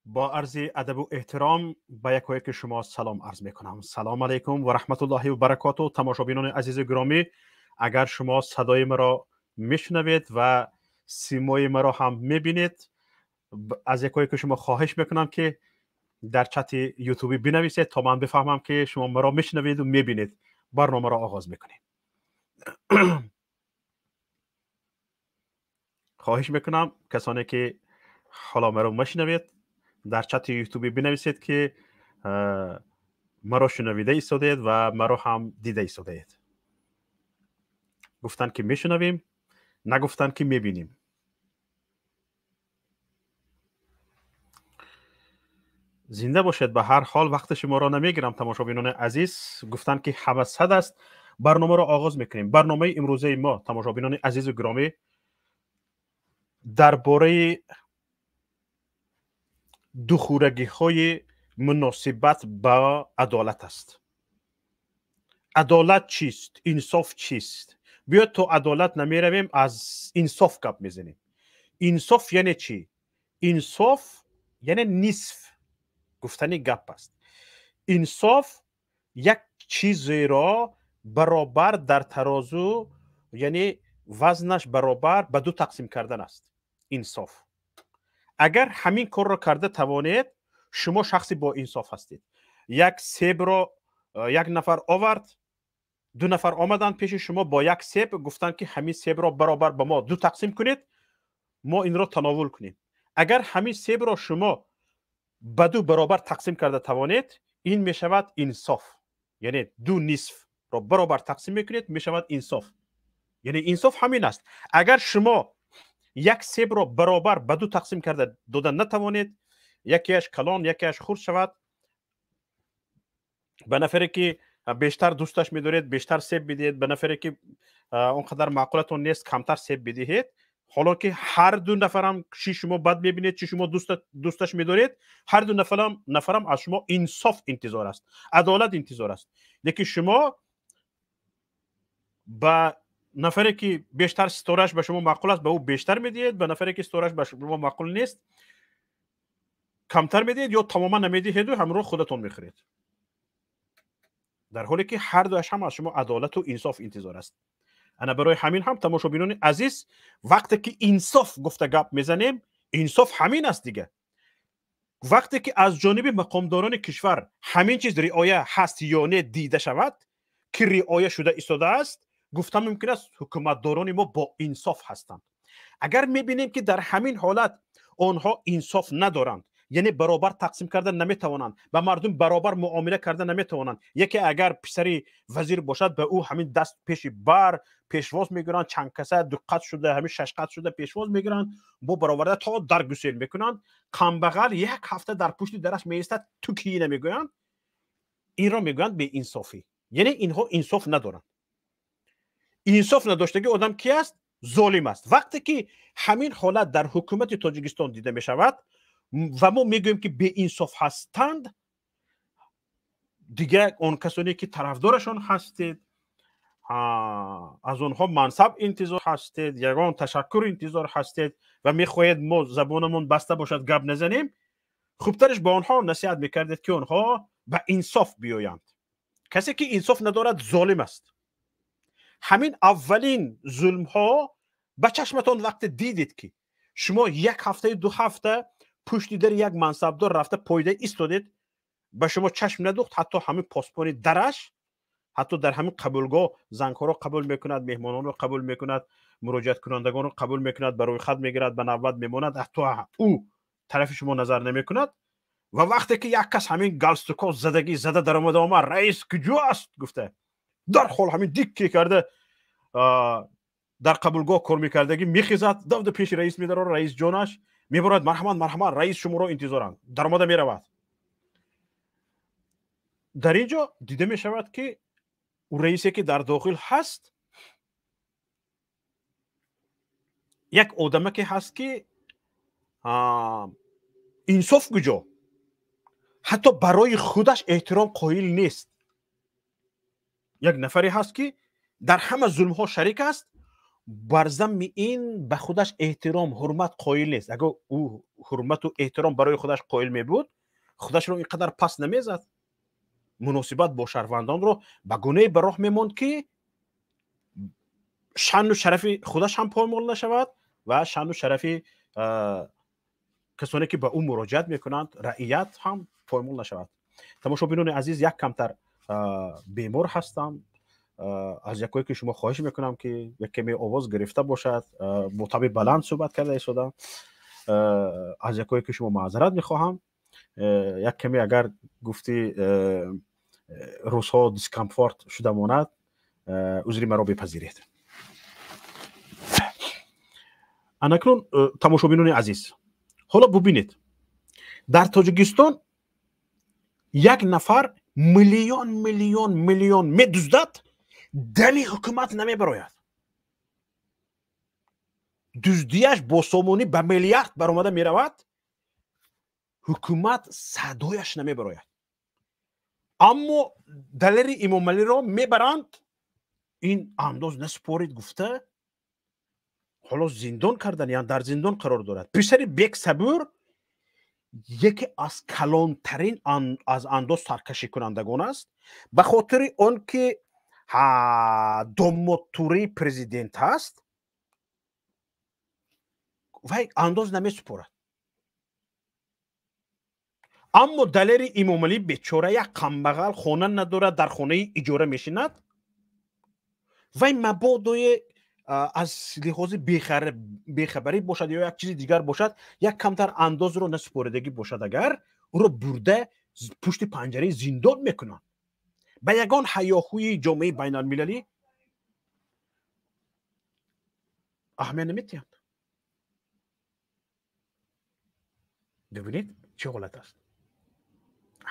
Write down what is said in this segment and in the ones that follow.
Бо арзи адабу эҳтиром ба якояки шумо салом арз мекунам. Салом алайкум ва раҳматуллоҳи ва баракоту. Тамошобинони азизу гиромӣ, агар шумо садои маро мешунавед ва симои маро ҳам мебинед, аз якояки шумо хоҳиш мекунам, ки дар чати ютубӣ бинависед, то ман бифаҳмам, ки шумо маро мешунаведу мебинед. Барномаро оғоз мекунем. Хоҳиш мекунам, касоне ки ҳоло маро мешунавед, дар чати ютубӣ бинависед, ки маро шунавида истодед ва маро ҳам дида истодаед. Гуфтанд, ки мешунавем, нагуфтанд, ки мебинем. Зинда бошед. Ба ҳар ҳол, вақти шуморо намегирам, тамошобинони азиз. Гуфтанд, ки ҳама сад аст. Барномаро оғоз мекунем. Барномаи имрӯзаи мо, тамошобинони азизу гиромӣ, дар бораи духӯрагиҳои муносибат ба адолат аст. Адолат чист? Инсоф чист? Биёд, то адолат намеравем, аз инсоф гап мезанем. Инсоф яъне чӣ? Инсоф яъне нисф гуфтани гап аст. Инсоф як чизеро баробар дар тарозу, яъне вазнаш баробар ба ду тақсим кардан аст. Инсоф, агар ҳамин корро карда тавонед, шумо шахси боинсоф ҳастед. Як себро як нафар овард, ду нафар омаданд пеши шумо бо як себ, гуфтанд, ки ҳамин себро баробар ба мо ду тақсим кунед, мо инро тановул кунем. Агар ҳамин себро шумо ба ду баробар тақсим карда тавонед, ин мешавад инсоф. Яъне ду нисфро баробар тақсим мекунед, мешавад инсоф. Яъне инсоф ҳамин аст. Агар шумо як себро баробар ба ду тақсим карда дода натавонед, якеаш калон, якеаш хурд шавад, ба нафаре ки бештар дӯсташ медоред, бештар себ бидиҳед, ба нафаре ки он қадар маъқулатон нест, камтар себ бидиҳед. Ҳоло ки ҳар ду нафарам, чӣ шумо бад мебинед, чӣ шумо дӯсташ медоред, ҳар ду нафарам аз шумо инсоф интизор аст, адолат интизор аст. Лекин шумо ба нафаре ки бештар ситораш ба шумо маъқул аст, ба ӯ бештар медиҳед, ба нафаре ки ситораш ба шумо маъқул нест, камтар медиҳед ё тамоман намедиҳеду ҳамроҳ худатон мехӯред, дар ҳоле ки ҳар дуяш ҳам аз шумо адолату инсоф интизор аст. Ана барои ҳамин ҳам, тамошобинони азиз, вақте ки инсоф гуфта гап мезанем, инсоф ҳамин аст дига. Вақте ки аз ҷониби мақомдорони кишвар ҳамин чиз риоя ҳаст ё не дида шавад, ки риоя шуда истодааст, гуфта мумкин аст, ҳукуматдорони мо боинсоф ҳастанд. Агар мебинем, ки дар ҳамин ҳолат онҳо инсоф надоранд, яъне баробар тақсим карда наметавонанд, ба мардум баробар муомила карда наметавонанд, яке агар писари вазир бошад, ба ӯ ҳамин даст пеши бар пешвоз мегиранд, чандкаса дуқат шуда, ҳамин шашқат шуда пешвоз мегиранд, бо бароварда то дар гусел мекунанд, камбағал як ҳафта дар пушти дараш меистад, ту кӣ намегӯянд. Инро мегӯянд беинсофӣ. Яъне инҳо инсоф надоранд. Инсоф надоштагӣ одам ки аст? Золим аст. Вақте ки ҳамин ҳолат дар ҳукумати Тоҷикистон дида мешавад ва мо мегӯем, ки беинсоф ҳастанд, дига он касоне ки тарафдорашон ҳастед, аз онҳо мансаб интизор ҳастед, ягон ташаккур интизор ҳастед ва мехоҳед мо забонамон баста бошад, гап назанем, хубтараш ба онҳо насиҳат мекардед, ки онҳо ба инсоф биёянд. Касе ки инсоф надорад, золим аст. Ҳамин аввалин зулмҳо ба чашматон вақте дидед, ки шумо як ҳафтаи ду ҳафта пушти дари як мансабдор рафта пойда истодед, ба шумо чашм надухт, ҳатто ҳамин посбони дараш, ҳатто дар ҳамин қабулгоҳ зангҳоро қабул мекунад, меҳмононро қабул мекунад, муроҷиаткунандагонро қабул мекунад, ба рӯйхат мегирад, ба навбат мемонад, ҳатто ӯ тарафи шумо назар намекунад. Ва вақте ки як кас ҳамин галстукҳо задагӣ зада даромада омад, «Раис куҷо аст?» гуфта, дарҳол ҳамин дикке карда дар қабулгоҳ кор мекардагӣ мехезад, давда пеши раис медарорад. Раис ҷонаш мебарад: «Марҳамат, марҳамат, раис шуморо интизоранд». Даромада меравад. Дар ин ҷо дида мешавад, ки ӯ раисе ки дар дохил ҳаст, як одамаке ҳаст, ки инсоф куҷо, ҳатто барои худаш эҳтиром қоил нест. Як нафаре ҳаст, ки дар ҳама зулмҳо шарик аст. Бар замми ин ба худаш эҳтиром, ҳурмат қоил нест. Агар ӯ ҳурмату эҳтиром барои худаш қоил мебуд, худашро ин қадар пас намезад. Муносибат бо шаҳрвандонро ба гунае ба роҳ мемонд, ки шаъну шарафи худаш ҳам поймол нашавад ва шаъну шарафи касоне ки ба ӯ муроҷиат мекунанд, раият ҳам поймол нашавад. Тамошобинони азиз, як камтар бемор ҳастам. Аз якое ки шумо хоҳиш мекунам, ки як каме овоз гирифта бошад, бо таби баланд суҳбат карда истодам. Аз якое ки шумо маъзарат мехоҳам. Як каме агар гуфти рӯзҳо дискомфорт шуда монад, узри маро бипазиред. Анакнун, тамошобинони азиз, ҳоло бубинед, дар Тоҷикистон як нафар миллион, миллион, миллион медуздад, дами ҳукумат намебарояд. Дуздияш бо сомонӣ ба миллиард баромада меравад, ҳукумат садояш намебарояд. Аммо Далери Имомалиро мебаранд, ин андоз насупорид гуфта, ҳоло зиндон кардан, яъне дар зиндон қарор дорад. Писари Бек Сабур яке аз калонтарин аз андоз саркашикунандагон аст, ба хотири он ки домодтураи президент ҳаст, вай андоз намесупорад. Аммо Далери Имомалӣ бечора як камбағал, хона надорад, дар хонаи иҷора мешинад. Вай мабодое аз лиҳози бехабарӣ бошад ё як чизи дигар бошад, як камтар андозро насупоридагӣ бошад, агар ӯро бурда пушти панҷараи зиндон мекунанд. Ба ягон ҳаёҳӯи ҷомеаи байналмилалӣ аҳамият наметиҳанд. Бибинед, чӣ ҳолат аст.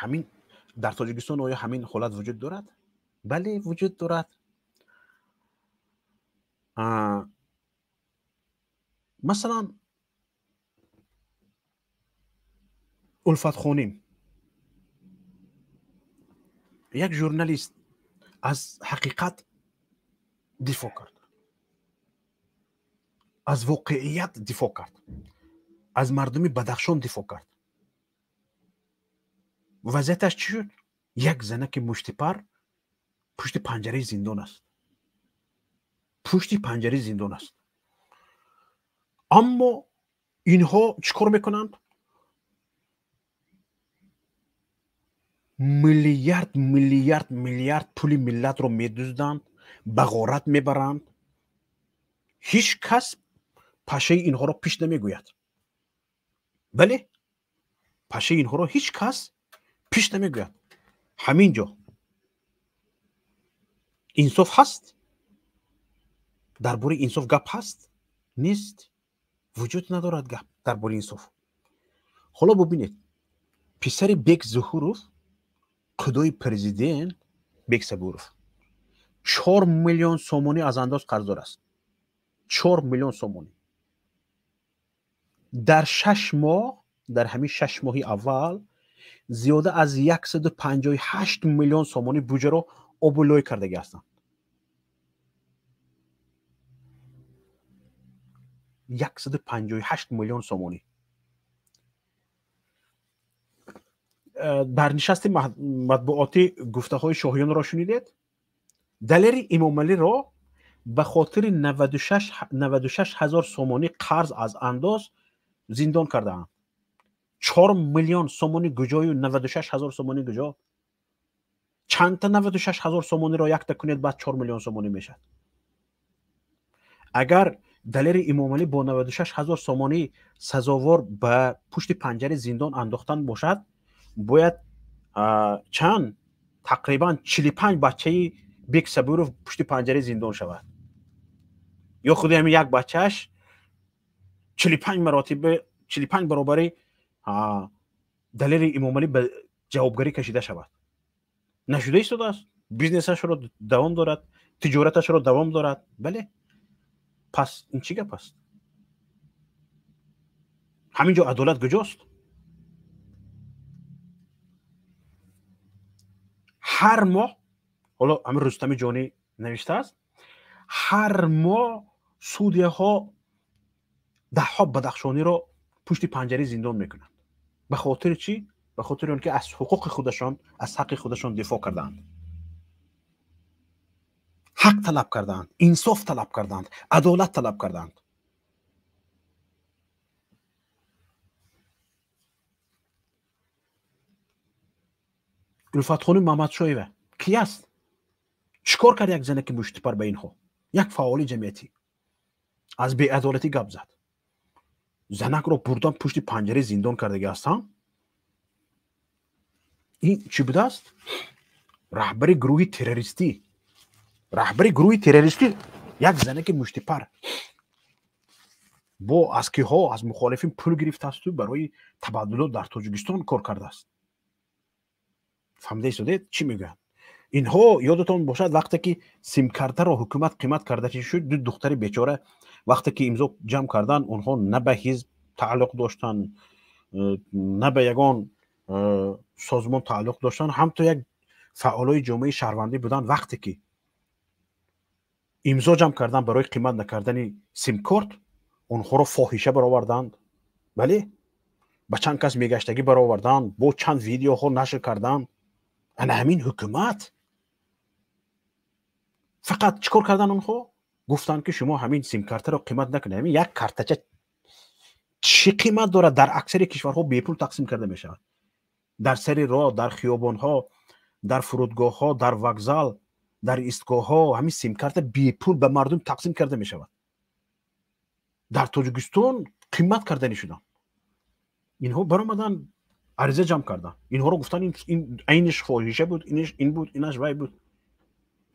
Ҳамин дар Тоҷикистон оё ҳамин ҳолат вуҷуд дорад? Бале, вуҷуд дорад. Масалан, Улфатхоним, як журналист, аз ҳақиқат дифоъ кард, аз воқеият дифоъ кард, аз мардуми Бадахшон дифоъ кард. Вазъияташ чӣ шуд? Як занаки муштипар пушти панҷараи зиндон аст, пушти панҷараи зиндон аст. Аммо инҳо чӣ кор мекунанд? Миллиард, миллиард, миллиард пули миллатро медузданд, ба ғорат мебаранд. Ҳеҷ кас пашаи инҳоро пиш намегӯяд. Бале, пашаи инҳоро ҳеҷ кас пиш намегӯяд. Ҳамин ҷо инсоф ҳаст? Дар бораи инсоф гап ҳаст? Нест, вуҷуд надорад гап дар бораи инсоф. Ҳоло бубинед, писари Бек Зуҳуров, қудои президент Бек Сабуров, 4 миллион сомонӣ аз андоз қарздор аст. 4 миллион сомонӣ дар 6 моҳ, дар ҳамин 6 моҳи аввал зиёда аз 158 миллион сомонӣ буҷаро обу лой кардагӣ ҳастанд. 158 миллион сомонӣ. Дар нишасти матбуотӣ гуфтаҳои шоҳиёнро шунидед? Далери Имомалиро ба хотири 96 ҳазор сомонӣ қарз аз андоз зиндон кардаанд. 4 миллион сомонӣ куҷою 96 ҳазор сомонӣ куҷо? Чандта 96 ҳазор сомониро якта кунед, баъд 4 миллион сомонӣ мешавад. Агар Далери Имомалӣ бо 96 ҳазор сомонӣ сазовор ба пушти панҷараи зиндон андохтан бошад, бояд чанд, тақрибан 45 бачаи Бек Сабуров пушти панҷараи зиндон шавад. Ё худи ҳамин як бачааш 45 маротиба, 45 баробари Далери Имомалӣ ба ҷавобгарӣ кашида шавад. Нашуда истодааст, бизнесашро давом дорад, тиҷораташро давом дорад. Бале, пас ин чӣ гап аст? Ҳамин ҷо адолат куҷост? Ҳар моҳ, ҳоло ҳамин Рустами Ҷонӣ навиштааст, ҳар моҳ Судьяҳо даҳҳо бадахшониро пушти панҷараи зиндон мекунанд. Ба хотири чӣ? Ба хотири он ки аз ҳуқуқи худашон, аз ҳаққи худашон дифоъ кардаанд, ҳақ талаб кардаанд, инсоф талаб кардаанд, адолат талаб кардаанд. Улфатхоним Маҳмадшоева кӣ аст? Чӣ кор кард як занаки муштипар ба инҳо? Як фаъоли ҷамъиятӣ аз беадолатӣ гап зад. Занакро бурдан пушти панҷараи зиндон кардагӣ ҳастанд. Ин чӣ будааст? Раҳбари гурӯҳи террористӣ, раҳбари гурӯҳи террористӣ як занаки муштипар бо аз киҳо, аз мухолифин пул гирифтаасту барои табаддулот дар Тоҷикистон кор кардааст. Фаҳмида истодед чӣ мегӯянд? Инҳо ёдатон бошад, вақте ки симкартаро ҳукумат қимат карда шуд, ду духтари бечора вақте ки имзо ҷамъ карданд, онҳо на ба ҳизб тааллуқ доштанд, на ба ягон созмон тааллуқ доштанд, ҳамто як фаъолои ҷомеаи шаҳрвандӣ буданд. Вақте ки имзо ҷамъ карданд барои қимат накардани симкорт, онҳоро фоҳиша бароварданд. Бале, ба чанд кас мегаштагӣ бароварданд, бо чанд видеоҳо нашр карданд. Ана ҳамин ҳукумат фақат чӣ кор карданд онҳо? Гуфтанд ки шумо ҳамин симкартаро қимат накунед. Ҳамин як картача чӣ қимат дорад? Дар аксари кишварҳо бепул тақсим карда мешавад. Дар сари роҳ, дар хиёбонҳо, дар фурудгоҳҳо, дар вокзал, дар истгоҳҳо ҳамин симкарта бепул ба мардум тақсим карда мешавад. Дар Тоҷикистон қимат кардани шуданд. Инҳо баромаданд, ариза ҷамъ карданд. Инҳоро гуфтанд ин айниш фоҳиша буд, иниш ин буд, инаш вай буд.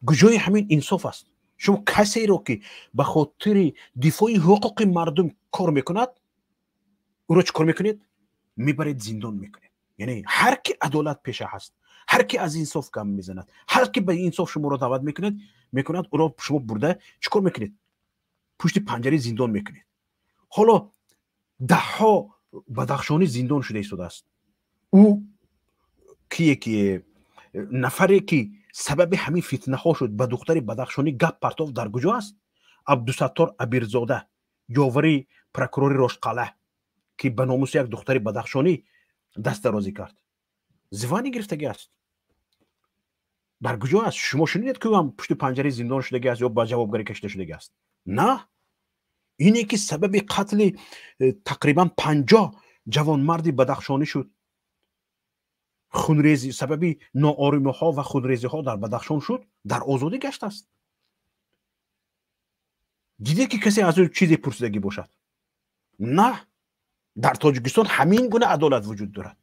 Куҷои ҳамин инсоф аст? Шумо касеро ки ба хотири дифои ҳуқуқи мардум кор мекунад, ӯро чӣ кор мекунед? Мебаред зиндон мекунед. Яъне ҳар ки адолат пеша ҳаст, ҳар ки аз инсоф гам мезанад, ҳар ки ба инсоф шуморо даъват мекунад, ӯро шумо бурда чӣ кор мекунед? Пушти панҷараи зиндон мекунед. Ҳоло даҳҳо бадахшонӣ зиндон шуда истодааст. Ӯ кие ки нафаре ки сабаби ҳамин фитнаҳо шуд, ба духтари бадахшонӣ гап партофт, дар куҷо аст? Абдусаттор Абирзода, ёвари прокурори Рошқалъа, ки ба номуси як духтари бадахшонӣ даст дарозӣ кард, звани гирифтагӣ аст. Дар куҷо аст? Шумо шунидед ки ӯ ҳам пушти панҷараи зиндон шудагӣ аст ё ба ҷавобгарӣ кашида шудагӣ аст? На, ине ки сабаби қатли тақрибан 50 ҷавонмарди бадахшонӣ шуд, хунрезӣ, сабаби ноорумиҳо ва хунрезиҳо дар Бадахшон шуд, дар озодӣ гаштааст. Дидед ки касе аз ӯ чизе пурсидагӣ бошад? На, дар Тоҷикистон ҳамин гуна адолат вуҷуд дорад.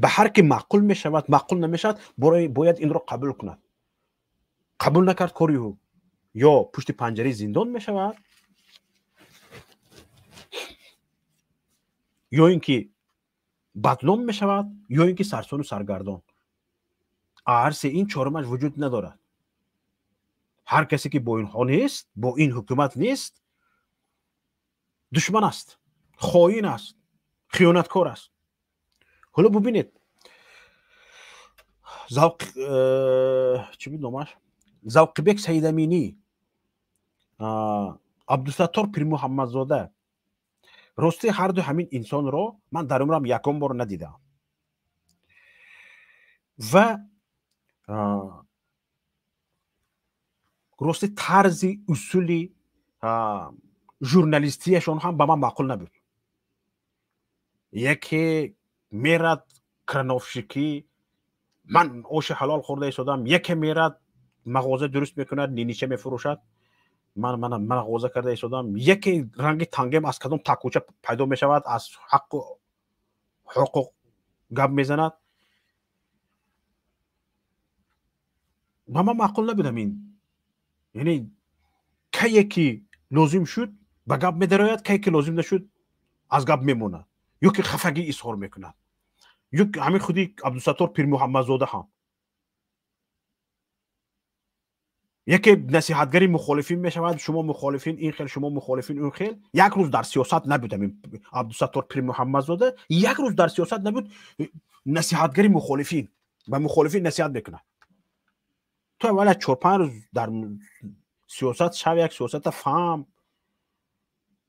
Ба ҳар ки маъқул мешавад, маъқул намешавад, бояд инро қабул кунад. Қабул накард, кори ӯ ё пушти панҷараи зиндон мешавад, ё ин ки бадном мешавад, ё ин ки сарсону саргардон. Ҳар се ин чорумаш вуҷуд надорад. Ҳар касе ки бо инҳо нест, бо ин ҳукумат нест, душман аст, хоин аст, хиёнаткор аст. Ҳоло бубинед, чӣ буд номаш? Завқибек Саидаминӣ, Абдусаттор Пирмуҳаммадзода. Рости ҳарду ҳамин инсонро ман дар умрам ягон бор надидам ва рости тарзи усули журналистияшон ҳам ба ман маъқул набуд. Яке мерад крановщикӣ, ман оши ҳалол хӯрда истодам, яке мерад мағоза дуруст мекунад, нинича мефурӯшад, ман мағоза карда истодам, яке ранги тангем аз кадом такуча пайдо мешавад, аз ҳаққу ҳуқуқ гап мезанад. Ба ман маъқул набудам ин. Яъне кае ки лозим шуд ба гап медарояд, кае ки лозим нашуд аз гап мемонад, ё ки хафагӣ изҳор мекунад. Ё ҳамин худи Абдусаттор Пирмуҳаммадзода ҳам яке насиҳатгари мухолифин мешавад, шумо мухолифин ин хел, шумо мухолифин он хел. Як рӯз дар сиёсат набуд ҳамин Абдусаттор Пирмуҳаммадзода, як рӯз дар сиёсат набуд, насиҳатгари мухолифин, ба мухолифин насиҳат мекунад. То аввала 4-5 рӯз дар Сиёсат шав, як сиёсата фаҳм.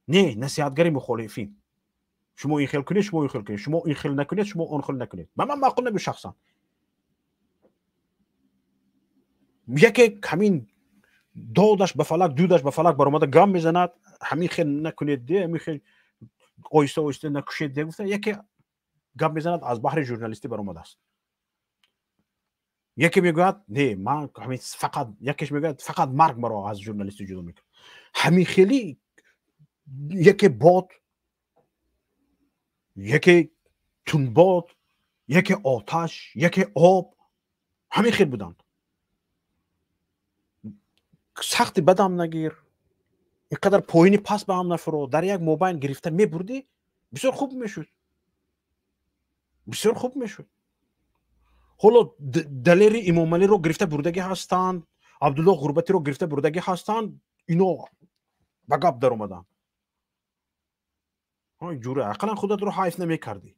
Не, насиҳатгари мухолифин. Шумо ин хел кунед, шумо ин хел кунед, шумо ин хел накунед, шумо он хел накунед. Ба ман маъқул набуд шахсан. Яке ҳамин додаш ба фалак, дудаш ба фалак баромада гам мезанад, ҳамин хел накунед, де, ҳамин хел оҳиста оҳиста накушед, де, гуфта, яке гап мезанад, аз баҳри журналистӣ баромадааст. Яке мегӯяд, не, ман ҳамин фақат, якеш мегӯяд, фақат марг маро аз журналистӣ ҷудо мекунад. Ҳамин хели яке бод, яке тунбод, яке оташ, яке об, ҳамин хел буданд. Сахти бадам нагир, ин қадар поини пас ба ҳам нафуро, дар як мобайн гирифта мебурдӣ, бисёр хуб мешуд, бисёр хуб мешуд. Ҳоло Далери Имомалиро гирифта бурдагӣ ҳастанд, Абдулло Ғурбатиро гирифта бурдагӣ ҳастанд, ино ба гап даромаданд. Ҷура, ақаллан худатро ҳайф намекардӣ.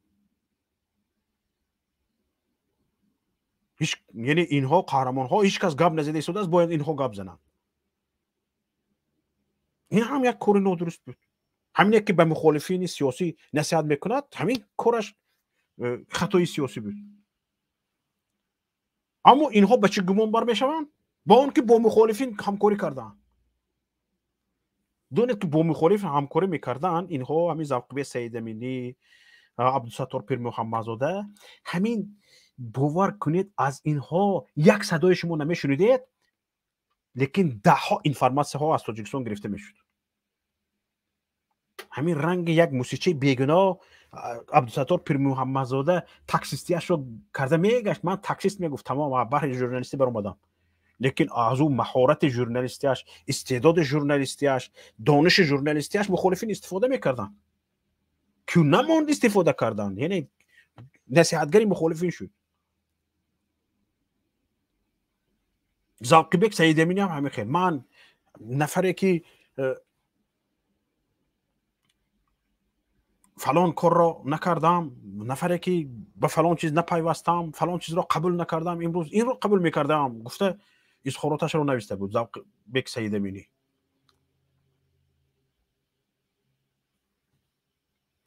Яъне инҳо қаҳрамонҳо, ҳеҷ кас гап назида истодааст, бояд инҳо гап зананд. Ин ҳам як кори нодуруст буд. Ҳамине ки ба мухолифини сиёсӣ насиҳат мекунад, ҳамин кораш хатои сиёсӣ буд. Аммо инҳо ба чӣ гумон бар мешаванд? Ба он ки бо мухолифин ҳамкорӣ кардаанд. Донед ки бо мухолиф ҳамкорӣ мекардаанд инҳо, ҳамин Завқибек Саидаминӣ, Абдусаттор Пирмуҳаммадзода. Ҳамин бовар кунед, аз инҳо як садои шумо намешунидед, лекин даҳҳо информатсияҳо аз Тоҷикистон гирифта мешуд. Ҳамин ранги як мусичаи бегуноҳ Абдусаттор Пирмуҳаммадзода таксистияшро карда мегашт. Ман таксист мегуфт, тамом, баҳри журналистӣ баромадам. Лекин аз ӯ маҳорати журналистияш, истеъдоди журналистияш, дониши журналистияш мухолифин истифода мекарданд. Ки намонд истифода карданд, яъне насиҳатгари мухолифин шуд. Завқибек Саидаминӣ ҳам ҳамин хел. Ман нафаре ки фалон корро накардам, нафаре ки ба фалон чиз напайвастам, фалон чизро қабул накардам, имрӯз инро қабул мекардам, гуфта изҳороташро нависта буд Завқибек Саидаминӣ.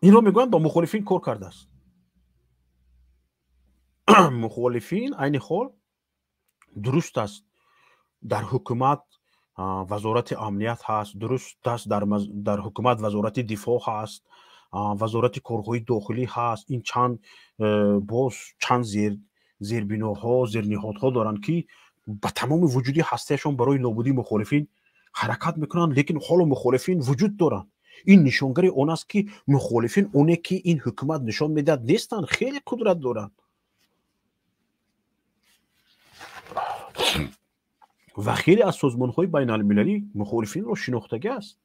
Инро мегӯянд ба мухолифин кор кардааст. Мухолифин айни ҳол дуруст аст, дар ҳукумат вазорати амният ҳаст, дуруст аст, дар ҳукумат вазорати дифоъ ҳаст, вазорати корҳои дохилӣ ҳаст. Ин чанд боз чанд зербиноҳо, зерниҳодҳо доранд, ки ба тамоми вуҷуди ҳастаяшон барои нобудии мухолифин ҳаракат мекунанд, лекин ҳоло мухолифин вуҷуд доранд. Ин нишонгари он аст, ки мухолифин оне ки ин ҳукумат нишон медиҳад нестанд, хеле қудрат доранд. Ва хеле аз созмонҳои байналмилалӣ мухолифинро шинохтагӣ аст,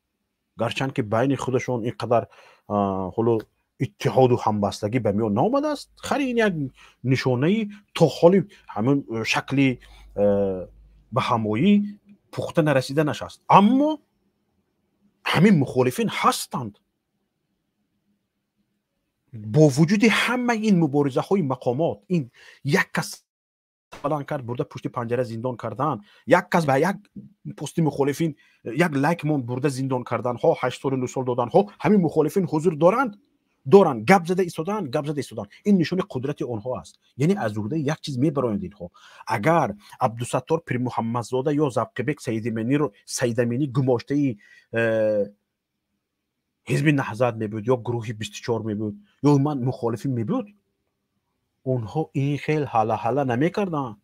гарчанд ки байни худашон ин қадар ҳоло иттиҳоду ҳамбастагӣ ба миён наомадааст. Хари ин як нишонаи то ҳоли ҳамин шакли ба ҳамоӣ пухта нарасиданаш аст. Аммо ҳамин мухолифин ҳастанд. Бо вуҷуди ҳамаи ин муборизаҳои мақомот, ин як кас баланд кард, бурда пушти панҷара зиндон кардан, як кас ба як пости мухолифин як лайк монд, бурда зиндон кардан, ҳо 8 соли 9 сол додан, ҳо ҳамин мухолифин ҳузур доранд, гап зада истодан, гап зада истодан. Ин нишони қудрати онҳо аст. Яъне аз уҳдаи як чиз мебароянд инҳо. Агар Абдусаттор Пирмуҳаммадзода ё Завқибек Саидаминӣ гумоштаи ҳизби Наҳзат мебуд ё гурӯҳи 24 мебуд ё ман мухолифин мебуд, онҳо ин хел ҳала-ҳала намекарданд.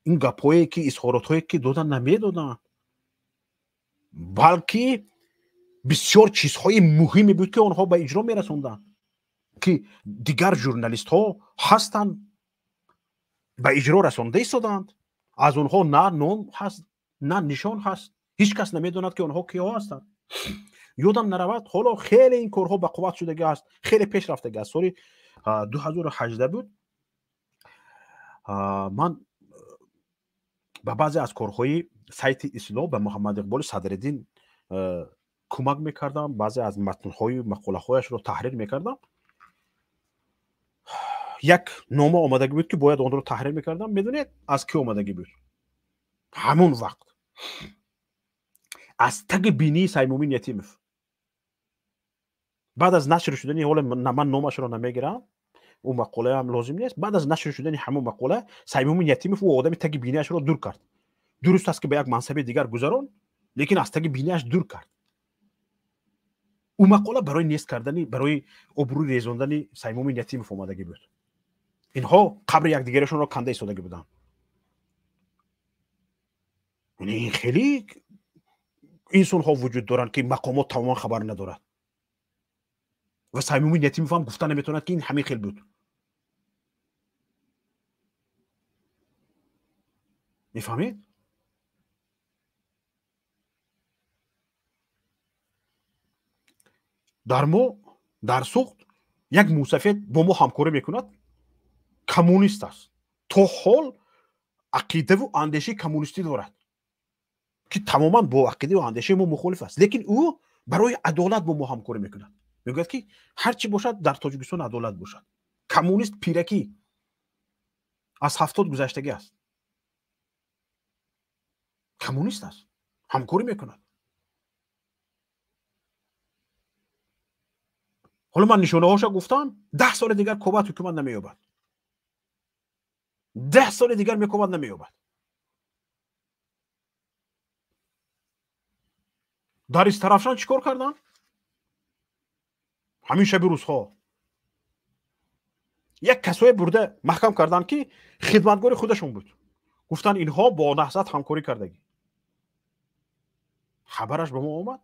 Ин гапҳое ки изҳоротҳое ки додан намедоданд, балки бисёр чизҳои муҳиме буд, ки онҳо ба иҷро мерасонданд, ки дигар журналистҳо ҳастанд, ба иҷро расонда истоданд. Аз онҳо на ном ҳаст, на нишон ҳаст, ҳеҷ кас намедонад, ки онҳо киҳо ҳастанд. Ёдам наравад, ҳоло хеле ин корҳо ба қувват шудагӣ аст, хеле пеш рафтагӣ аст. Соли 2018 буд, ман ба баъзе аз корҳои сайти Ислоҳ ба Муҳаммад Иқболи Садриддин кӯмак мекардам, баъзе аз матнҳои мақолаҳояшро таҳрир мекардам. Як нома омадагӣ буд, ки бояд онро таҳрир мекардам. Медонед аз кӣ омадагӣ буд? Ҳамон вақт Аз таги бинии Саймумин Ятимов. Баъд аз нашр шудани, ҳоло ман номашро намегирам, ӯ мақолаам лозим нест. Баъд аз нашр шудани ҳамон мақола Саймумин Ятимов ӯ одами таги биниашро дур кард. Дуруст аст, ки ба як мансаби дигар гузарон, лекин аз таги биниаш дур кард. Ӯ мақола барои нест кардани, барои обрӯи резондани Саймумин Ятимов омадагӣ буд. Инҳо қабри якдигарашонро канда истодагӣ буданд. Ин хеле инсонҳо вуҷуд доранд, ки мақомот тамоман хабар надорад. Ва Саймумин Ятимов ҳам гуфта наметавонад, ки ин ҳамин хел буд. Мефаҳмед? Дар мо дар Суғд як мусафед бо мо ҳамкорӣ мекунад, коммунист аст. То ҳол ақидаву андешаи коммунистӣ дорад, ки тамоман бо ақидаву андешаи мо мухолиф аст. Лекин ӯ барои адолат бо мо ҳамкорӣ мекунад. Мегӯяд, ки ҳар чӣ бошад, дар Тоҷикистон адолат бошад. Коммунист пиракӣ аз 70 гузаштагӣ аст. Коммунист аст, ҳамкорӣ мекунад. Ҳоло ман нишонаҳоша гуфтам, 10 соли дигар кобат ҳукумат намеёбад. 10 соли дигар мекобат намеёбад. Дар Истарафшан чӣ кор карданд? Ҳамин шаби рӯзҳо як касое бурда маҳкам карданд, ки хидматгори худашон буд. Гуфтанд, инҳо бо Наҳзат ҳамкорӣ кардагӣ. Хабараш ба мо омад.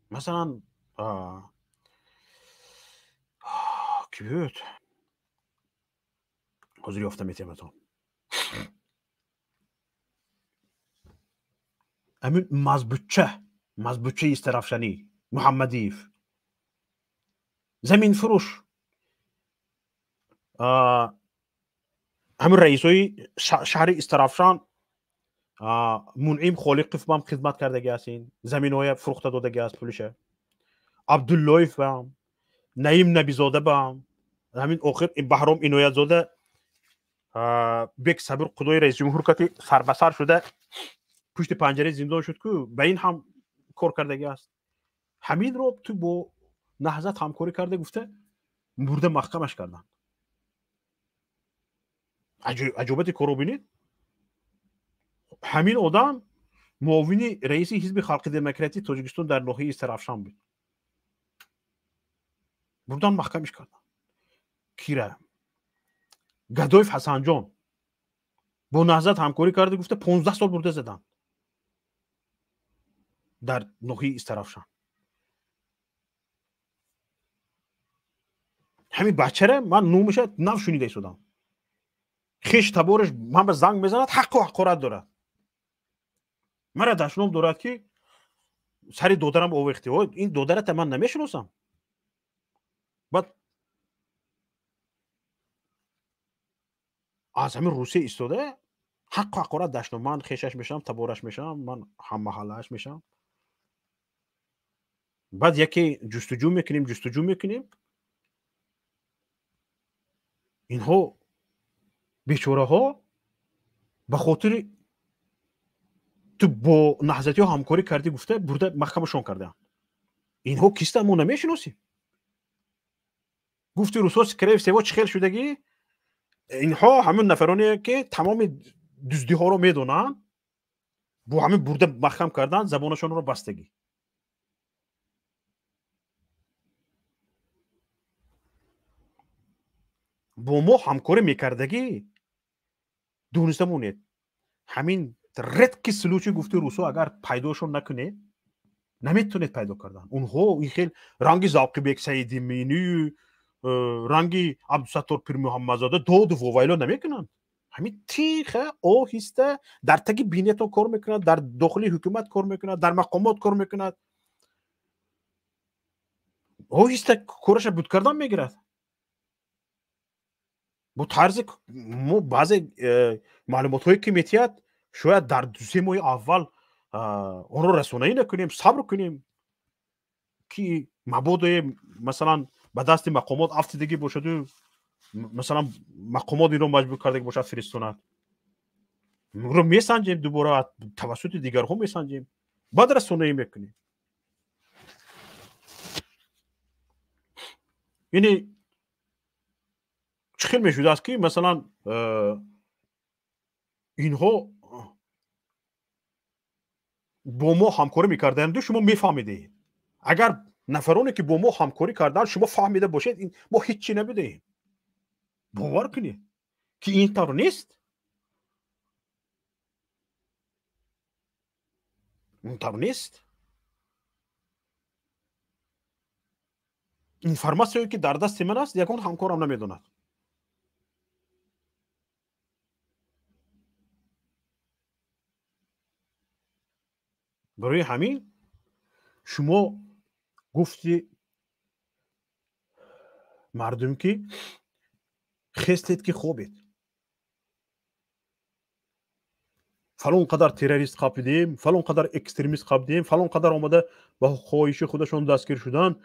Масалан, ки буд? Ҳозир ёфта метиҳаматон. Ҳамин мазбучаи Истарафшанӣ Муҳаммадиев, заминфурӯш, ҳамин раисои шаҳри Истарафшан Мунъим Холиқов бам хизмат кардагӣ аст, ин заминҳоя фурӯхта додагӣ аст пулиша. Абдуллоев бам, Наим Набизода бам, ҳамин охир Баҳром Иноятзода бек Сабир Худои раисҷумҳур кати сарбасар шуда пушти панҷараи зиндон шуд, ку ба ин ҳам кор кардагӣ аст. Ҳаминро ту бо Наҳзат ҳамкорӣ карда гуфта бурда маҳкамаш карданд. Аҷобати корро бинед. Ҳамин одам муовини раиси ҳизби халқи демократии Тоҷикистон дар ноҳияи Истарафшан буд. Бурдан маҳкамиш карданд. Кира Гадоев Ҳасанҷон бо Наҳзат ҳамкорӣ карда гуфта 15 сол бурда заданд дар ноҳияи Истарафшан. Ҳамин бачара ман номаша нав шунида истодам. Хеш табораш ман ба занг мезанад, ҳаққу ҳақорат дорад. Мара дашном дорад, ки сари додарам овехти. Ин додарата ман намешиносам. Баъд аз ҳамин Русия истода ҳаққу ҳақорат дашном. Ман хешаш мешавам, табораш мешавам, ман ҳаммаҳаллааш мешавам. Баъд яке ҷустуҷӯ мекунем, ҷустуҷӯ мекунем. Инҳо бечораҳо ба хотири ту бо наҳзатиҳо ҳамкорӣ кардӣ гуфта бурда маҳкамашон кардаанд. Инҳо кистанд, мо намешиносем. Гуфти русҳо, скорее всего, чӣ хел шудагӣ? Инҳо ҳамин нафароне, ки тамоми дуздиҳоро медонанд, бо ҳамин бурда маҳкам кардан, забонашонро бастагӣ. Бо мо ҳамкорӣ мекардагӣ дониста монед. Ҳамин редкий случай, гуфти русҳо, агар пайдошон накунед, наметавонед пайдо кардан. Онҳо ин хел ранги Завқибек Саидиминӣ, ранги Абдусаттор Пирмуҳаммадзода доду вовайло намекунанд. Ҳамин тиха оҳиста дар таги бинетон кор мекунад, дар дохили ҳукумат кор мекунад, дар мақомот кор мекунад. Оҳиста кораша буд кардан мегирад. Бо тарзи мо баъзе маълумотҳое, ки метиҳад, шояд дар 2-3 моҳи аввал онро расонаӣ накунем, сабр кунем, ки мабодое масалан ба дасти мақомот афтидагӣ бошаду масалан мақомот инро маҷбур кардагӣ бошад фиристонад. Ро месанҷем, дубора тавассути дигарҳо месанҷем. Баъд расонаӣ мекунем. Яъне чӣ хел мешудааст, ки масалан инҳо бо мо ҳамкорӣ мекарданду шумо мефаҳмидед. Агар нафароне ки бо мо ҳамкорӣ карданд шумо фаҳмида бошед, мо ҳеҷ чӣ набудаем. Бовар кунед, ки ин тавр нест. Ин тавр нест. Информатсияе ки дар дасти ман аст, ягон ҳамкорам намедонад. Барои ҳамин шумо гуфти мардум, ки хестед, ки хобед. Фалон қадар террорист қапидем, фалон қадар экстремист қапидем, фалон қадар омада ба хоҳиши худашон дастгир шуданд.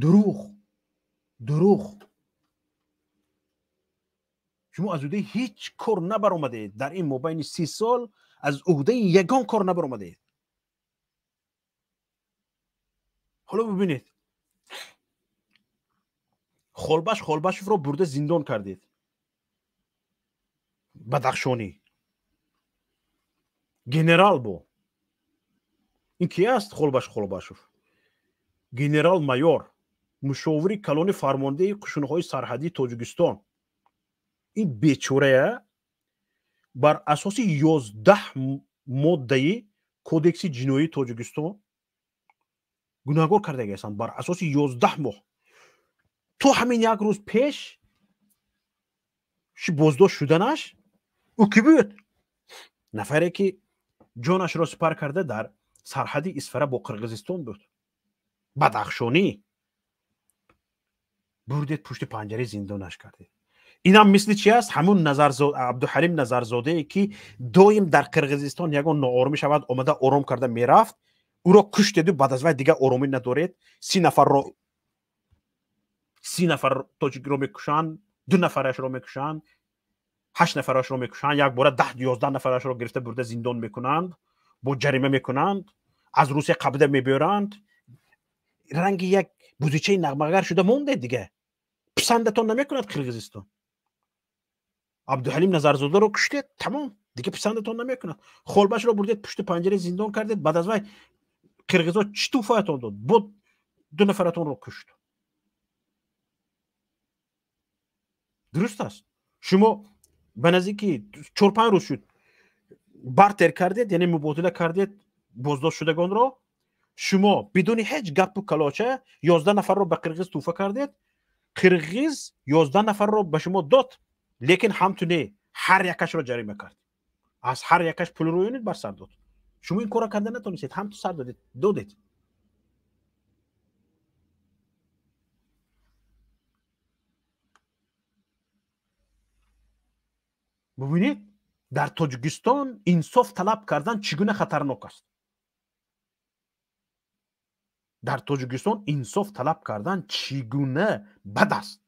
Дурӯғ, дурӯғ. Шумо аз ӯҳдаи ҳеҷ кор набаромадед. Дар ин мобайни 30 сол аз ӯҳдаи ягон кор набаромадед. Ҳоло бибинед, Холбаш Холбашевро бурда зиндон кардед. Бадахшонӣ генерал бо. Ин ки аст Холбаш Холбашев? Генерал майор, мушовири калони фармондеҳи қушунҳои сарҳадии Тоҷикистон. Ин бечорая бар асоси 11 моддаи кодекси ҷиноии Тоҷикистон гунаҳгор кардагиастанд. Бар асоси 11 моҳ. То ҳамин як рӯз пеш боздошт шуданаш ӯ кӣ буд? Нафаре ки ҷонашро сипар карда дар сарҳади Исфара бо Қирғизистон буд. Бадахшонӣ. Бурдед пушти панҷараи зиндонаш кардед. Инам мисли чи аст? Ҳамун Абдуҳалим Назарзодае ки доим дар Қирғизистон ягон нооромӣ шавад, омада ором карда мерафт, ӯро куштеду баъд аз вай дигар оромӣ надоред. 30 нафар тоҷикро мекушанд, 2 нафарашро мекушанд, 8 нафарашро мекушанд, як бора 10-11 нафарашро гирифта бурда зиндон мекунанд, бо ҷарима мекунанд, аз Русия қабда мебиёранд. Ранги як бузичаи нағмагар шуда монде дига. Писандатон намекунад Қирғизистон. Абдуҳалим Назарзодаро куштед, тамом, дига писандатон намекунад. Холбашро бурдед пушти панҷараи зиндон кардед, баъд аз вай қирғизо чӣ тӯҳфаятон дод? Бо 2 нафаратонро кушт. Дуруст аст. Шумо ба наздики 4-5 рӯз шуд бартер кардед, яъне мубодила кардед боздоштшудагонро. Шумо бидуни ҳеҷ гапу калоча 11 нафарро ба қирғиз тӯҳфа кардед. Қирғиз 11 нафарро ба шумо дод, лекин ҳамту не, ҳар якашро ҷарима кард. Аз ҳар якаш пул рӯёнид бар сар дод. Шумо ин корро карда натонистед, ҳамту сар додед. Бубинед, дар Тоҷикистон инсоф талаб кардан чӣ гуна хатарнок аст. Дар Тоҷикистон инсоф талаб кардан чӣ гуна бад аст.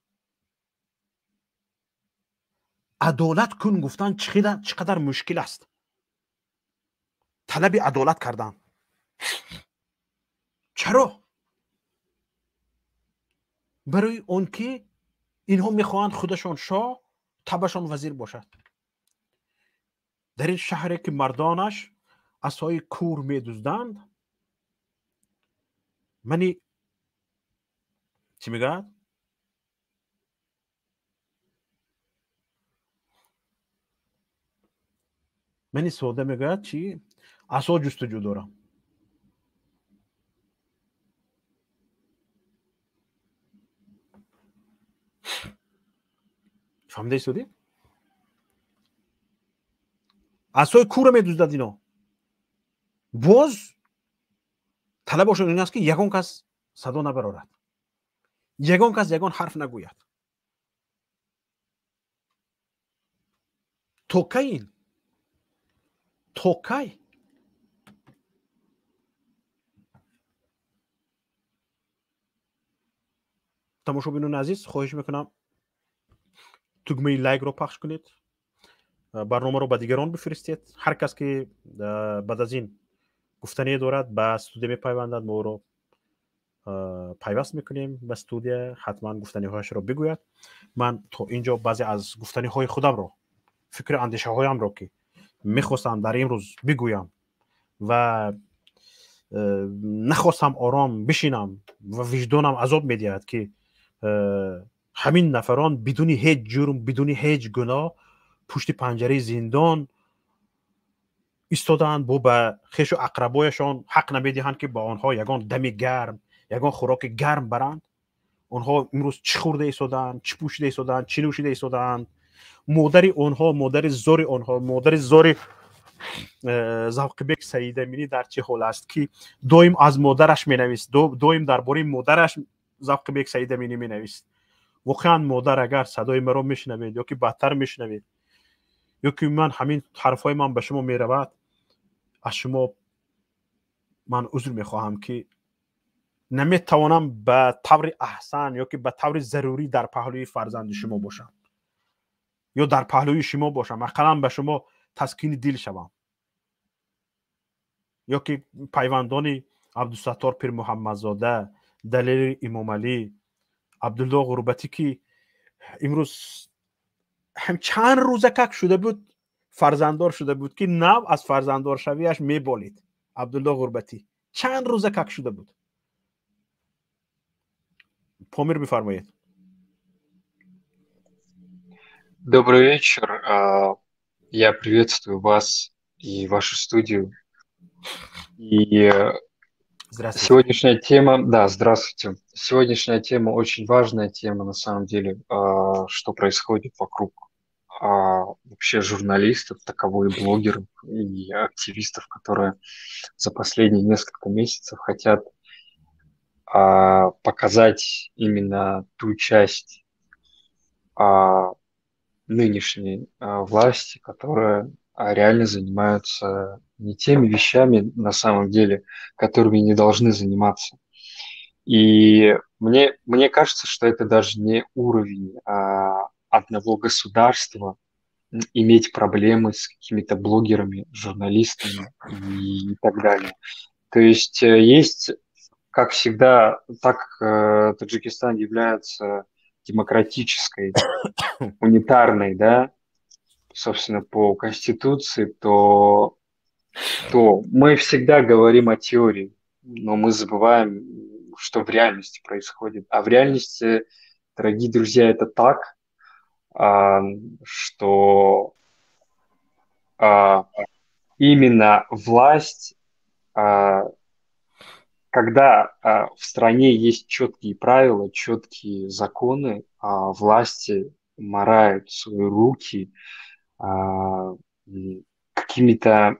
Адолат кун гуфтан чӣ қадар мушкил аст. Талаби адолат кардан. Чаро? Барои он ки инҳо мехоҳанд худашон шоҳ, табашон вазир бошад. Дар ин шаҳре ки мардонаш асои кур медузданд, мани чӣ мегӯяд? Мани сода мегӯяд чӣ? Асо ҷустуҷӯ дорам. Фаҳмида истодӣ? Асои курро медуздад ино. Боз талабошон ин аст, ки ягон кас садо набарорад, ягон кас ягон ҳарф нагӯяд. То кай ин? То кай? Тамошобинони азиз, хоҳиш мекунам тугмаи лайкро пахш кунед, барномаро ба дигарон бифиристед. Ҳар кас ки баъд аз ин Гуфтание дорад, ба студия мепайвандад, мо ӯро пайваст мекунем ба студия, ҳатман гуфтаниҳояшро бигӯяд. Ман то ин ҷо баъзе аз гуфтаниҳои худамро, фикру андешаҳоямро, ки мехостам дар имрӯз бигӯям ва нахостам ором бишинам ва виҷдонам азоб медиҳад, ки ҳамин нафарон бидуни ҳеҷ ҷурм, бидуни ҳеҷ гуноҳ пушти панҷараи зиндон истодаанд, бо ба хешу ақрабояшон ҳақ намедиҳанд, ки ба онҳо ягон дами гарм, ягон хӯроки гарм баранд. Онҳо имрӯз чӣ хӯрда истодаанд, чӣ пӯшида истодаанд, чӣ нӯшида истодаанд? Модари онҳо, модари зори онҳо, модари зори Завқибек Саидаминӣ дар чӣ ҳол аст, ки доим аз модараш менавист, доим дар бораи модараш Завқибек Саидаминӣ менавист. Воқеан, модар, агар садои маро мешунавед ё ки бадтар мешунавед, ё ки ман ҳамин ҳарфҳои ман ба шумо меравад, аз шумо ман узр мехоҳам, ки наметавонам ба таври аҳсан ё ки ба таври зарурӣ дар паҳлӯи фарзанди шумо бошам ё дар паҳлӯи шумо бошам, ақаллан ба шумо таскини дил шавам, ё ки пайвандони Абдусаттор Пирмуҳаммадзода, Далери Имомалӣ, Абдулло Ғурбатӣ, ки имрӯз ҳам чанд рӯзакак шуда буд фарзанддор шуда буд, ки нав аз фарзанддоршавиаш меболид. Абдулло Ғурбатӣ чанд рӯзакак шуда буд. Помир, бифармоед. Добрый вечер. Я приветствую вас и вашу студию. И Здравствуйте. Сегодняшняя тема, да, здравствуйте. Сегодняшняя тема очень важная тема на самом деле, что происходит вокруг вообще журналистов, таковых блогеров и активистов, которые за последние несколько месяцев хотят показать именно ту часть нынешней власти, которая реально занимаются не теми вещами на самом деле, которыми не должны заниматься. И мне кажется, что это даже не уровень одного государства иметь проблемы с какими-то блогерами, журналистами и так далее. То есть есть, как всегда, так как Таджикистан является демократической, унитарной, да, собственно, по Конституции, то мы всегда говорим о теории, но мы забываем, что в реальности происходит. А в реальности, дорогие друзья, это так, что именно власть, когда в стране есть четкие правила, четкие законы, власти марают свои руки какими-то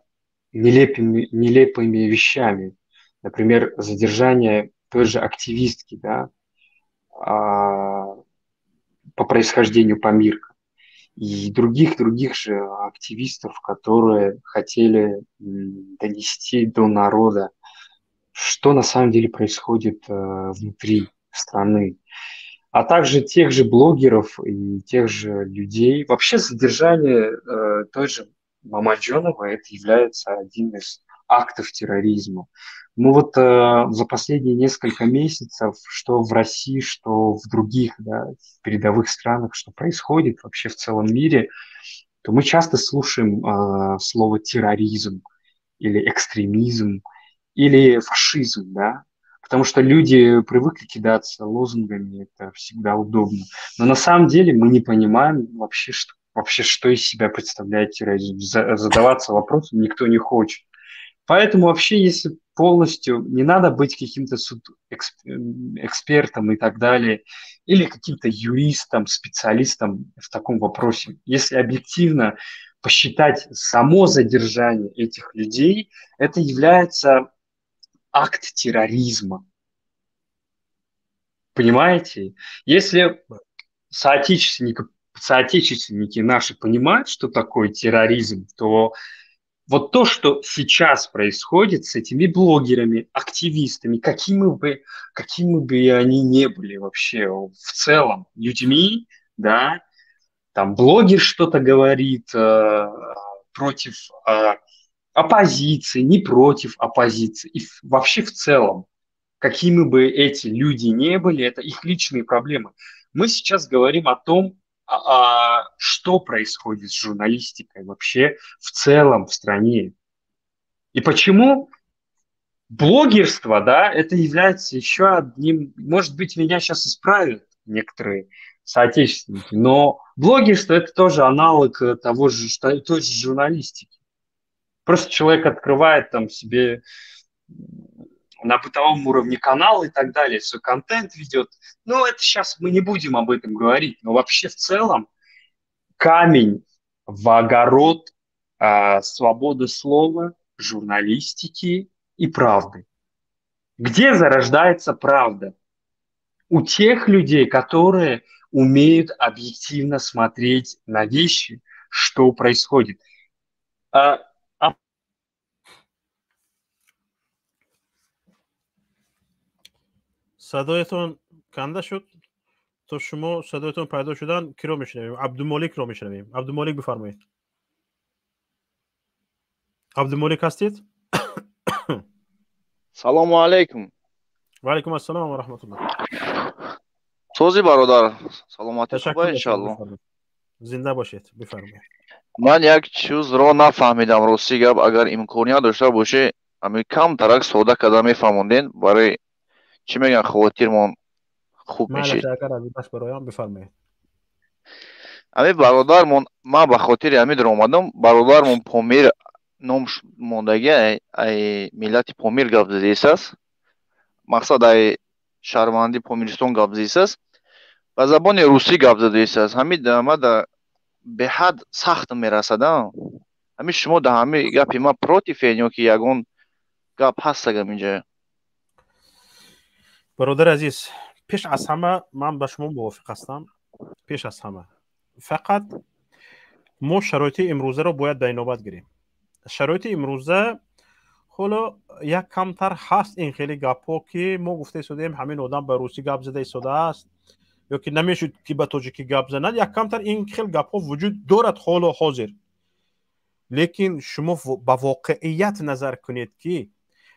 нелепыми вещами. Например, задержание той же активистки, да, по происхождению памирка, и других же активистов, которые хотели донести до народа, что на самом деле происходит внутри страны. А также тех же блогеров и тех же людей. Вообще задержание той же Мамаджонова — это является один из актов терроризма. Ну вот за последние несколько месяцев, что в России, что в других, да, в передовых странах, что происходит вообще в целом мире, то мы часто слушаем слово терроризм или экстремизм или фашизм, да, потому что люди привыкли кидаться лозунгами, это всегда удобно. Но на самом деле мы не понимаем вообще, что из себя представляет терроризм. Задаваться вопросом никто не хочет. Поэтому вообще, если полностью, не надо быть каким-то экспертом и так далее, или каким-то юристом, специалистом в таком вопросе. Если объективно посчитать само задержание этих людей, это является акт терроризма. Понимаете? Если соотечественники наши понимают, что такое терроризм, то вот то, что сейчас происходит с этими блогерами, активистами, какими бы они ни были вообще в целом людьми, да, там блогер что-то говорит против оппозиции, не против оппозиции. И вообще в целом, какими бы эти люди ни были, это их личные проблемы. Мы сейчас говорим о том, что происходит с журналистикой вообще в целом в стране. И почему блогерство, да, это является еще одним, может быть, меня сейчас исправят некоторые соотечественники, но блогерство – это тоже аналог того же, той же журналистики. Просто человек открывает там себе на бытовом уровне канал и так далее, свой контент ведет. Ну, это сейчас мы не будем об этом говорить, но вообще в целом камень в огород свободы слова, журналистики и правды. Где зарождается правда? У тех людей, которые умеют объективно смотреть на вещи, что происходит. Садоятон канда шуд, то шумо садоятон пайдо шудан киро мешунавем? Абдумоликро мешунавем. Абдумолик, бифармоед. Абдумолик, ҳастед? Салому алайкум. Ва алайкум ассалом ва раҳматуллоҳ. Созӣ, бародар, саломатӣ хуба, иншалло. Зинда бошед, бифармоед. Ман як чизро нафаҳмидам, рости гап. Агар имконият дошта боше, ами камтарак сода карда мефаҳмонден, барои чӣ мегӯян, хотирмон хуб мешид. Бифармоед. Ами бародармон, ман ба хотири ҳамидро омадам, бародармон Помир ном мондагӣ, ай миллати Помир гап задисааст, мақсад ай шаҳрванди Помиристон гап задисааст, ба забони русӣ гап задисааст. Ҳамид мада беҳад сахт мерасад. Ҳамин шумо да ҳами гапи ман против ен ё ки ягон гап ҳаст агам инҷа? Бародари азиз, пеш аз ҳама ман ба шумо мувофиқ ҳастам. Пеш аз ҳама фақат мо шароити имрӯзаро бояд ба инобат гирем. Шароити имрӯза ҳоло як камтар ҳаст ин хеле гапҳо, ки мо гуфта истодаем, ҳамин одам ба русӣ гап зада истодааст ё ки намешуд ки ба тоҷикӣ гап занад. Як камтар ин хел гапҳо вуҷуд дорад ҳоло ҳозир, лекин шумо ба воқеият назар кунед, ки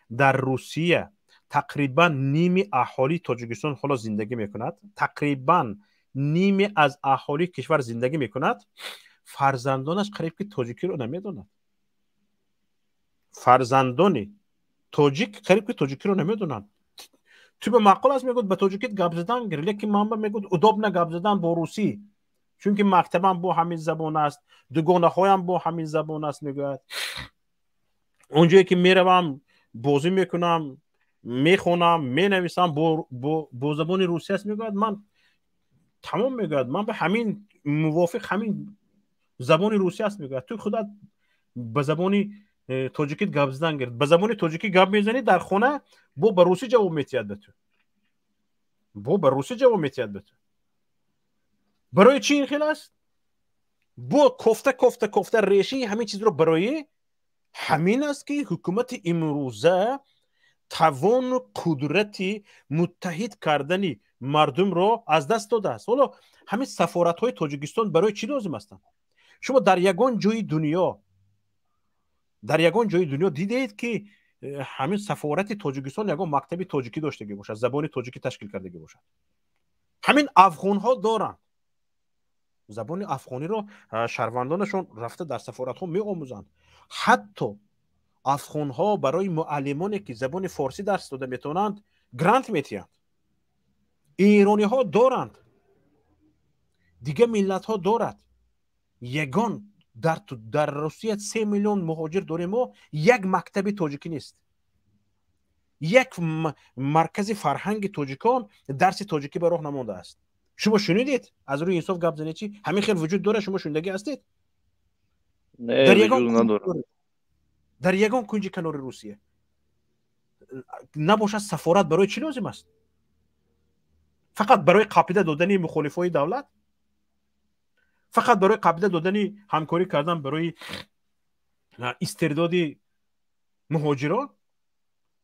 дар Русия тақрибан ними аҳолии Тоҷикистон ҳоло зиндагӣ мекунад, тақрибан ними аз аҳолии кишвар зиндагӣ мекунад, фарзандонаш қариб ки тоҷикиро намедонад. Фарзандони тоҷик қариб ки тоҷикиро намедонанд. Ту ба маъқул аст, мегӯд, ба тоҷикит гап задан гир, лекин ман ба мегӯд удобно гап задан бо русӣ, чунки мактабам бо ҳамин забон аст, дугонаҳоям бо ҳамин забон аст, мегӯяд. Он ҷое ки меравам, бозӣ мекунам, мехонам, менависам, бо забони русӣ аст, мегӯяд. Ман тамом, мегӯяд, ман ба ҳамин мувофиқ ҳамин забони русӣ аст, мегӯяд. Ту худат ба забони тоҷикит гап задан гирд. Ба забони тоҷикӣ гап мезанӣ дар хона, бо ба русӣ ҷавоб метиҳад ба ту, бо ба русӣ ҷавоб метиҳад ба ту. Барои чӣ ин хел аст? Бо кофта, кофта, кофта решаи ҳамин чизро барои ҳамин аст, ки ҳукумати имрӯза тавону қудрати муттаҳид кардани мардумро аз даст додааст. Ҳоло ҳамин сафоратҳои Тоҷикистон барои чӣ лозим ҳастанд? Шумо дар ягон ҷои дунё, дар ягон ҷои дунё дидед, ки ҳамин сафорати Тоҷикистон ягон мактаби тоҷикӣ доштагӣ бошад, забони тоҷикӣ ташкил кардагӣ бошад? Ҳамин афғонҳо доранд забони афғониро, шаҳрвандонашон рафта дар сафоратҳо меомӯзанд. Ҳатто афғонҳо барои муаллимоне, ки забони форсӣ дарс дода метавонанд, грант метиҳанд. Эрониҳо доранд, дигар миллатҳо дорад. Ягон дар Русия 3 миллион муҳоҷир дорем мо, як мактаби тоҷикӣ нест, як маркази фарҳанги тоҷикон дарси тоҷикӣ ба роҳ намондааст. Шумо шунидед? Аз рӯи инсоф гап занед, чи ҳамин хел вуҷуд дорад? Шумо шунидагӣ ҳастед? Дар ягон кунҷи канори Русия набошад. Сафорат барои чӣ лозим аст? Фақат барои қапида додани мухолифои давлат, фақат барои қапида додани, ҳамкорӣ кардан барои истирдоди муҳоҷирон.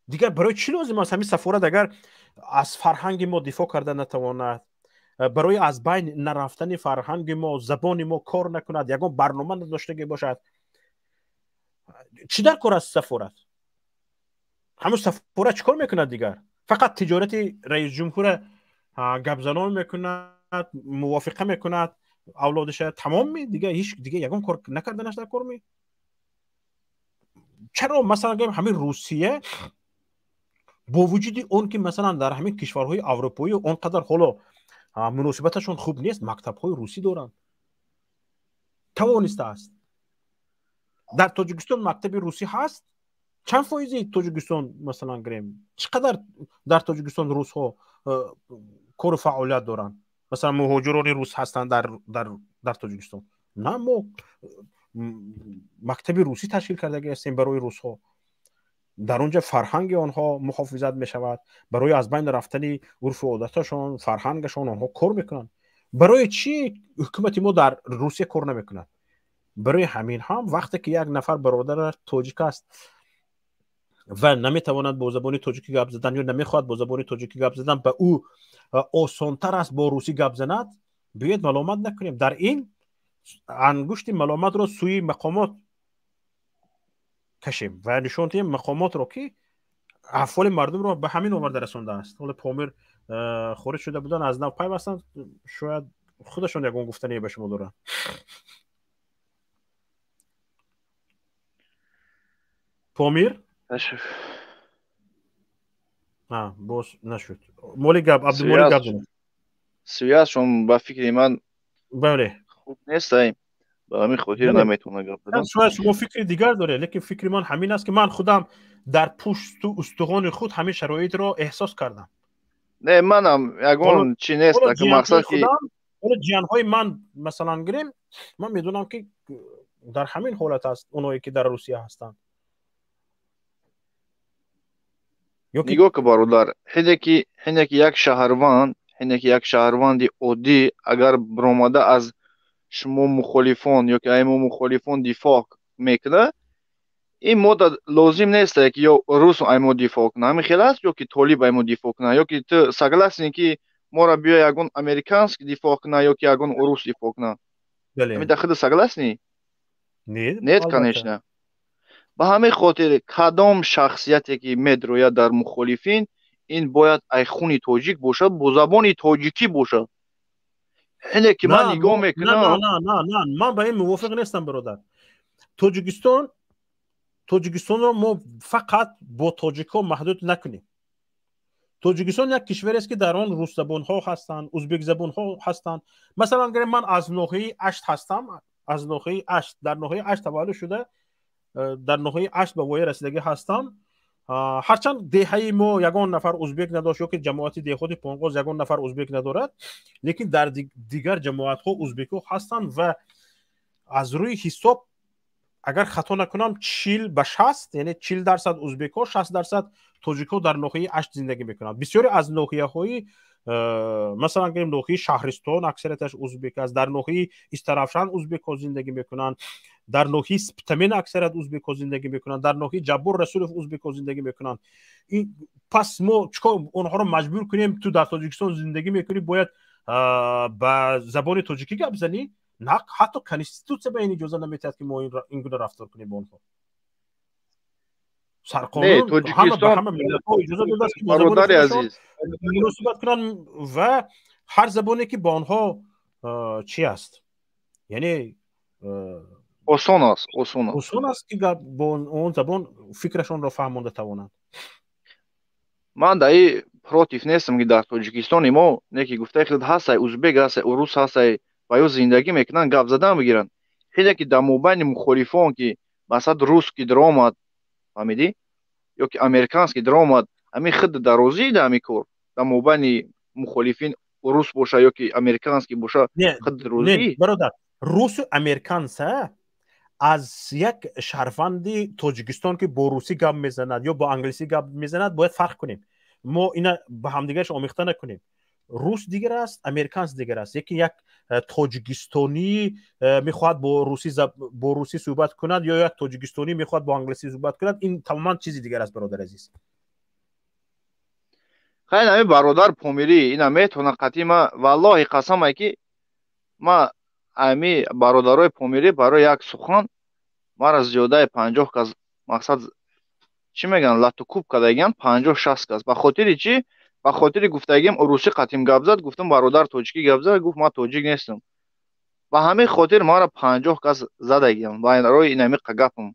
Дигар барои чӣ лозим аст ҳамин сафорат, агар аз фарҳанги мо дифоъ карда натавонад, барои аз байн нарафтани фарҳанги мо, забони мо кор накунад, ягон барнома надоштагӣ бошад? Чӣ дар кор аст сафорат? Ҳамун сафорат чӣ кор мекунад дигар? Фақат тиҷорати раисҷумҳура гапзанон мекунад, мувофиқа мекунад, авлодиша тамом ми, дига ҳеч дига ягон кор накарданаш дар кор ми? Чаро масалан гӯем ҳамин Русия бо вуҷуди он ки масалан дар ҳамин кишварҳои аврупоӣ он қадар ҳоло муносибаташон хуб нест, мактабҳои русӣ доранд, тавонистааст. Дар Тоҷикистон мактаби русӣ ҳаст? Чанд фоизи Тоҷикистон масалан гирем, чӣ қадар дар Тоҷикистон русҳо кору фаъолият доранд? Масалан муҳоҷирони рус ҳастанд дар Тоҷикистон? На, мо мактаби русӣ ташкил кардаги ҳастем барои русҳо. Дар он ҷо фарҳанги онҳо муҳофизат мешавад, барои аз байн рафтани урфу одаташон, фарҳангашон онҳо кор мекунанд. Барои чӣ ҳукумати мо дар Русия кор намекунад? Барои ҳамин ҳам вақте ки як нафар бародар тоҷик аст ва наметавонад бо забони тоҷикӣ гап задан ё намехоҳад бо забони тоҷикӣ гап задан, ба ӯ осонтар аст бо русӣ гап занад, биёед маломат накунем. Дар ин ангушти маломатро сӯи мақомот кашем ва нишон диҳем мақомотро, ки аҳволи мардумро ба ҳамин оварда расондааст. Ҳоло Помир хориҷ шуда буданд, аз нав пайвастанд, шояд худашон ягон гуфтание ба шумо доранд. Помир? Боз нашуд. Моли гап, Абдумолик гап занад. Связшон ба фикри ман бале хуб нест, ба ҳамин хотир наметавонам гап задан. Шояд шумо фикри дигар доред, лекин фикри ман ҳамин аст, ки ман худам дар пушту устухони худ ҳамин шароитро эҳсос кардам. Не, манам ягон чи нест, мақсад ки ҳоло ҷиянҳои ман масалан гирем, ман медонам ки дар ҳамин ҳолат аст оное ки дар Русия ҳастанд. Нигоҳ ки бародар, ҳине ки як шаҳрванд, ҳине ки як шаҳрванди оддӣ агар баромада аз шумо мухолифон ё ки ай мо мухолифон дифоъ мекунад, ин мода лозим нест ки ё рус ай мо дифоъ кунад, ҳамин хел аст, ё ки толиб ай мо дифоъ кунад, ё ки ту согласен ки моро биё ягон американский дифоъ кунад ё ки ягон урус дифоъ кунад? Ҳамин дар худ согласни? Нет, конечно. Ба ҳамин хотир кадом шахсияте ки медрояд дар мухолифин, ин бояд ай хуни тоҷик бошад, бо забони тоҷикӣ бошад. Ҳине ки ман нигоҳ мекунам. На, ман ба ин мувофиқ нестам, бародар. Тоҷикистонро мо фақат бо тоҷикҳо маҳдуд накунем. Тоҷикистон як кишварест, ки дар он русзабонҳо ҳастанд, узбекзабонҳо ҳастанд. Масалан гирем, ман аз ноҳияи Ашт ҳастам, аз ноҳияи Ашт, дар ноҳияи Ашт таваллуд шуда, дар ноҳияи Ашт ба воя расидагӣ ҳастам. Ҳарчанд деҳаи мо ягон нафар узбек надошт, ё ки ҷамоати деҳоти Понғоз ягон нафар узбек надорад, лекин дар дигар ҷамоатҳо узбекҳо ҳастанд ва аз рӯи ҳисоб агар хато накунам 40 ба 60, яъне 40% узбекҳо, 60% тоҷикҳо дар ноҳияи Ашт зиндагӣ мекунанд. Бисёре аз ноҳияҳои, масалан гирем, ноҳияи Шаҳристон аксарияташ узбек аст, дар ноҳияи Истаравшан узбекҳо зиндагӣ мекунанд, дар ноҳияи Спитамен аксарият узбекҳо зиндагӣ мекунанд, дар ноҳияи Ҷаббор Расулов узбекҳо зиндагӣ мекунанд. Пас мо чикор, онҳоро маҷбур кунем, ту дар Тоҷикистон зиндагӣ мекунӣ, бояд ба забони тоҷикӣ гап занӣ? На, ҳатто конститутсия ба ин иҷоза наметиҳад, ки мо ин гуна рафтор кунем бо онҳо. Сарқонун ба ҳама миллатҳо иҷоза додааст, ки бо забони муносибат кунанд ва ҳар забоне ки бо онҳо чи аст, яъне осон аст, осон аст, осон аст, ки бо он забон фикрашонро фаҳмонда тавонанд. Ман дар и против нестам, ки дар Тоҷикистони мо не ки гуфтаи худ ҳастай узбек, ҳастай урус, ҳастай ва ё зиндагӣ мекунанд, гап задан бигиранд. Хеле ки дар мобайни мухолифон ки масалан рус ки даромад, фаҳмидӣ, ё ки американский даромад, ҳамин худ дарозӣ дар ҳамин кор дар мобайни мухолифин рус боша ё ки американский боша, худ розӣ? Бародар, русу американса аз як шаҳрванди Тоҷикистон, ки бо русӣ гап мезанад ё бо англисӣ гап мезанад, бояд фарқ кунем. Мо ина ба ҳамдигараш омехта накунем. Рус дигар аст, американс дигар аст. Яке як тоҷикистонӣ мехоҳад бо русӣ суҳбат кунад ё як тоҷикистонӣ мехоҳад бо англисӣ суҳбат кунад, ин тамоман чизи дигар аст, бародар азиз. Хайр, ҳамин бародар Помирӣ ина метавона қатъи ма, валлоҳи қасамай, ки ма ами бародарои помирӣ барои як сухан Мара зиёдаи 50 кас, мақсад чӣ мегӯянд, лату кӯб кардагиан 50-60 кас. Ба хотири чӣ? Ба хотири гуфтагиам русӣ қатим гап зад, гуфтам бародар тоҷикӣ гап зад, гуфт ман тоҷик нестам. Ба ҳамин хотир мара 50 кас задагиам барои инами гапам.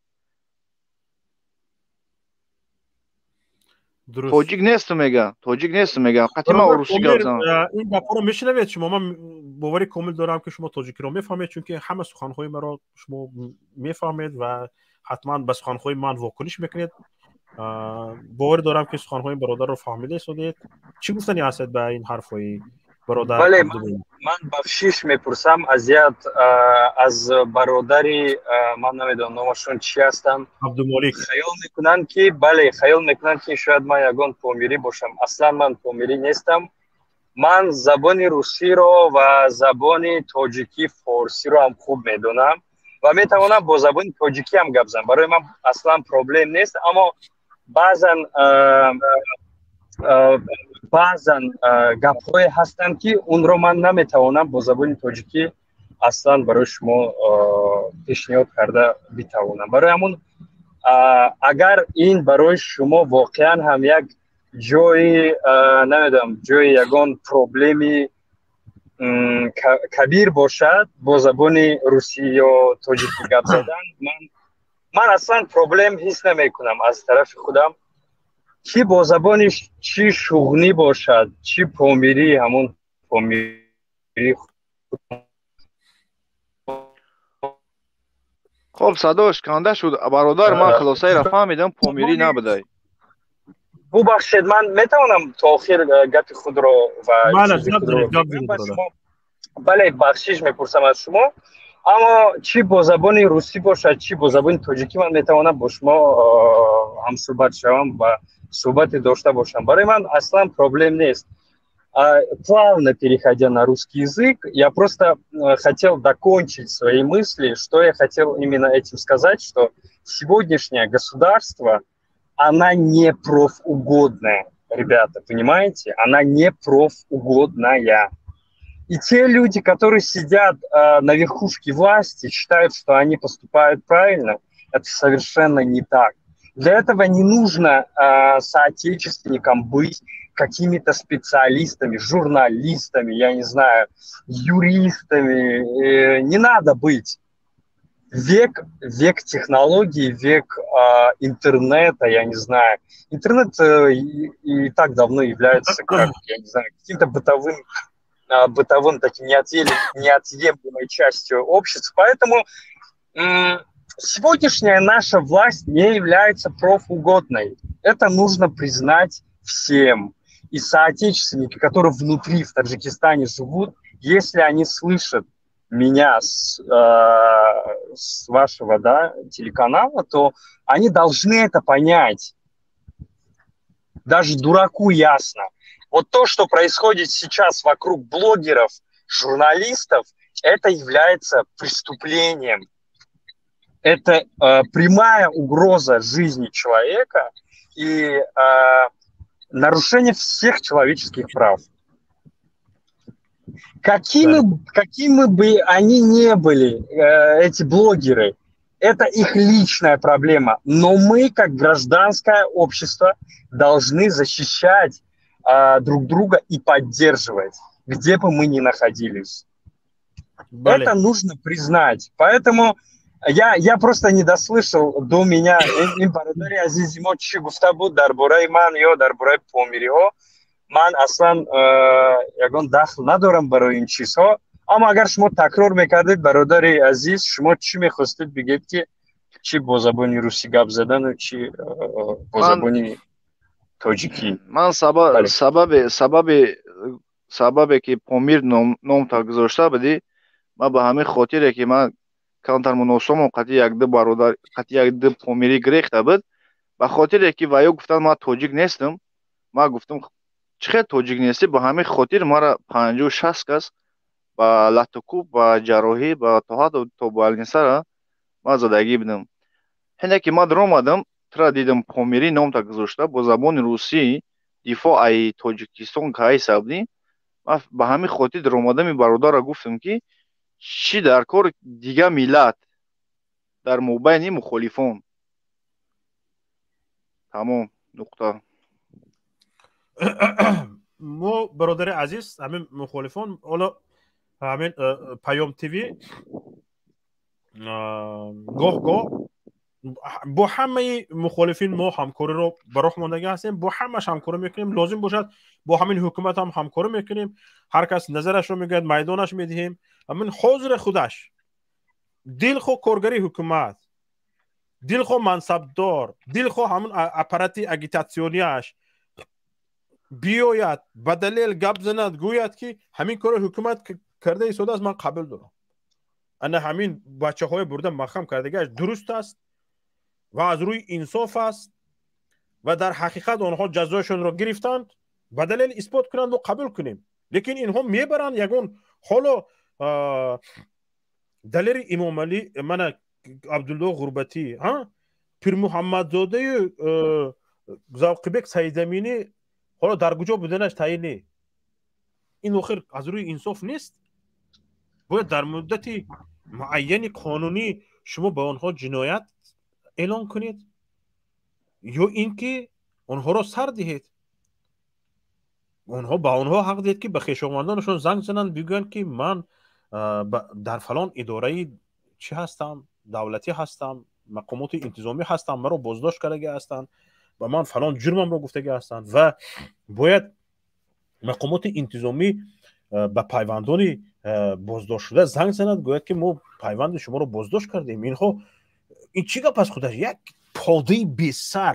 Тоҷик нестам мега, тоҷик нестам мега, қатима русӣ гап зад. Ин гапҳоро мешунавед шумо? Ман бовари комил дорам, ки шумо тоҷикиро мефаҳмед, чунки ҳама суханҳои маро шумо мефаҳмед ва ҳатман ба суханҳои ман вокуниш мекунед. Боварӣ дорам, ки суханҳои бародарро фаҳмида истодед. Чӣ гуфтани ҳастед ба ин ҳарфҳои бародар? Бале, ман бахшиш мепурсам азият аз бародари, ман намедонам номашон чӣ ҳастанд. Абдумолик. Хаёл мекунанд ки, бале, хаёл мекунанд, ки шояд ман ягон помирӣ бошам. Аслан ман помирӣ нестам. Ман забони русиро ва забони тоҷикӣ, форсиро ҳам хуб медонам ва метавонам бо забони тоҷикӣ ҳам гап занам. Барои ман аслан проблем нест, аммо баъзан гапҳое ҳастанд, ки онро ман наметавонам бо забони тоҷикӣ аслан барои шумо пешниҳод карда битавонам. Барои ҳамун, агар ин барои шумо воқеан ҳам як ҷои, намедонам, ҷои ягон проблеми кабир бошад бо забони русӣ ё тоҷикӣ гап задан, ман аслан проблем ҳис намекунам аз тарафи худам. Чӣ бо забони чӣ шуғнӣ бошад, чӣ помирӣ, ҳамон помирӣ. Хоб, садош канда шуд, бародар. Ман хулосаеро фаҳмидам, помирӣ набудай. Бубахшед, ман метавонам то охир гапи худро ва бале, бахшиш мепурсам аз шумо, аммо чӣ бо забони русӣ бошад, чӣ бо забони тоҷикӣ, ман метавонам бо шумо ҳамсӯҳбат шавам ва суҳбате дошта бошам. Барои ман аслан проблем нест. Плавно переходя на русский язык, я просто хотел докончить свои мысли, что я хотел именно этим сказать, что сегодняшнее государство, она не профугодная, ребята, понимаете? Она не профугодная. И те люди, которые сидят на верхушке власти, считают, что они поступают правильно, это совершенно не так. Для этого не нужно соотечественникам быть какими-то специалистами, журналистами, я не знаю, юристами. Не надо быть. Век технологий, век интернета, я не знаю. Интернет и так давно является, как, я не знаю, каким-то бытовым таким неотъемлемой частью общества. Поэтому сегодняшняя наша власть не является профугодной. Это нужно признать всем. И соотечественники, которые внутри в Таджикистане живут, если они слышат меня с вашего, да, телеканала, то они должны это понять. Даже дураку ясно. Вот то, что происходит сейчас вокруг блогеров, журналистов, это является преступлением. Это прямая угроза жизни человека и нарушение всех человеческих прав. Какими бы они ни были, эти блогеры, это их личная проблема. Но мы, как гражданское общество, должны защищать друг друга и поддерживать, где бы мы ни находились. Бале. Это нужно признать. Поэтому я просто не дослышал до меня. Ин бародари азизи мо чӣ гуфта буд дар бораи ман ё дар бораи помириҳо? Ман аслан ягон дахл надорам барои ин чизҳо, аммо агар шумо такрор мекардед, бародари азиз, шумо чӣ мехостед бигед, ки чӣ бо забони русӣ гап задану чӣ бо забони тоҷикӣ? Ман сабабе ки Помир номта гузошта будӣ, ман ба ҳамин хотире, ки ман камтар мунособам қатъи якду бародар, қатъи якду помирӣ гирехта буд, ба хотире ки ваё гуфтанд ман тоҷик нестам. Ман гуфтам, чӣ хел тоҷик нестӣ? Ба ҳамин хотир мара 50-60 кас ба латукӯб, ба ҷарроҳӣ, ба то ҳатто то больницара ман задагӣ будам. Ҳине ки ман даромадам, тура дидам, помирӣ номта гузошта, бо забони русӣ дифоъ ай Тоҷикистон кайса будӣ. Ман ба ҳамин хотир даромадами бародарро гуфтам, ки чӣ дар кор дига миллат. Дар мобайни мухолифон. Тамом, нуқта. Мо, бародари азиз, ҳамин мухолифон, ҳоло ҳамин Паём ТВ гоҳ гоҳ бо ҳамаи мухолифин мо ҳамкориро ба роҳ мондагӣ ҳастем, бо ҳамаш ҳамкорӣ мекунем, лозим бошад бо ҳамин ҳукумат ҳам ҳамкорӣ мекунем. Ҳар кас назарашро мегӯяд, майдонаш медиҳем. Ҳамин ҳозири худаш дилхоҳ коргари ҳукумат, дилхоҳ мансабдор, дилхоҳ ҳамун аппарати агитатсионияш биёяд, ба далел гап занад, гӯяд, ки ҳамин корро ҳукумат карда истодааст, ман қабул дорам, ана ҳамин бачаҳои бурда маҳкам кардагиаш дуруст аст ва аз рӯи инсоф аст ва дар ҳақиқат онҳо ҷазояшонро гирифтанд, ба далел исбот кунанд, мо қабул кунем. Лекин инҳо мебаранд ягон ҳоло Далери Имомалӣ, мана Абдулло Ғурбатӣ, Пирмуҳаммадзодаю Завқибек Саидаминӣ ҳоло дар куҷо буданаш таъин не. Ин охир аз рӯи инсоф нест. Бояд дар муддати муайяни қонунӣ шумо ба онҳо ҷиноят эълон кунед ё ин ки онҳоро сар диҳед. Онҳо ба онҳо ҳақ диҳед, ки ба хешовандонашон занг зананд, бигӯянд, ки ман дар фалон идораи чӣ ҳастам, давлатӣ ҳастам, мақомоти интизомӣ ҳастам, маро боздошт кардагӣ ҳастанд, ба ман фалон ҷурмамро гуфтагӣ ҳастанд. Ва бояд мақомоти интизомӣ ба пайвандони боздоштшуда занг занад, гӯяд, ки мо пайванди шуморо боздошт кардем. Инҳо ин чӣ гап аст худаш? Як подаи бесар.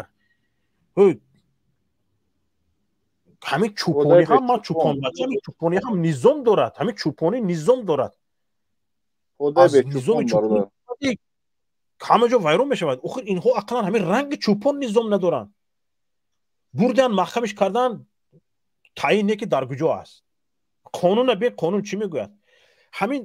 Ҳамин чӯпонӣ ҳам, ман чӯпонбача, ҳамин чӯпонӣ ҳам низом дорад, ҳамин чӯпонӣ низом дорад. Аз низоми чӯпонӣ ҳама ҷо вайрон мешавад. Охир инҳо ақаллан ҳамин ранги чӯпон низом надоранд. Бурдан, маҳкамиш кардан, таъин не, ки дар куҷо аст. Қонуна бе қонун чӣ мегӯяд? Ҳамин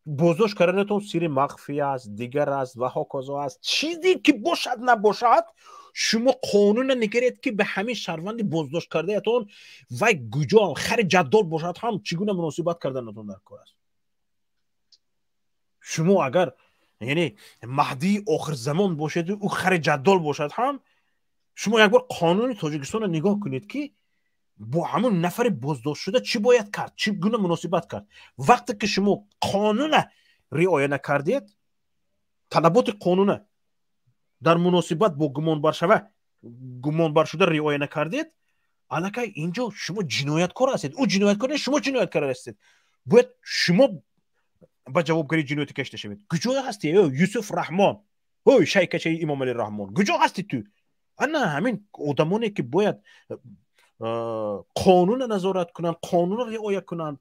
боздошт карданатон сири махфӣ аст, дигар аст ва ҳоказо аст. Чизе ки бошад набошад, шумо қонуна нигаред, ки ба ҳамин шаҳрванди боздошт кардаятон, вай куҷо хари ҷаддол бошад ҳам, чӣ гуна муносибат карданатон дар кор аст. Шумо агар, яъне, маҳдии охирзамон бошеду ӯ хари ҷаддол бошад ҳам, шумо як бор қонуни Тоҷикистонро нигоҳ кунед, ки бо ҳамун нафари боздоштшуда чӣ бояд кард, чӣ гуна муносибат кард. Вақте ки шумо қонуна риоя накардед, талаботи қонуна дар муносибат бо гумонбаршуда риоя накардед, аллакай инҷо шумо ҷинояткор ҳастед. Ӯ ҷинояткор не, шумо ҷинояткор ҳастед. Бояд шумо ба ҷавобгарии ҷиноятӣ кашида шавед. Куҷо ҳастӣ, Юсуф Раҳмон, ой шайкачаи Имомалӣ Раҳмон, куҷо ҳастӣ ту? Ана ҳамин одамоне, ки бояд қонуна назорат кунанд, қонунро риоя кунанд,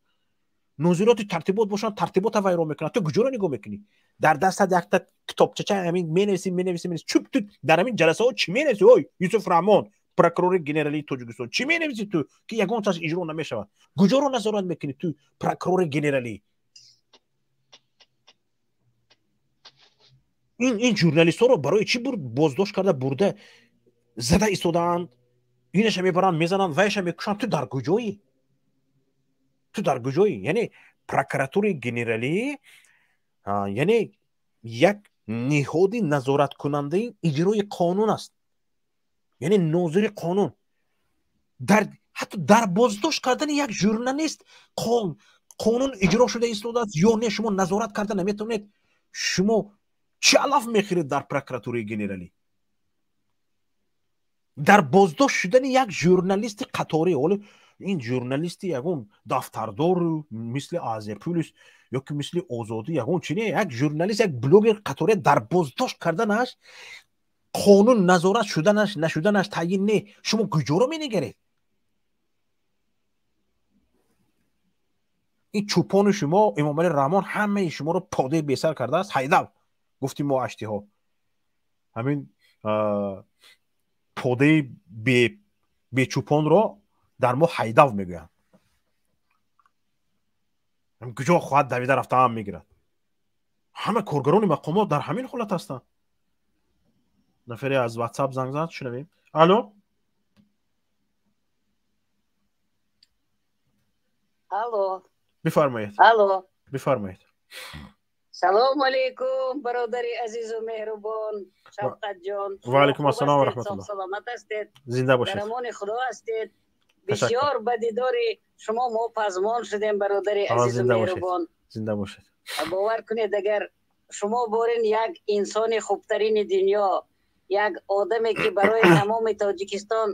нозироти тартибот бошанд, тартибота вайрон мекунанд. Ту куҷоро нигоҳ мекунӣ? Дар дастат якта китобчача ҳамин менависӣ, менависӣ, менависӣ. Чӯб, ту дар ҳамин ҷаласаҳо чӣ менависӣ, ой Юсуф Раҳмон, прокурори генералии Тоҷикистон? Чӣ менависӣ ту, ки ягон чиз иҷро намешавад? Куҷоро назорат мекунӣ ту, прокурори генералӣ? Ин журналистҳоро барои чӣ боздошт карда, бурда зада истодаанд? Инаша мебаранд, мезананд, вайша мекушанд. Ту дар куҷоӣ? Ту дар куҷоӣ? Яъне прокуратураи генералӣ, яъне як ниҳоди назораткунандаи иҷрои қонун аст, яъне нозири қонун. Дар ҳатто дар боздошт кардани як журналист қонун иҷро шуда истодааст ё не, шумо назорат карда наметавонед. Шумо чӣ алаф мехӯред дар прокуратураи генералӣ? Дар боздошт шудани як журналисти қаторӣ, ҳоло ин журналисти ягон дафтардору мисли Азия Плюс ё ки мисли Озодӣ, ягон чи не, як журналист, як блогер қаторӣ, дар боздошт карданаш қонун назорат шуданаш нашуданаш таъйин не. Шумо куҷоро менигаред? Ин чӯпони шумо Эмомалӣ Раҳмон ҳамаи шуморо подаи бесар кардааст. Ҳайдав гуфти мо аштиҳо, ҳамин подаи бечӯпонро дар мо ҳайдав мегӯянд. Куҷо хоҳад давида рафтаам мегирад. Ҳама коргарони мақомот дар ҳамин ҳолат ҳастанд. Нафаре аз Ватсап занг зад, шунавем. Алло. Алло. Бифармоед. Алло. Бифармоед. Салому алейкум, бародари азизу меҳрубон Шавқатҷон. Ва алайкум ассалом ва раҳматуллоҳ. Саломат ҳастед? Зинда бошед. Дар амони Худо ҳастед. Бисёр ба дидори шумо мо пазмон шудем, бародари азизу меҳрубон. Зинда бошед. Бовар кунед, агар шумо борин як инсони хубтарини дунё, як одаме ки барои тамоми Тоҷикистон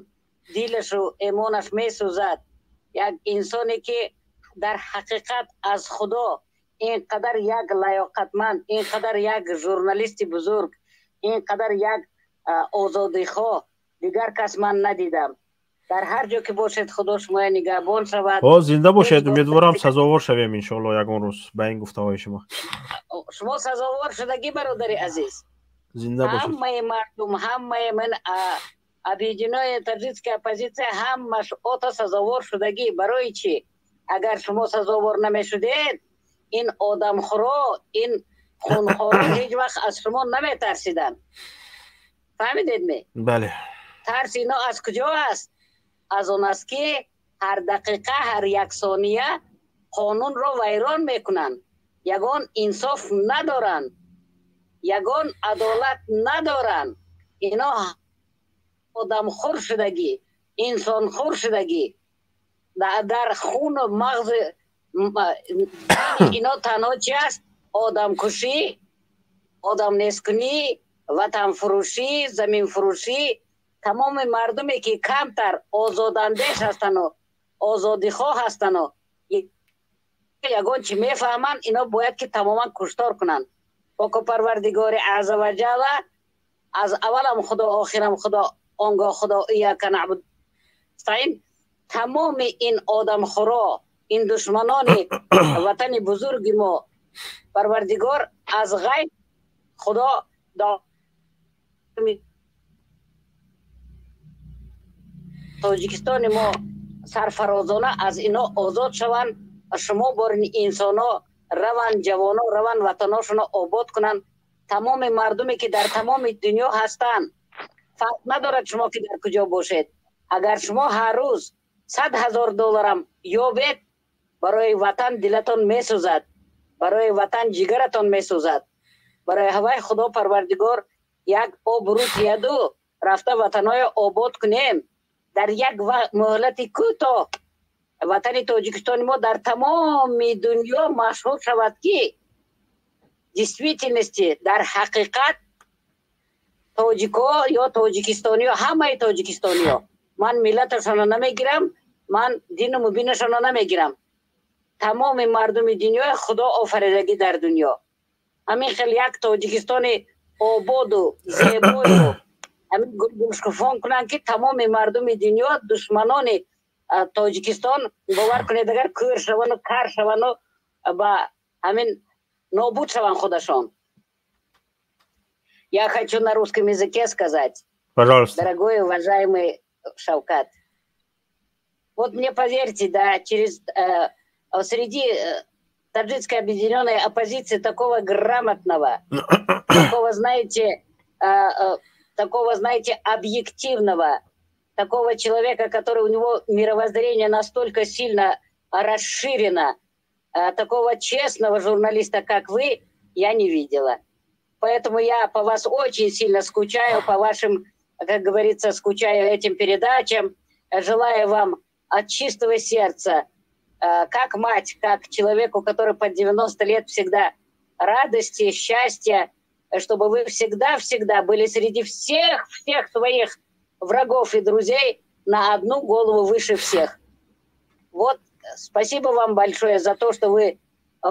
дилашу эмонаш месӯзад, як инсоне ки дар ҳақиқат аз Худо ин қадар як лаёқатманд, ин қадар як журналисти бузург, ин қадар як озодихоҳ дигар кас ман надидам. Дар ҳар ҷо ки бошед, Худо шумоя нигаҳбон шавад. О, зинда бошед. Умедворам, сазовор шавем, иншоалло, ягон рӯз ба ин гуфтаҳои шумо. Шумо сазовор шудагӣ, бародари азиз. Зинда бошед. Ҳамаи мардум, ҳамаи ман объединённая таджикская оппозиция, ҳамаш ото сазовор шудагӣ. Барои чӣ? Агар шумо сазовор намешудед, ин одамхӯро, ин хунхоро ҳеҷ вақт аз шумо наметарсиданд. Фаҳмидед ме? Бале. Тарси ино аз куҷо аст? Аз он аст, ки ҳар дақиқа, ҳар як сония қонунро вайрон мекунанд, ягон инсоф надоранд, ягон адолат надоранд. Ино одамхӯр шудагӣ, инсонхӯр шудагӣ. Дар хуну мағзи ино танҳо чи аст? Одамкушӣ, одамнескунӣ, ватанфурӯшӣ, заминфурӯшӣ. Тамоми мардуме ки камтар озодандеш ҳастану озодихоҳ ҳастану ягон чи мефаҳманд, ино бояд ки тамоман куштор кунанд. Поку Парвардигори азза ва ҷалла, аз аввалам Худо, охирам Худо, он гоҳ Худо, ияка набуд стаин, тамоми ин одамхӯро, ин душманони ватани бузурги мо, Парвардигор аз ғайб Худо Тоҷикистони мо сарфарозона аз ино озод шаванд. Шумо борин инсоно раванд, ҷавоно раванд, ватаношонро обод кунанд. Тамоми мардуме ки дар тамоми дунё ҳастанд, фарқ надорад шумо ки дар куҷо бошед, агар шумо ҳар рӯз 100 000 долларам ёбед, барои ватан дилатон месӯзад, барои ватан ҷигаратон месӯзад. Барои ҳавай Худо Парвардигор як обрӯ тияду рафта ватанҳоя обод кунем. Дар як муҳлати кӯтоҳ ватани Тоҷикистони мо дар тамоми дунё машҳур шавад, ки действительности, дар ҳақиқат, тоҷико ё тоҷикистониё, ҳамаи тоҷикистониё, ман миллаташонро намегирам, ман дину мубинашонро намегирам, тамоми мардуми дунёи Худо офаридагӣ дар дунё ҳамин хел як Тоҷикистони ободу зебою ҳамин гулгулшукуфон кунанд, ки тамоми мардуми дунё, душманони Тоҷикистон, бовар кунед, агар кӯр шавану кар шавану ба ҳамин нобуд шаванд худашон. Я хочу на русском языке сказать. Пожалуйста. Дорогой, уважаемый Шавкат. Вот мне поверьте, да, через среди таджикской объединенной оппозиции такого грамотного, такого, знаете, объективного, такого человека, который у него мировоззрение настолько сильно расширено, такого честного журналиста, как вы, я не видела. Поэтому я по вас очень сильно скучаю, по вашим, как говорится, скучаю этим передачам. Желаю вам от чистого сердца, как мать, как человеку, который под 90 лет, всегда радости, счастья, чтобы вы всегда-всегда были среди всех-всех своих врагов и друзей на одну голову выше всех. Вот, спасибо вам большое за то, что вы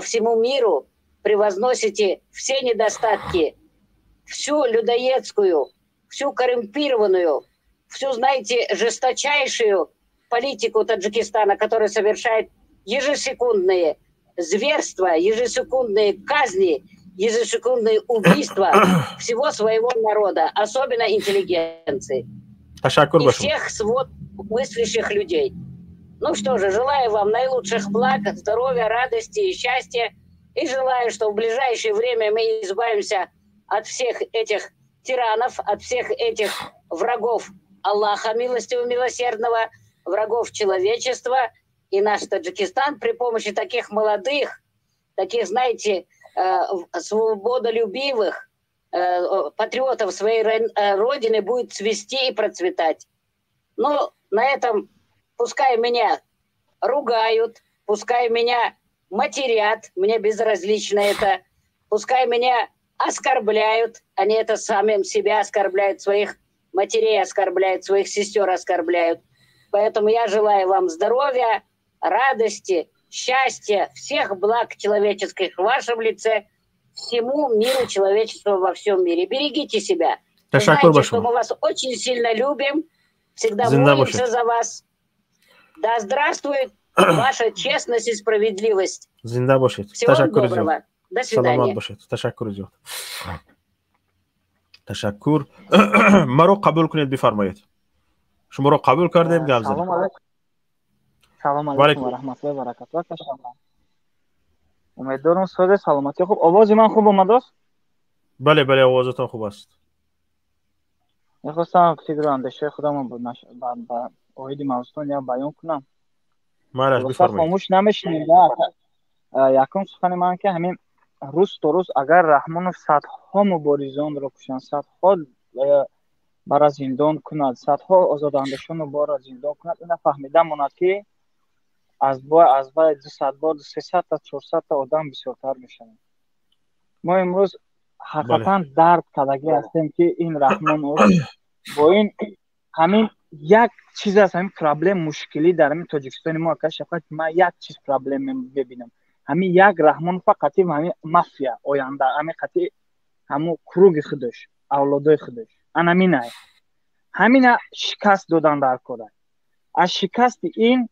всему миру превозносите все недостатки, всю людоедскую, всю коррумпированную, всю, знаете, жесточайшую политику Таджикистана, которая совершает ежесекундные зверства, ежесекундные казни, ежесекундные убийства всего своего народа, особенно интеллигенции. Ташаккур. И всех свод мыслящих людей. Ну что же, желаю вам наилучших благ, здоровья, радости и счастья. И желаю, что в ближайшее время мы избавимся от всех этих тиранов, от всех этих врагов Аллаха милостивого, милосердного, врагов человечества. И наш Таджикистан при помощи таких молодых, таких, знаете, свободолюбивых патриотов своей родины будет цвести и процветать. Но на этом пускай меня ругают, пускай меня матерят, мне безразлично это, пускай меня оскорбляют, они это сами себя оскорбляют, своих матерей оскорбляют, своих сестер оскорбляют. Поэтому я желаю вам здоровья, радости, счастья, всех благ человеческих в вашем лице, всему миру человечества во всем мире. Берегите себя. Знаете, что мы вас очень сильно любим, всегда молимся за вас. Да здравствует ваша честность и справедливость. Зинда бошед. Всего доброго. До свидания. Саломат бошед. Ташаккур зиёд. Ташаккур. Маро қабул кунед, бифармоед. Шуморо қабул кардем, гап занед. Салом алейкум ва раҳматуллоҳи ва баракатуҳ. Умедворам сози саломатӣ хуб. Овози ман хуб омадааст? Бале, бале, овозатон хуб аст. Мехостам фикру андешаи худамро ба оиди мавзӯъ як баён кунам. Мараш, бифармоед. Хомӯш намешинем. Якум сухани ман ки ҳамин рӯз то рӯз агар Раҳмонов садҳо муборизонро кушанд, садҳо бара зиндон кунад, садҳо озодандешонро бора зиндон кунад, ина фаҳмида монад ки аз бай 200 бор 300 та 400 та одам бисёртар мешаванд. Мо имрӯз ҳақиқатан дард кардагӣ ҳастем ки ин Раҳмонов бо ин ҳамин як чиз аст, ҳамин проблем, мушкилӣ дар ҳамин Тоҷикистони мо, ака Шафқат, ман як чиз проблем мебинам. Ҳамин як Раҳмонов фақати ҳамин мафия оянда, ҳамин қати ҳамун круги худаш, авлодои худаш. Анаминай. Ҳамина шикаст додан дар кора. Аз шикасти ин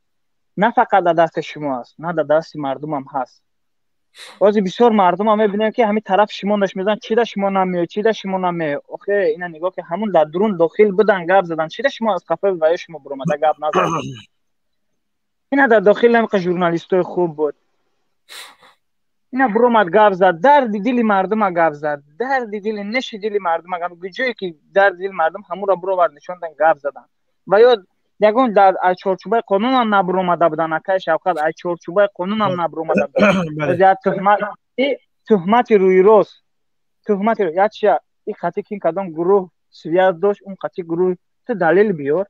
на фақат дар дасти шумо аст, на дар дасти мардумам ҳаст. Бози бисёр мардумам мебинем ки ҳамин тараф шумо наш мезананд, чида шумо намеоед, чида шумо намеоед. Охе, ина нигоҳ ки ҳамун дар дурун дохил будан гап задан, чида шумо аз қафои ваё шумо буромада гап назад. Ина дар дохил ҳамқа журналистои хуб буд. Ина буромад гап зад, дарди дили мардума гап зад, дарди дили неши дили мардума гап, ҷое ки дарди дили мардум ҳамуро буровард нишондан гап задан. Ва ё ягон дар аз чорчӯбаи қонунам набуромада будан, акаи Шавқат, аз чорчӯбаи қонунам набуромада будан. Туҳмати рӯйрост, туҳмати як чия, и қати кин кадом гурӯҳ связ дошт, он қати гурӯҳ, ту далел биёр.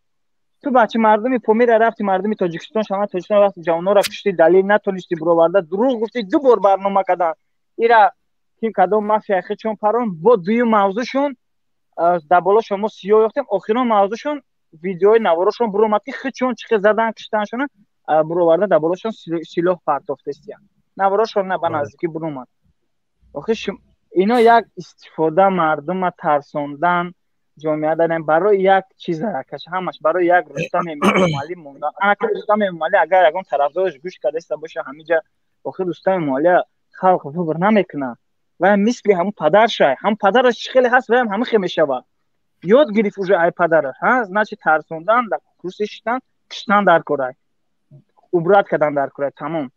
Ту бачи мардуми Помира рафти, мардуми Тоҷикистон, шамоли Тоҷикистон рафти, ҷавонора кушти, далел натонисти буроварда, дурӯғ гуфти, ду бор барнома кардан. Ира кин кадом мафия хичон парон, бо дуюм мавзӯшон дар боло шумо сиёҳ ёфтем, охирон мавзӯшон видеои наворошон буромад ки хичон чихе задан киштаншона буроварда дар болошон силоҳ партофтестиян. Наворошон на ба наздикӣ буромад. Охир ино як истифода мардума тарсондан ҷомеа дарем барои як чиз акаш ҳамаш барои як Рустам Эмомалӣ мондан. Анака Рустам Эмомалӣ агар ягон тарафдораш гӯш кардаиста боша ҳамиҷа, охир Рустам Эмомалӣ халқ выбор намекунад. Ваям мисли ҳамун падаршай, ҳам падараш чӣ хеле ҳаст, ваям ҳамин хел мешавад. Ёд гирифт уже ай падараш, ҳа, значит тарсондан, дар курси шиштан, киштан дар корай, убрат кардан дар корай, тамом.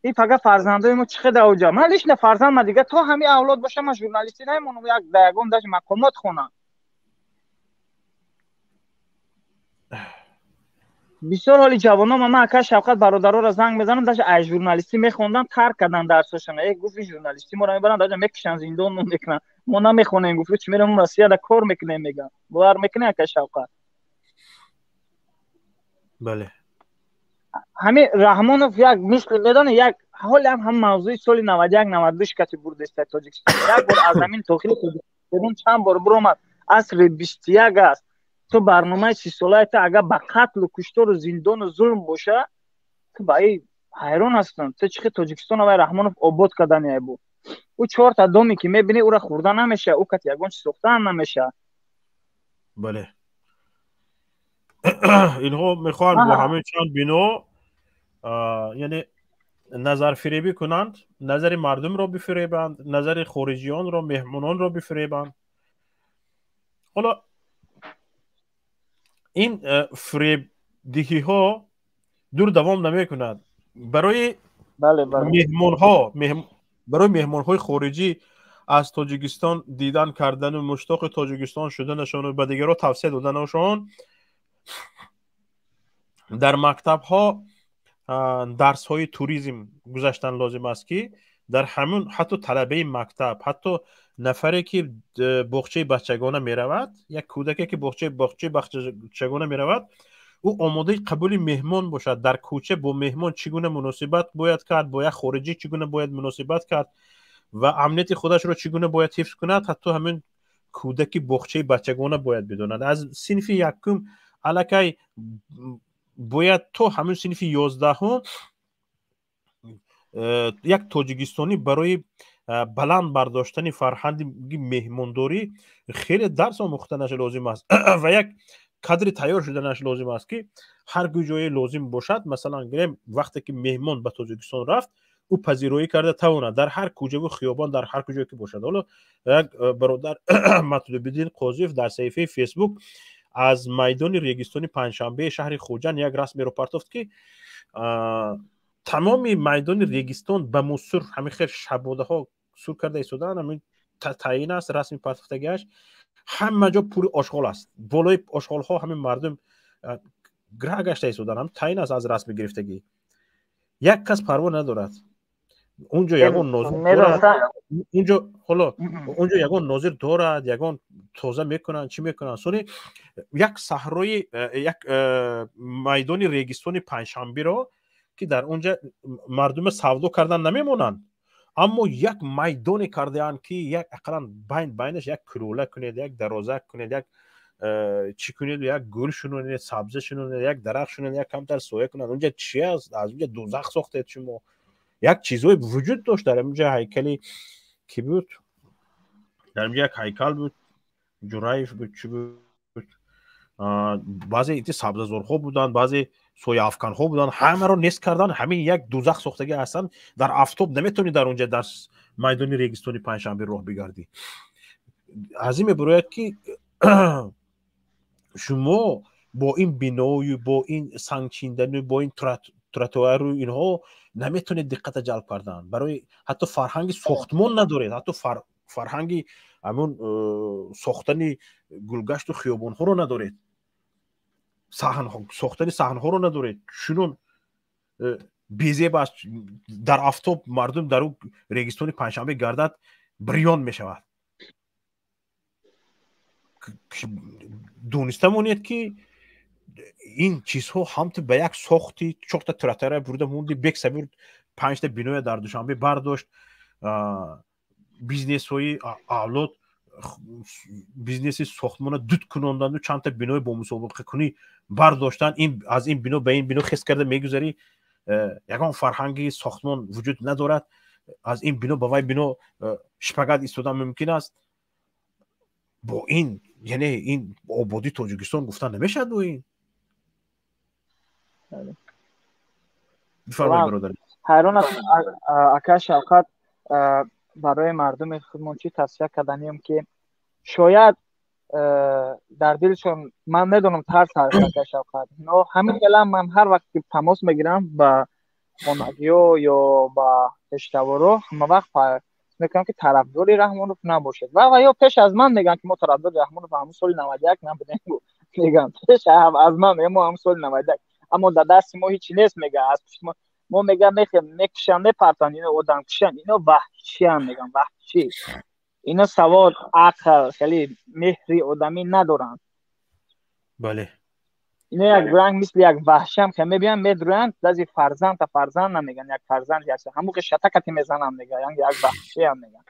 И фақат фарзандои мо чӣ хел дар оҷа? Ман лично фарзанд ма дига то ҳамин авлод боша, ман журналистӣ намемонам, як дар ягон даже мақомот хонам. Бисёр ҳоли ҷавоно ман ака Шавқат бародароро занг мезанам, даже ай журналистӣ мехондан, тарк кардан дарсошона. Э, гуфт журналистӣ моро мебаранд, даже мекушанд, зиндон мекунанд. Мо намехонем, гуфт чӣ меравем Россияда кор мекунем, мегӯянд. Бовар мекунӣ ака Шавқат? Бале. Ҳамин Раҳмонов як мисли медонӣ, як ҳоле ҳам мавзӯи соли 91 92 кати бурдеста Тоҷикистон. Як бор аз ҳамин дохили Тоҷикистон чанд бор буромад. Асри 21 аст. Ту барномаи 30-солаи ту агар ба қатлу куштору зиндону зулм боша, ту ба ин ҳайрон ҳастам. Ту чӣ хел Тоҷикистонро вай Раҳмонов обод кардани бу. Ӯ чорта доме ки мебинӣ, ӯра хӯрда намеша, ӯ кати ягон чиз сохтаам намеша. Бале. Инҳо мехоҳанд бо ҳамин чанд бино, яъне назарфиребӣ кунанд, назари мардумро бифиребанд, назари хориҷиёнро, меҳмононро бифиребанд. Ҳоло ин фиребдиҳиҳо дур давом намекунад. Барои меҳмонҳо, барои меҳмонҳои хориҷӣ аз Тоҷикистон дидан кардану муштоқи Тоҷикистон шуданашону ба дигарро тавсия доданашон дар мактабҳо Дарсҳои туризм гузаштан лозим аст, ки дар ҳамун ҳатто талабаи мактаб, ҳатто нафаре ки боғчаи бачагона меравад, як кӯдаке ки боғчаи бачагона меравад, ӯ омодаи қабули меҳмон бошад. Дар кӯча бо меҳмон чӣ гуна муносибат бояд кард, бо як хориҷӣ чӣ гуна бояд муносибат кард ва амнияти худашро чӣ гуна бояд ҳифз кунад, ҳатто ҳамин кӯдаки боғчаи бачагона бояд бидонад. Аз синфи якум аллакай бояд то ҳамин синфи 11-ум як тоҷикистонӣ барои баланд бардоштани фарҳанги меҳмондорӣ хеле дарс омӯхтанаш лозим аст ва як кадри тайёр шуданаш лозим аст, ки ҳар куҷое лозим бошад, масалан гирем, вақте ки меҳмон ба Тоҷикистон рафт, ӯ пазироӣ карда тавонад дар ҳар кӯчаву хиёбон, дар ҳар куҷое ки бошад. Ҳоло як бародар Матлубиддин Қозиев дар саҳифаи Фейсбук аз майдони Регистони Панҷшанбеи шаҳри Хуҷанд як расмеро партофт, ки тамоми майдони Регистон ба мусур, ҳамин хел шабодаҳо сур карда истодаанд. Ҳамин таъин аст расми партофтагиаш. Ҳама ҷо пури ошғол аст, болои ошғолҳо ҳамин мардум граҳ гашта истодаанд. Ҳам таъин аст аз расми гирифтагӣ. Як кас парво надорад. Унҷо ягон нозир дорад? Унҷо ҳоло унҷо ягон нозир дорад? Ягон тоза мекунанд, чӣ мекунанд? Сони як саҳрои, як майдони Регистони Панҷшанберо, ки дар унҷа мардуме савдо кардан намемонанд, аммо як майдоне кардаанд, ки як ақаллан байн байнаш як кӯлола кунед, як дароза кунед, як чӣ кунед, як гул шунонед, сабза шунонед, як дарахт шунонед, як камтар соя кунад. Унҷа чи аст? Аз унҷа дӯзах сохтед шумо. Як чизое вуҷуд дошт дар инҷа, ҳайкали ки буд дар инҷа, як ҳайкал буд, Ҷураев буд, чӣ буд. Баъзе ити сабзазорҳо буданд, баъзе сояафканҳо буданд, ҳамаро нест кардан. Ҳамин як дӯзах сохтагӣ ҳастанд. Дар афтоб наметавонӣ дар онҷа, дар майдони Регистони Панҷшанбе роҳ бигардӣ. Аз ин мебарояд, ки шумо бо ин биною, бо ин сангчиндану, бо ин тротуару инҳо наметавонед диққата ҷалб кардан. Барои ҳатто фарҳанги сохтмон надоред, ҳатто фарҳанги ҳамун сохтани гулгашту хиёбонҳоро надоред, сохтани саҳнҳоро надоред. Чунон безеб аст. Дар афтоб мардум дар ӯ Регистони Панҷшанбе гардад, бирён мешавад. Дониста монед, ки ин чизҳо ҳамту ба як сохти чорта тротуара бурда монди. Бексабир панҷта биноя дар Душанбе бардошт. Бизнесҳои авлод бизнеси сохтмона дуд кунонданду чандта бинои бо мусобиқакунӣ бардоштанд. Ин аз ин бино ба ин бино хес карда мегузарӣ, ягон фарҳанги сохтмон вуҷуд надорад. Аз ин бино ба вай бино шпагат истодан мумкин аст. Бо ин, яъне, ин ободии Тоҷикистон гуфта намешавад бо ин. Бифармоед, бародар. Ҳайрон аст, ака Шавқат. Барои мардуми худмон чӣ тавсия карданием, ки шояд дар дилшон, ман медонам, тарс ҳаст, ака Шавқат. Но ҳамин хелам ман ҳар вақт ки тамос мегирам ба хонагиё ё ба пештаворо, ҳама вақт мекунам, ки тарафдори Раҳмонов набошед. Ва ё пеш аз ман мегӯянд, ки мо тарафдори Раҳмонов ҳамун соли 91 набудем. Мегӯянд пеш аз ман, мегӯям, мо ҳамун соли 91, аммо дар дасти мо ҳичи нест, мегӯяд, аз пушти мо, мегӯям, мекушанд, мепартанд, ино одамкушанд, ино ваҳшианд, мегӯям, ваҳшӣ, ино савод, ақл, хеле меҳри одамӣ надоранд. Ино як ранг мисли як ваҳшиам ки мебиёнд, медурӯянд, дази фарзанд та фарзанд намегӯянд, як фарзанд як ҳамун ки шатакати мезананд, мегӯянд, як ваҳшиам, мегӯянд.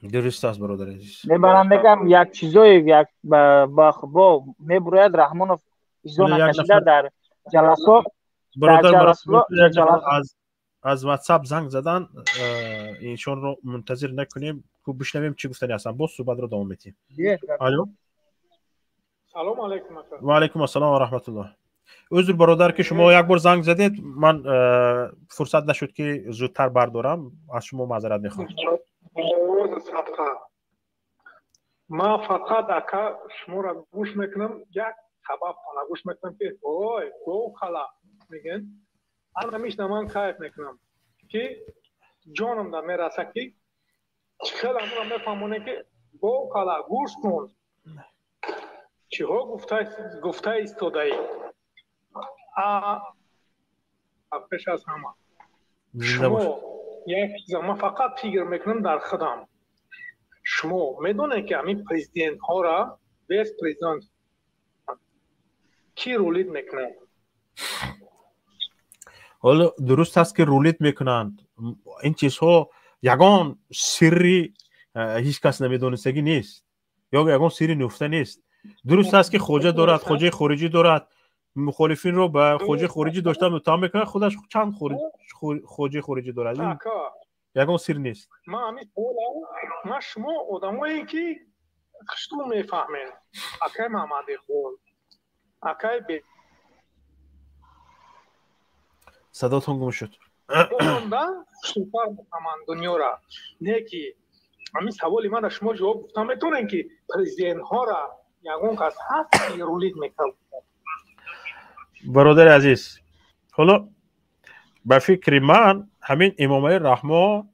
Дуруст аст, бародари азиз. Мебаранд, мегӯям, як чизое як бо мебурояд Раҳмонов изо накашида дар ҷаласо. Бародар, аз WhatsApp занг задан, иншонро мунтазир накунем, бишнавем, чӣ гуфтани ҳастанд, боз суҳбатро давом медиҳем. Алло. Салом алейкум, ака. Ва алайкум ассалом ва раҳматуллоҳ. Узр, бародар, ки шумо як бор занг задед, ман фурсат нашуд, ки зудтар бардорам. Аз шумо маъзарат мехоҳам. Ман фақат, ака, шуморо гӯш мекунам, як сабаб хона гӯш мекунам, ки ой гов хала мегӯянд, ана мишна ман кайф мекунам, ки ҷонам да мераса, ки хеле амура мефаҳмонем, ки гов хала, гӯш кун, чиҳо гуфта истодаӣ. Пеш аз ҳама шумо як чиза, ман фақат фикр мекунам дар худам. Шумо медонед, ки ҳамин президентҳоро, весь президент кӣ рулить мекунад? Ҳоло дуруст аст, ки рулить мекунанд. Ин чизҳо ягон сирри ҳеҷ кас намедонистагӣ нест ё ягон сирри нуфта нест. Дуруст аст, ки хоҷа дорад, хоҷаи хориҷӣ дорад, мухолифинро ба хоҷаи хориҷӣ дошта муттаҳам мекунад. Худаш чанд хоҷаи хориҷӣ дорад? Ягон сир нест. Ман шумо одамое, ки хушрӯ мефаҳмед, акай Маҳмадиқбол, акай. Садотон гум шуд. Хушрӯтар мефаҳманд дунёра. Не ки ҳамин саволи мана шумо ҷавоб гуфта метавонем, ки президентҳоро ягон кас ҳаст, ки рулить мекард? Бародари азиз, ҳоло ба фикри ман, ҳамин Эмомалӣ Раҳмон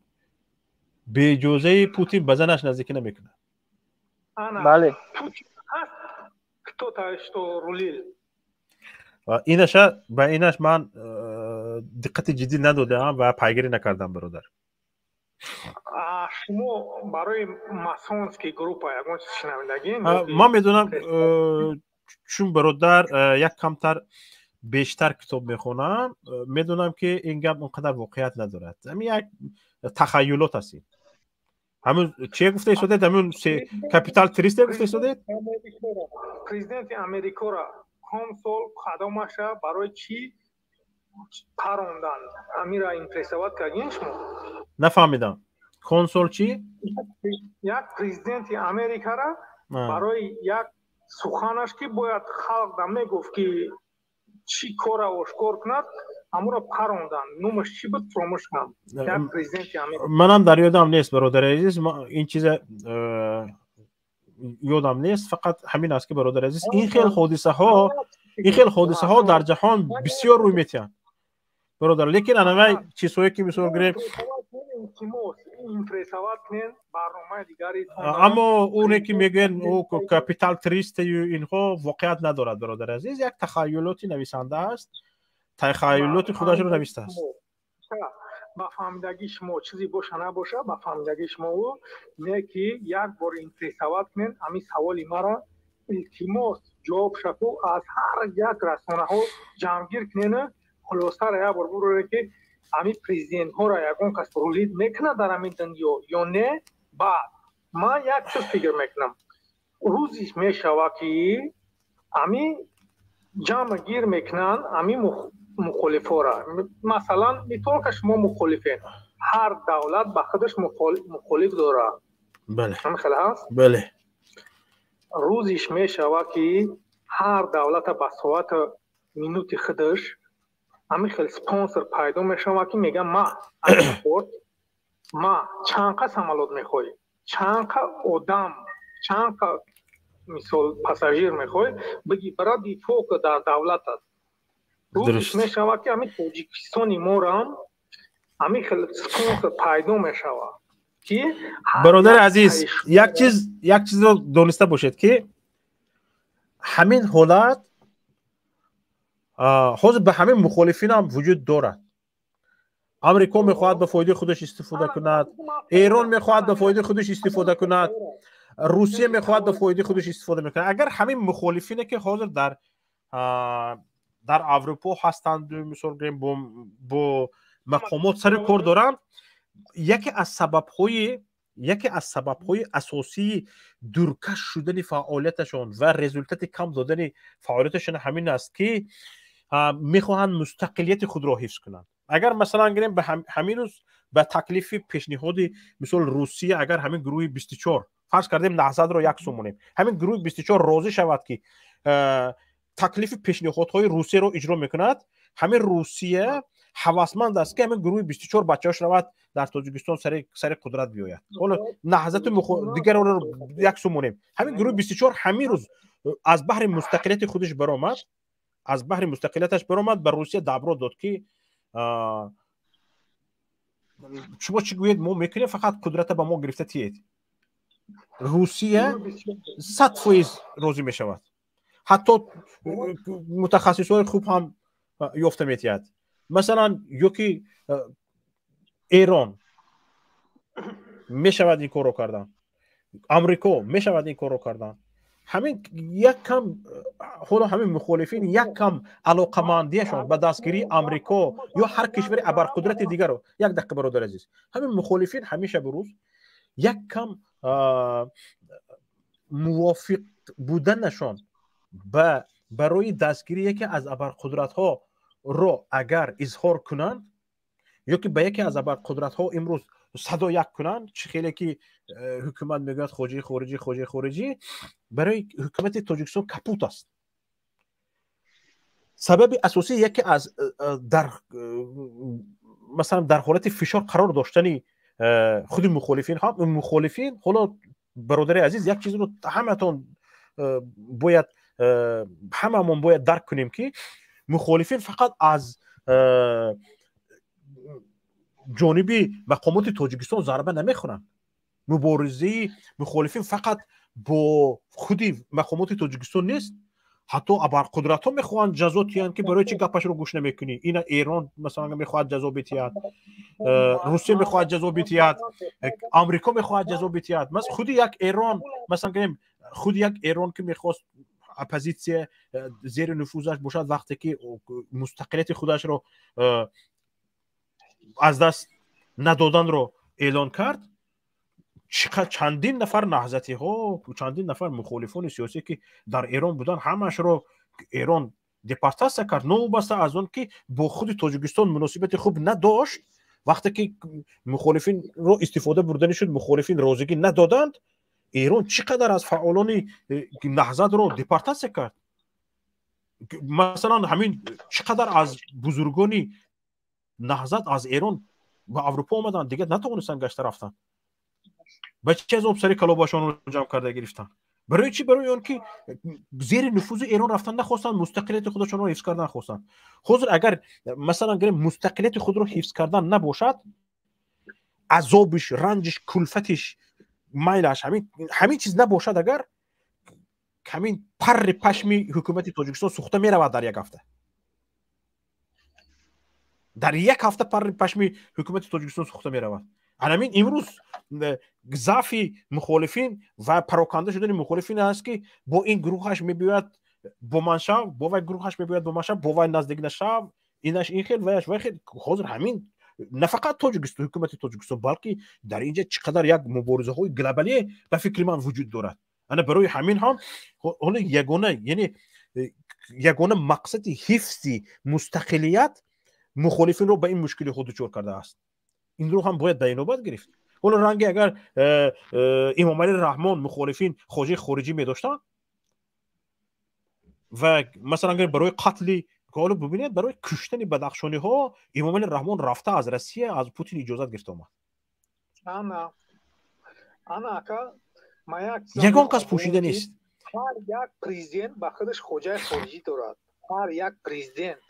беиҷозаи Путин ба занаш наздикӣ намекунад. Бале. Кто-то что рулил. Инаша ба инаш ман диққати ҷиддӣ надодаам ва пайгирӣ накардам, бародар. Шумо барои масонский группа ягон чиз шунавидагӣ? Ман медонам, чун, бародар, як камтар бештар китоб мехонам, медонам, ки ин гап он қадар воқеият надорад. Ҳамин як тахаюлот аст. Ин ҳамун чие гуфта истодед? Ҳамун капитал триста гуфта истодед? Президенти Америкора ком сол кадомаша барои чӣ парондан? Амира интересовать кардин шумо? Нафаҳмидам, консол чӣ? Як президенти Америкара барои як суханаш, ки бояд халқ да мегуфт, ки чӣ кора ошкор кунад, ҳамуро парондан. Номаш чӣ буд, фуромӯш кардам. Як президенти Америка. Манам дар ёдам нест, бародари азиз, ин чиза ёдам нест. Фақат ҳамин аст, ки, бародари азиз, ин хел ҳодисаҳо дар ҷаҳон бисёр рӯй метиҳанд, бародар. Лекин анавай чизҳое, ки мисол гирем, аммо оне ки мегӯянд, ӯ капитал тристаю инҳо воқеият надорад, бародари азиз. Як тахаюлоти нависанда аст, тахаюлоти худашро навистааст. Ба фаҳмидагии шумо чизе боша набоша, ба фаҳмидагии шумо не, ки як бор интересовать кунед ҳамин саволи мара, илтимос, ҷавоб шаку. Аз ҳар як расонаҳо ҷамъгир кунену хулосаро як бор буроред, ки ҳамин президентҳоро ягон кас рулить мекунад дар ҳамин дунё ё не. Баъд ман як чиз фикр мекунам: рӯзиш мешавад, ки ҳамин ҷамъ гир мекунанд ҳамин мухолифора. Масалан, не только шумо мухолифен, ҳар давлат ба худаш мухолиф дорад. Ҳамин хел ҳаст. Бале. Рӯзиш мешавад, ки ҳар давлата ба соату минути худаш ҳамин хел спонсор пайдо мешавад, ки мегӯям: «Ма аэропорт, ма чанд қа самолёт мехоҳӣ, чанд қа одам, чанд қа, мисол, пассажир мехоҳӣ, биги, бара дифоъ дар давлатат». Рӯзиш мешавад, ки ҳамин Тоҷикистони морам ҳамин хел спонсор пайдо мешавад, ки Бародари азиз, як чиз, як чизро дониста бошед, ки ҳамин ҳолат ҳозир ба ҳамин мухолифинам вуҷуд дорад. Амрико мехоҳад ба фоидаи худаш истифода кунад, Эрон мехоҳад ба фоидаи худаш истифода кунад, Русия мехоҳад ба фоидаи худаш истифода мекунад. Агар ҳамин мухолифине, ки ҳозир дар Аврупо ҳастанд, мисол гирем, бо мақомот сари кор доранд, яке аз сабабҳои асосии дуркаш шудани фаъолияташон ва результати кам додани фаъолияташон ҳамин аст, ки мехоҳанд мустақилияти худро ҳифз кунанд. Агар, масалан, гирем, ба ҳамин рӯз ба таклифи пешниҳоди, мисол, Русия, агар ҳамин гурӯҳи 24, фарз кардем, Наҳзатро як сумонем, ҳамин гурӯҳи 24 розӣ шавад, ки таклифи пешниҳодҳои Русияро иҷро мекунад, ҳамин Русия ҳавасманд аст, ки ҳамин гурӯҳи 24 бачаҳош равад, дар Тоҷикистон сари қудрат биёяд. Ҳоло Наҳзату дигарро як сумонем, ҳамин гурӯҳи 24 ҳамин рӯз аз баҳри мустақилияти худаш баромад, аз баҳри мустақилияташ баромад, ба Русия добро дод, ки шумо чӣ гӯед, мо мекунем, фақат қудрата ба мо гирифта тиед. Русия 100% розӣ мешавад, ҳатто мутахассисҳои хуб ҳам ёфта метиҳад. Масалан, ёки Эрон мешавад ин корро кардан, Амрико мешавад ин корро кардан. Ҳамин як кам ҳоло ҳамин мухолифин як кам алоқамандиашон ба дастгирии Амрико ё ҳар кишвари абарқудрати дигарро, як дақиқа, бародари азиз, ҳамин мухолифин ҳамеша бурӯз як кам мувофиқ буданашон ба барои дастгирии яке аз абарқудратҳо ро агар изҳор кунанд ё ки ба яке аз абарқудратҳо имрӯз садо як кунанд, чӣ хеле ки ҳукумат мегӯяд хоҷаи хориҷӣ, хоҷаи хориҷӣ, барои ҳукумати Тоҷикистон капут аст. Сабаби асосӣ яке аз дар масалан дар ҳолати фишор қарор доштани худи мухолифин ҳам мухолифин. Ҳоло, бародари азиз, як чизро ҳаматон бояд, ҳамамон бояд дарк кунем, ки мухолифин фақат аз ҷониби мақомоти Тоҷикистон зарба намехӯранд. Муборизаи мухолифин фақат бо худи мақомоти Тоҷикистон нест, ҳатто абарқудратҳо мехоҳанд ҷазо тиҳанд, ки барои чӣ гапашро гӯш намекунӣ. Ина Эрон, масалан, мехоҳад ҷазо битиҳад, Русия мехоҳад ҷазо битиҳад, Амрико мехоҳад ҷазо битиҳад. Худи як Эрон, масалан гирем, худи як Эрон, ки мехост оппозитсия зери нуфузаш бошад, вақте ки мустақилияти худашро аз даст надоданро эълон кард, чандин нафар наҳзатиҳо, чандин нафар мухолифони сиёсӣ, ки дар Эрон буданд, ҳамаашро Эрон депортатсия кард, новобаста аз он ки бо худи Тоҷикистон муносибати хуб надошт. Вақте ки мухолифинро истифода бурданӣ шуд, мухолифин розигӣ надоданд, Эрон чӣ қадар аз фаъолони наҳзатро депортатсия кард. Масалан, ҳамин чӣ қадар аз бузургони наҳзат аз Эрон ба Аврупо омаданд, дигар натавонистанд гашта рафтанд, ба чӣ азоб сари калобашонро ҷамъ карда гирифтанд. Барои чӣ? Барои он ки зери нуфузи Эрон рафтан нахостанд, мустақилияти худашонро ҳифз кардан хостанд. Ҳозир агар, масалан гирем, мустақилияти худро ҳифз кардан набошад, азобиш, ранҷиш, кулфатиш, майлаш, ҳамин чиз набошад, агар ҳамин парри пашми ҳукумати Тоҷикистон сӯхта меравад дар як ҳафта, дар як ҳафта парри пашми ҳукумати Тоҷикистон сӯхта меравад. Анамин имрӯз заъфи мухолифин ва пароканда шудани мухолифин аст, ки бо ин гурӯҳаш мебиёяд бо ман шав, бо вай гурӯҳаш мебиёяд бо ман шав, бо вай наздик нашав, инаш ин хел, ваяш вай хел. Ҳозир ҳамин на фақат Тоҷикистон, ҳукумати Тоҷикистон, балки дар инҷа чӣ қадар як муборизаҳои глобалие ба фикри ман вуҷуд дорад. Ана барои ҳамин ҳам ҳоло ягона, яъне ягона мақсади ҳифзи мустақилият мухолифинро ба ин мушкили худ дучор кардааст. Инро ҳам бояд ба инобат гирифт. Ҳоло ранги агар Эмомалӣ Раҳмон мухолифин хоҷаи хориҷӣ медоштанд ва масалан агар барои қатли, ҳоло бубинед, барои куштани бадахшониҳо Эмомалӣ Раҳмон рафта аз Россия аз Путин иҷозат гирифта омад. Ана ана ака, ман як ягон кас пӯшида нест. Ҳар як президент ба худаш хоҷаи хориҷӣ дорад, ҳар як президент.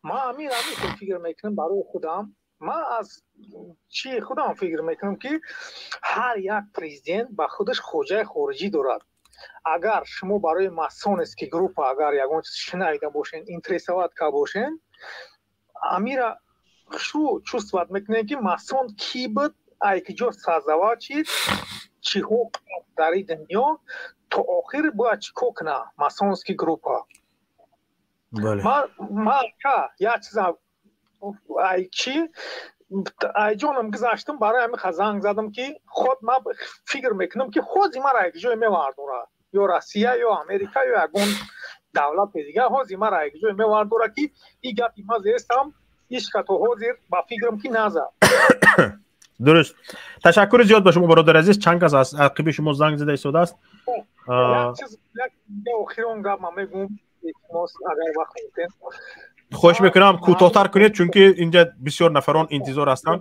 Ман ҳамин фикр мекунам барои худам, ман аз чӣ худам фикр мекунам, ки ҳар як президент ба худаш хоҷаи хориҷӣ дорад. Агар шумо барои масонский группа агар ягон чиз шинавида бошен, интересовать ка бошен, амира шу чувствовать мекунем, ки масон кӣ буд, ай киҷо создавать шид, чиҳо дар ин дунё то охир бояд чӣ кор куна масонский группа. Ман як чиза ай чӣ ай ҷонам гузаштам, барои ҳамин занг задам, ки худ ман фикр мекунам, ки ҳози мара як ҷое мевардора, ё Россия, ё Америка, ё ягон давлати дигар, ҳози мара як ҷое мевардора, ки ин гапи ма зестам, ҳичка то ҳозир ба фикрам, ки назад. Дуруст, ташаккури зиёд ба шумо, бародари азиз. Чанд кас аз ақиби шумо занг зада истодааст. Охирон гап ман мегӯм, агар вақт метен. Хоҳиш мекунам, кӯтоҳтар кунед, чунки инҷа бисёр нафарон интизор ҳастанд.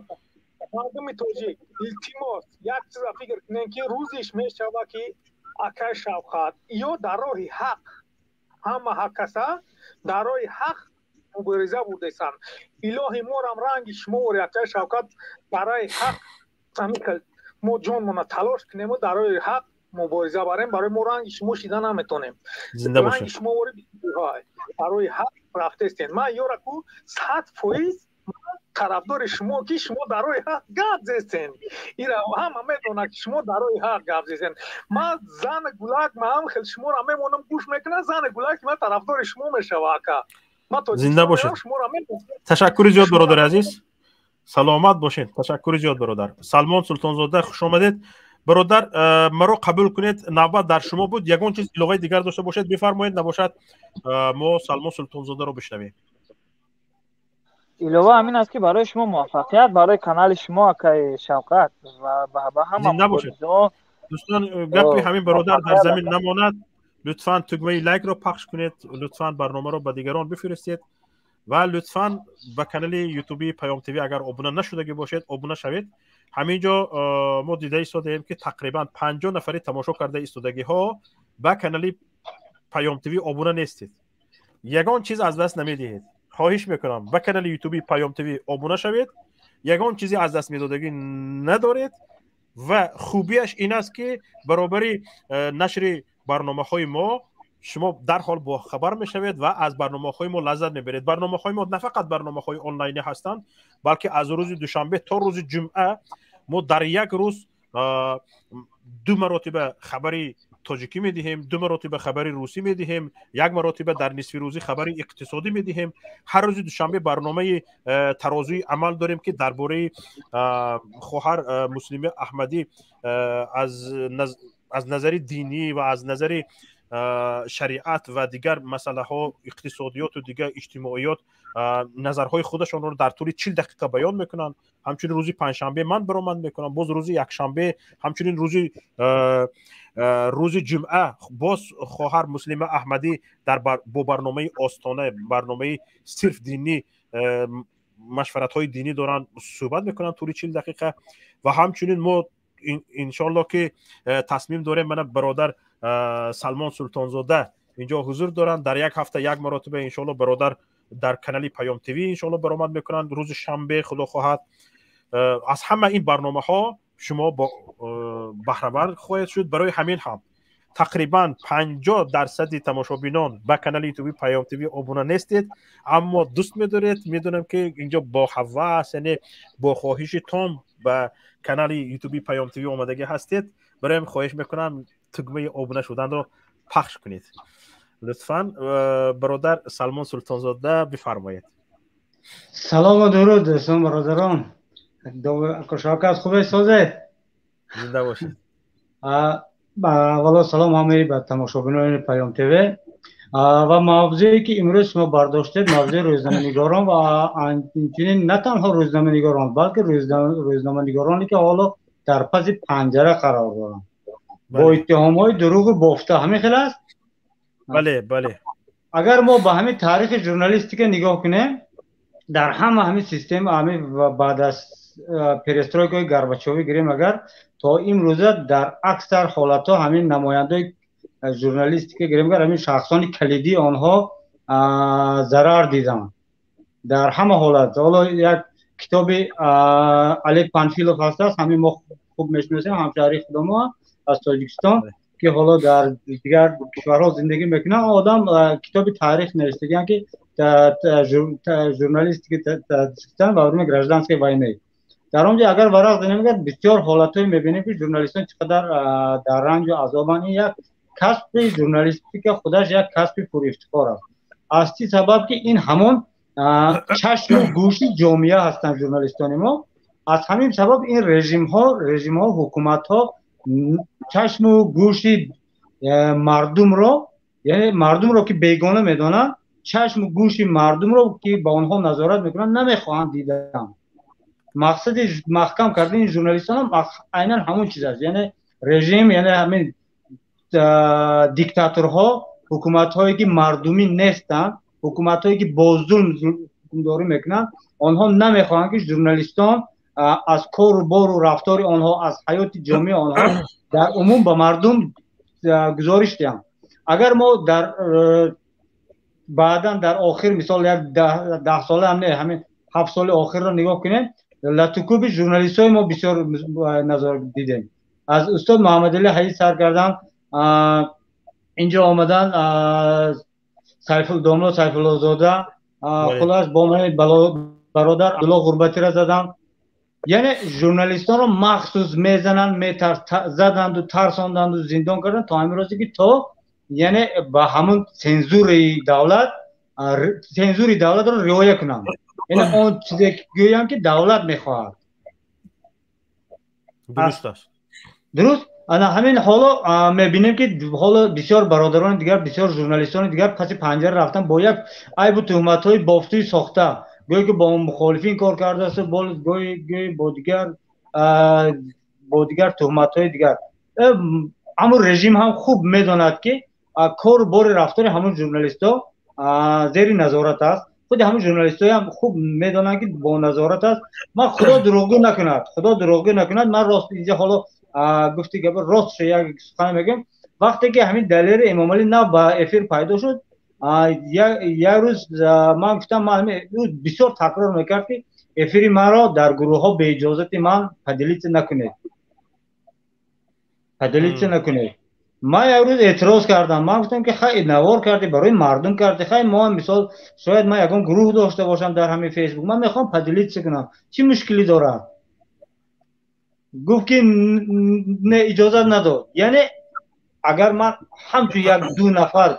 Мардуми тоҷик, илтимос, як чиза фикр кунем, ки рӯзиш мешава, ки акай Шавқат ё дар роҳи ҳақ, ҳама ҳар каса дар роҳи ҳақ мубориза бурдесанд. Илоҳи морам ранги шумовори, акай Шавкат, барои ҳақ ҳамин мо ҷонмона талош кунему дар роҳи ҳақ. Мубориза барем, барои мо ранги шумо шида наметонем. Зинда бошед. Шумо барои ҳақ рафтестен. Ман ёра ку 100% тарафдори шумо, ки шумо дар роҳи ҳақ гап зестен. Ира ҳама медонад, ки шумо дар роҳи ҳақ гап зестен. Ман зани гулак маам хел шуморо мемонам, гӯш мекунам. Зани гулак ман тарафдори шумо мешава, ака. Зинда бошед. Ташаккури зиёд, бародари азиз, саломат бошед. Ташаккури зиёд, бародар. Салмон Султонзода, хуш омадед, бародар. Маро қабул кунед, навбат дар шумо буд. Ягон чиз иловаи дигар дошта бошед, бифармоед, набошад, мо Салмон Султонзодаро бишнавем. Илова ҳамин аст, ки барои шумо муваффақият, барои канали шумо, акаи Шавқат, ва ба ҳама. Зинда бошед. Дӯстон, гапи ҳамин бародар дар замин намонад. Лутфан тугмаи лайкро пахш кунед, лутфан барномаро ба дигарон бифиристед ва лутфан ба канали ютуби Паём ТВ агар обуна нашудагӣ бошед, обуна шавед. Ҳамин ҷо мо дида истодаем, ки тақрибан 50 нафари тамошо карда истодагиҳо ба канали Паём ТВ обуна нестед. Ягон чиз аз даст намедиҳед. Хоҳиш мекунам, ба канали ютуби Паём ТВ обуна шавед. Ягон чизе аз даст медодагӣ надоред ва хубиаш ин аст, ки баробари нашри барномаҳои мо шумо дарҳол бохабар мешавед ва аз барномаҳои мо лаззат мебаред. Барномаҳои мо на фақат барномаҳои онлайнӣ ҳастанд, балки аз рӯзи душанбе то рӯзи ҷумъа мо дар як рӯз ду маротиба хабари тоҷикӣ медиҳем, ду маротиба хабари русӣ медиҳем, як маротиба дар нисфи рӯзӣ хабари иқтисодӣ медиҳем. Ҳар рӯзи душанбе барномаи Тарозуи амал дорем, ки дар бораи хоҳар Муслима Аҳмадӣ аз назари динӣ ва аз назари шариат ва дигар масъалаҳо, иқтисодиёту дигар иҷтимоиёт назарҳои худашонро дар тӯли 40 дақиқа баён мекунанд. Ҳамчунин рӯзи панҷшанбе ман баромад мекунам, боз рӯзи якшанбе, ҳамчунин рӯзи ҷумъа боз хоҳар Муслима Аҳмадӣ дар бо барномаи Остона, барномаи сирф динӣ, машваратҳои динӣ доранд, суҳбат мекунанд тӯли 40 дақиқа. Ва ҳамчунин мо иншоалло ки тасмим дорем, мана бародар Салмон Султонзода инҷо ҳузур доранд, дар як ҳафта як маротиба иншоалло бародар дар канали Паём ТВ иншоалло баромад мекунанд рӯзи шанбе, худо хоҳад. Аз ҳама ин барномаҳо шумо баҳравар хоҳед шуд. Барои ҳамин ҳам тақрибан 50 дарсади тамошобинон ба канали ютуби Паём ТВ обуна нестед, аммо дӯст медоред. Медонам, ки инҷо бо ҳавас, яъне бо хоҳиши том ба канали ютуби Паём ТВ омадагӣ ҳастед. Бароям хоҳиш мекунам, тугмаи обуна шуданро пахш кунед лутфан. Бародар Салмон Султонзода, бифармоед. Салому дуруд, дӯстон, бародарон. Шавкат, хубе, созед? Зинда бошед. Аввало салом ҳамаи ба тамошобинони Паём ТВ. Ва мавзӯе, ки имрӯз шумо бардоштед, мавзӯи рӯзноманигорон ва инчунин на танҳо рӯзноманигорон, балки рӯзноманигороне, ки ҳоло дар паси панҷара қарор доранд бо иттиҳомҳои дурӯғу бофта, ҳамин хел аст? Бале. Агар мо ба ҳамин таърихи журналистика нигоҳ кунем, дар ҳама ҳамин система, ҳамин баъд аз перестройкаи Горбачёвӣ гирем агар, то имрӯза дар аксар ҳолатҳо ҳамин намояндаи журналистика гирем агар, ҳамин шахсони калидии онҳо зарар диданд дар ҳама ҳолат. Ҳоло як китоби Олег Панфилов ҳастааст, ҳамин мо хуб мешиносем, ҳамшаҳрии худамо аз Тоҷикистон, ки ҳоло дар дигар кишварҳо зиндагӣ мекунанд. Одам китоби таърих навиштагианд, ки журналистики Таҷикистон во время гражданской войны. Дар он ҷо агар варақ занем агар, бисёр ҳолатҳое мебинем, ки журналистон чӣ қадар дар ранҷу азобанд. Ин як касби журналистика худаш як касби пурифтихор аст, аз чӣ сабаб, ки ин ҳамон чашму гӯши ҷомеа ҳастанд журналистони мо. Аз ҳамин сабаб ин режимҳо, ҳукуматҳо чашму гӯши мардумро, яъне мардумро, ки бегона медонанд, чашму гӯши мардумро, ки ба онҳо назорат мекунанд, намехоҳанд дидан. Мақсади маҳкам кардани журналистон айнан ҳамон чиз аст. Яъне режим, яъне ҳамин диктаторҳо, ҳукуматҳое, ки мардумӣ нестанд, ҳукуматҳое, ки бо зулм ҳукмдорӣ мекунанд, онҳо намехоҳанд, ки журналистон аз кору бору рафтори онҳо, аз ҳаёти ҷомеаи онҳо дар умум ба мардум гузориш диҳанд. Агар мо дар баъдан дар охир, мисол, як 10 сола ҳам не, ҳамин 7 соли охирро нигоҳ кунем, латукуби журналистҳои мо бисёр назор дидем. Аз устод Муҳаммадалӣ Ҳаӣ сар кардан, инҷо омадан Сайфул домло Сайфуллозода, хулас бо ман бародар Абдулло Ғурбатиро заданд. Яъне журналистонро махсус мезананд, заданду, тарсонданду, зиндон карданд то ҳамин рӯзе ки то яъне ба ҳамун цензури давлатро риоя кунанд, яъне он чизе гӯянд, ки давлат мехоҳад. Дуруст аст. Дуруст. Ана ҳамин ҳоло мебинем, ки ҳоло бисёр бародарони дигар, бисёр журналистони дигар паси панҷара рафтан бо як айбу туҳматҳои бофтуи сохта, гӯё ки бо мухолифин кор кардааст, гӯё бо дигар туҳматҳои дигар. Ҳамун режим ҳам хуб медонад, ки кору бори рафтори ҳамун журналистҳо зери назорат аст. Худи ҳамун журналистҳоям хуб медонанд, ки бо назорат аст. Ман, худо дурӯғгӯ накунад, худо дурӯғгӯ накунад, ман рост инҷа ҳоло гуфти гап, рост як сухан мегӯям. Вақте ки ҳамин Далери Эмомалӣ нав ба эфир пайдо шуд, як рӯз ман гуфтам, ман бисёр такрор мекард, ки эфири маро дар гурӯҳҳо беиҷозати ман поделиться накунед, поделиться накунед. Ман як рӯз эътироз кардам. Ман гуфтам, ки хай, навор кардӣ, барои мардум кардӣ, хай, мо мисол шояд ман ягон гурӯҳ дошта бошам дар ҳамин Фейсбук, ман мехоҳам поделиться кунам, чӣ мушкилӣ дорад? Гуфт, ки не, иҷозат надод. Яъне агар ман ҳамчун як ду нафар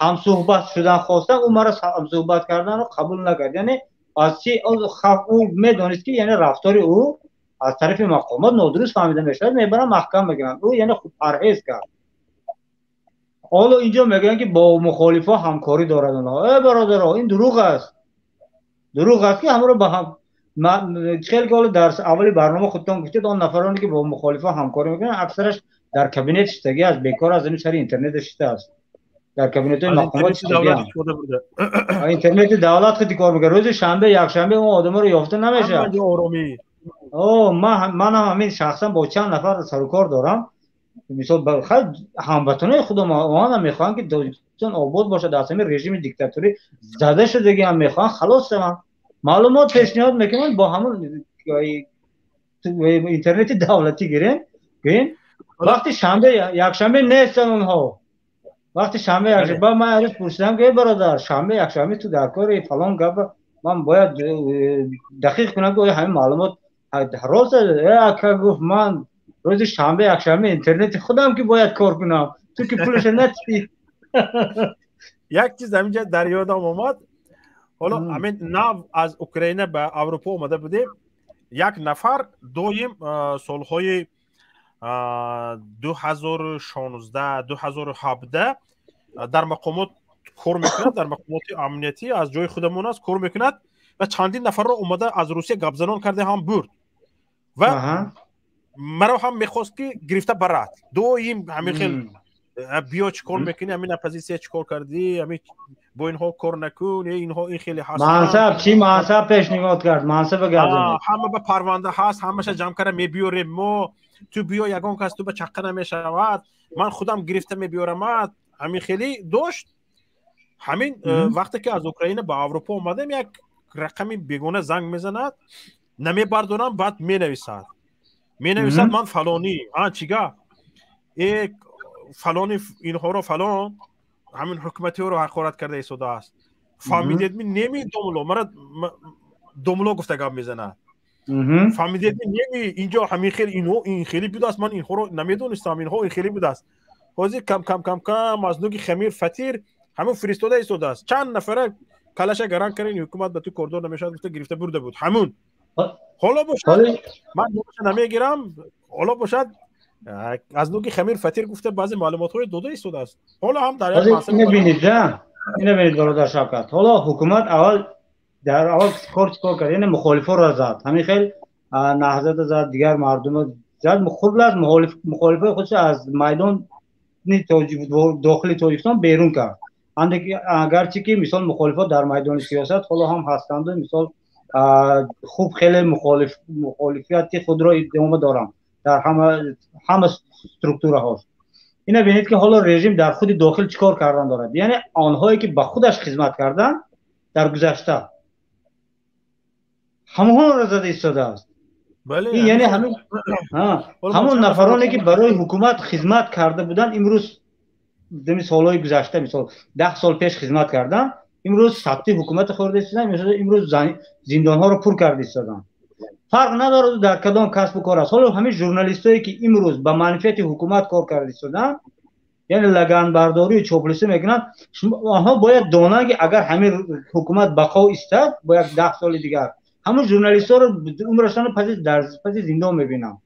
ҳамсӯҳбат шудан хостам, ӯ маро ҳамсӯҳбат карданро қабул накард. Яъне аз чи ӯ медонист, ки яъне рафтори ӯ аз тарафи мақомот нодуруст фаҳмида мешавад, мебаранд, маҳкам мекунанд. Ӯ яъне хуб парҳез кард. Ҳоло инҷо мегӯянд, ки бо мухолифо ҳамкорӣ дорад онҳо. Э, бародаро, ин дурӯғ аст, дурӯғ аст, ки ҳамаро ба ҳам хеле ки ҳоло дар аввали барнома худтон гуфтед, он нафароне ки бо мухолифо ҳамкорӣ мекунанд, аксараш дар кабинет шиштагӣ аст, бекор аз ин сари интернет шишта аст, дар кабинетҳои мақомот. Интернети давлат хиди кор мекунад. Рӯзи шанбе, якшанбе он одаморо ёфта намешавад. Манам ҳамин шахсан бо чанд нафар сарукор дорам. Мисол, ҳамватанои худам онам мехоҳанд, ки Тоҷикистон обод бошад, аз ҳамин режими диктаторӣ зада шудагиам мехоҳанд халос шаванд. Маълумот пешниҳод мекунанд, бо ҳамун интернети давлатӣ гирем, гӯем, вақти шанбе, якшанбе нестанд онҳо. Вақти шанбе, якшанбе ман рӯз пурсидам, ки бародар, шанбе, якшанбе ту дар кори фалон гап, ман бояд дақиқ кунам, ки оё ҳамин маълумот рост? Ака, гуфт, ман рӯзи шанбе, якшанбе интернети худам ки бояд кор кунам, ту ки пулаша натӣ. Як чиз ҳаминҷа дар ёдам омад. Ҳоло ҳамин нав аз Украина ба Аврупо омада будем. Як нафар доим солҳои 2016, 2017 дар мақомот кор мекунад, дар мақомоти амниятӣ, аз ҷои худамон аст, кор мекунад ва чандин нафарро омада аз Русия гапзанон карда ҳам бурд ва маро ҳам мехост, ки гирифта барад. Доим ҳамин хел: биё, чӣ кор мекунӣ, ҳамин оппозитсия чӣ кор кардӣ, ҳамин бо инҳо кор накун, инҳо ин хеле ҳаст. Мансаб чӣ, мансаб пешниҳод кард, мансаба гап. Ҳама ба парванда ҳаст, ҳамаша ҷамъ карда мебиёрем мо, ту биё, ягон кас ту ба чаққа намешавад, ман худам гирифта мебиёрамад. Ҳамин хеле дошт. Ҳамин вақте ки аз Украина ба Аврупо омадем, як рақами бегона занг мезанад, намебардорам. Баъд менависад: ман фалонӣ. А чӣ гап? Э, фалони инҳоро, фалон ҳамин ҳукуматиҳоро ҳақорат карда истодааст, фаҳмидедми неми? Домло, мара домло гуфта гап мезанад. Фаҳмидедми неми, инҷо ҳамин хел инҳо ин хеле будааст, ман инҳоро намедонистам, инҳо ин хеле будааст. Ҳозир кам кам кам кам аз нуги хамир фатир ҳамин фиристода истодааст. Чанд нафара калаша гаран карда, ҳукумат ба ту кордор намешавад гуфта, гирифта бурда буд. Ҳамун ҳоло бошад, ман номаша намегирам, ҳоло бошад, аз нуги хамир фатир гуфта, баъзе маълумотҳои дода истодааст. Ҳоло ҳам дар Бинед, ина бинед, бародар Шавкат, ҳоло ҳукумат аввал дар аввал кор чӣ кор кард? Яъне мухолифоро зад, ҳамин хел Наҳзата зад, дигар мардумо зад. Хулас, мухолифои худшо аз майдони дохили Тоҷикистон берун кард. Агарчи ки мисол мухолифот дар майдони сиёсат ҳоло ҳам ҳастанду, мисол, хуб, хеле мухолифияти худро идома доранд дар ҳама структураҳош. Ина бинед, ки ҳоло режим дар худи дохил чӣ кор кардан дорад. Яъне онҳое ки ба худаш хизмат карданд дар гузашта, ҳамонро зада истодааст. Яъне ҳамон нафароне ки барои ҳукумат хизмат карда буданд, имрӯз солҳои гузашта, мисол 10 сол пеш хизмат карданд, имрӯз сабти ҳукумати хӯрда истоданд, имрӯз зиндонҳоро пур карда истоданд. Фарқ надорад дар кадом касбу кор аст. Ҳоло ҳамин журналистое ки имрӯз ба манфиати ҳукумат кор карда истоданд, яъне лаганбардорию чоплусӣ мекунанд, онҳо бояд донанд, ки агар ҳамин ҳукумат бақо истад, бо як 10 соли дигар ҳамон журналистҳоро умрашонро паси зиндон мебинанд.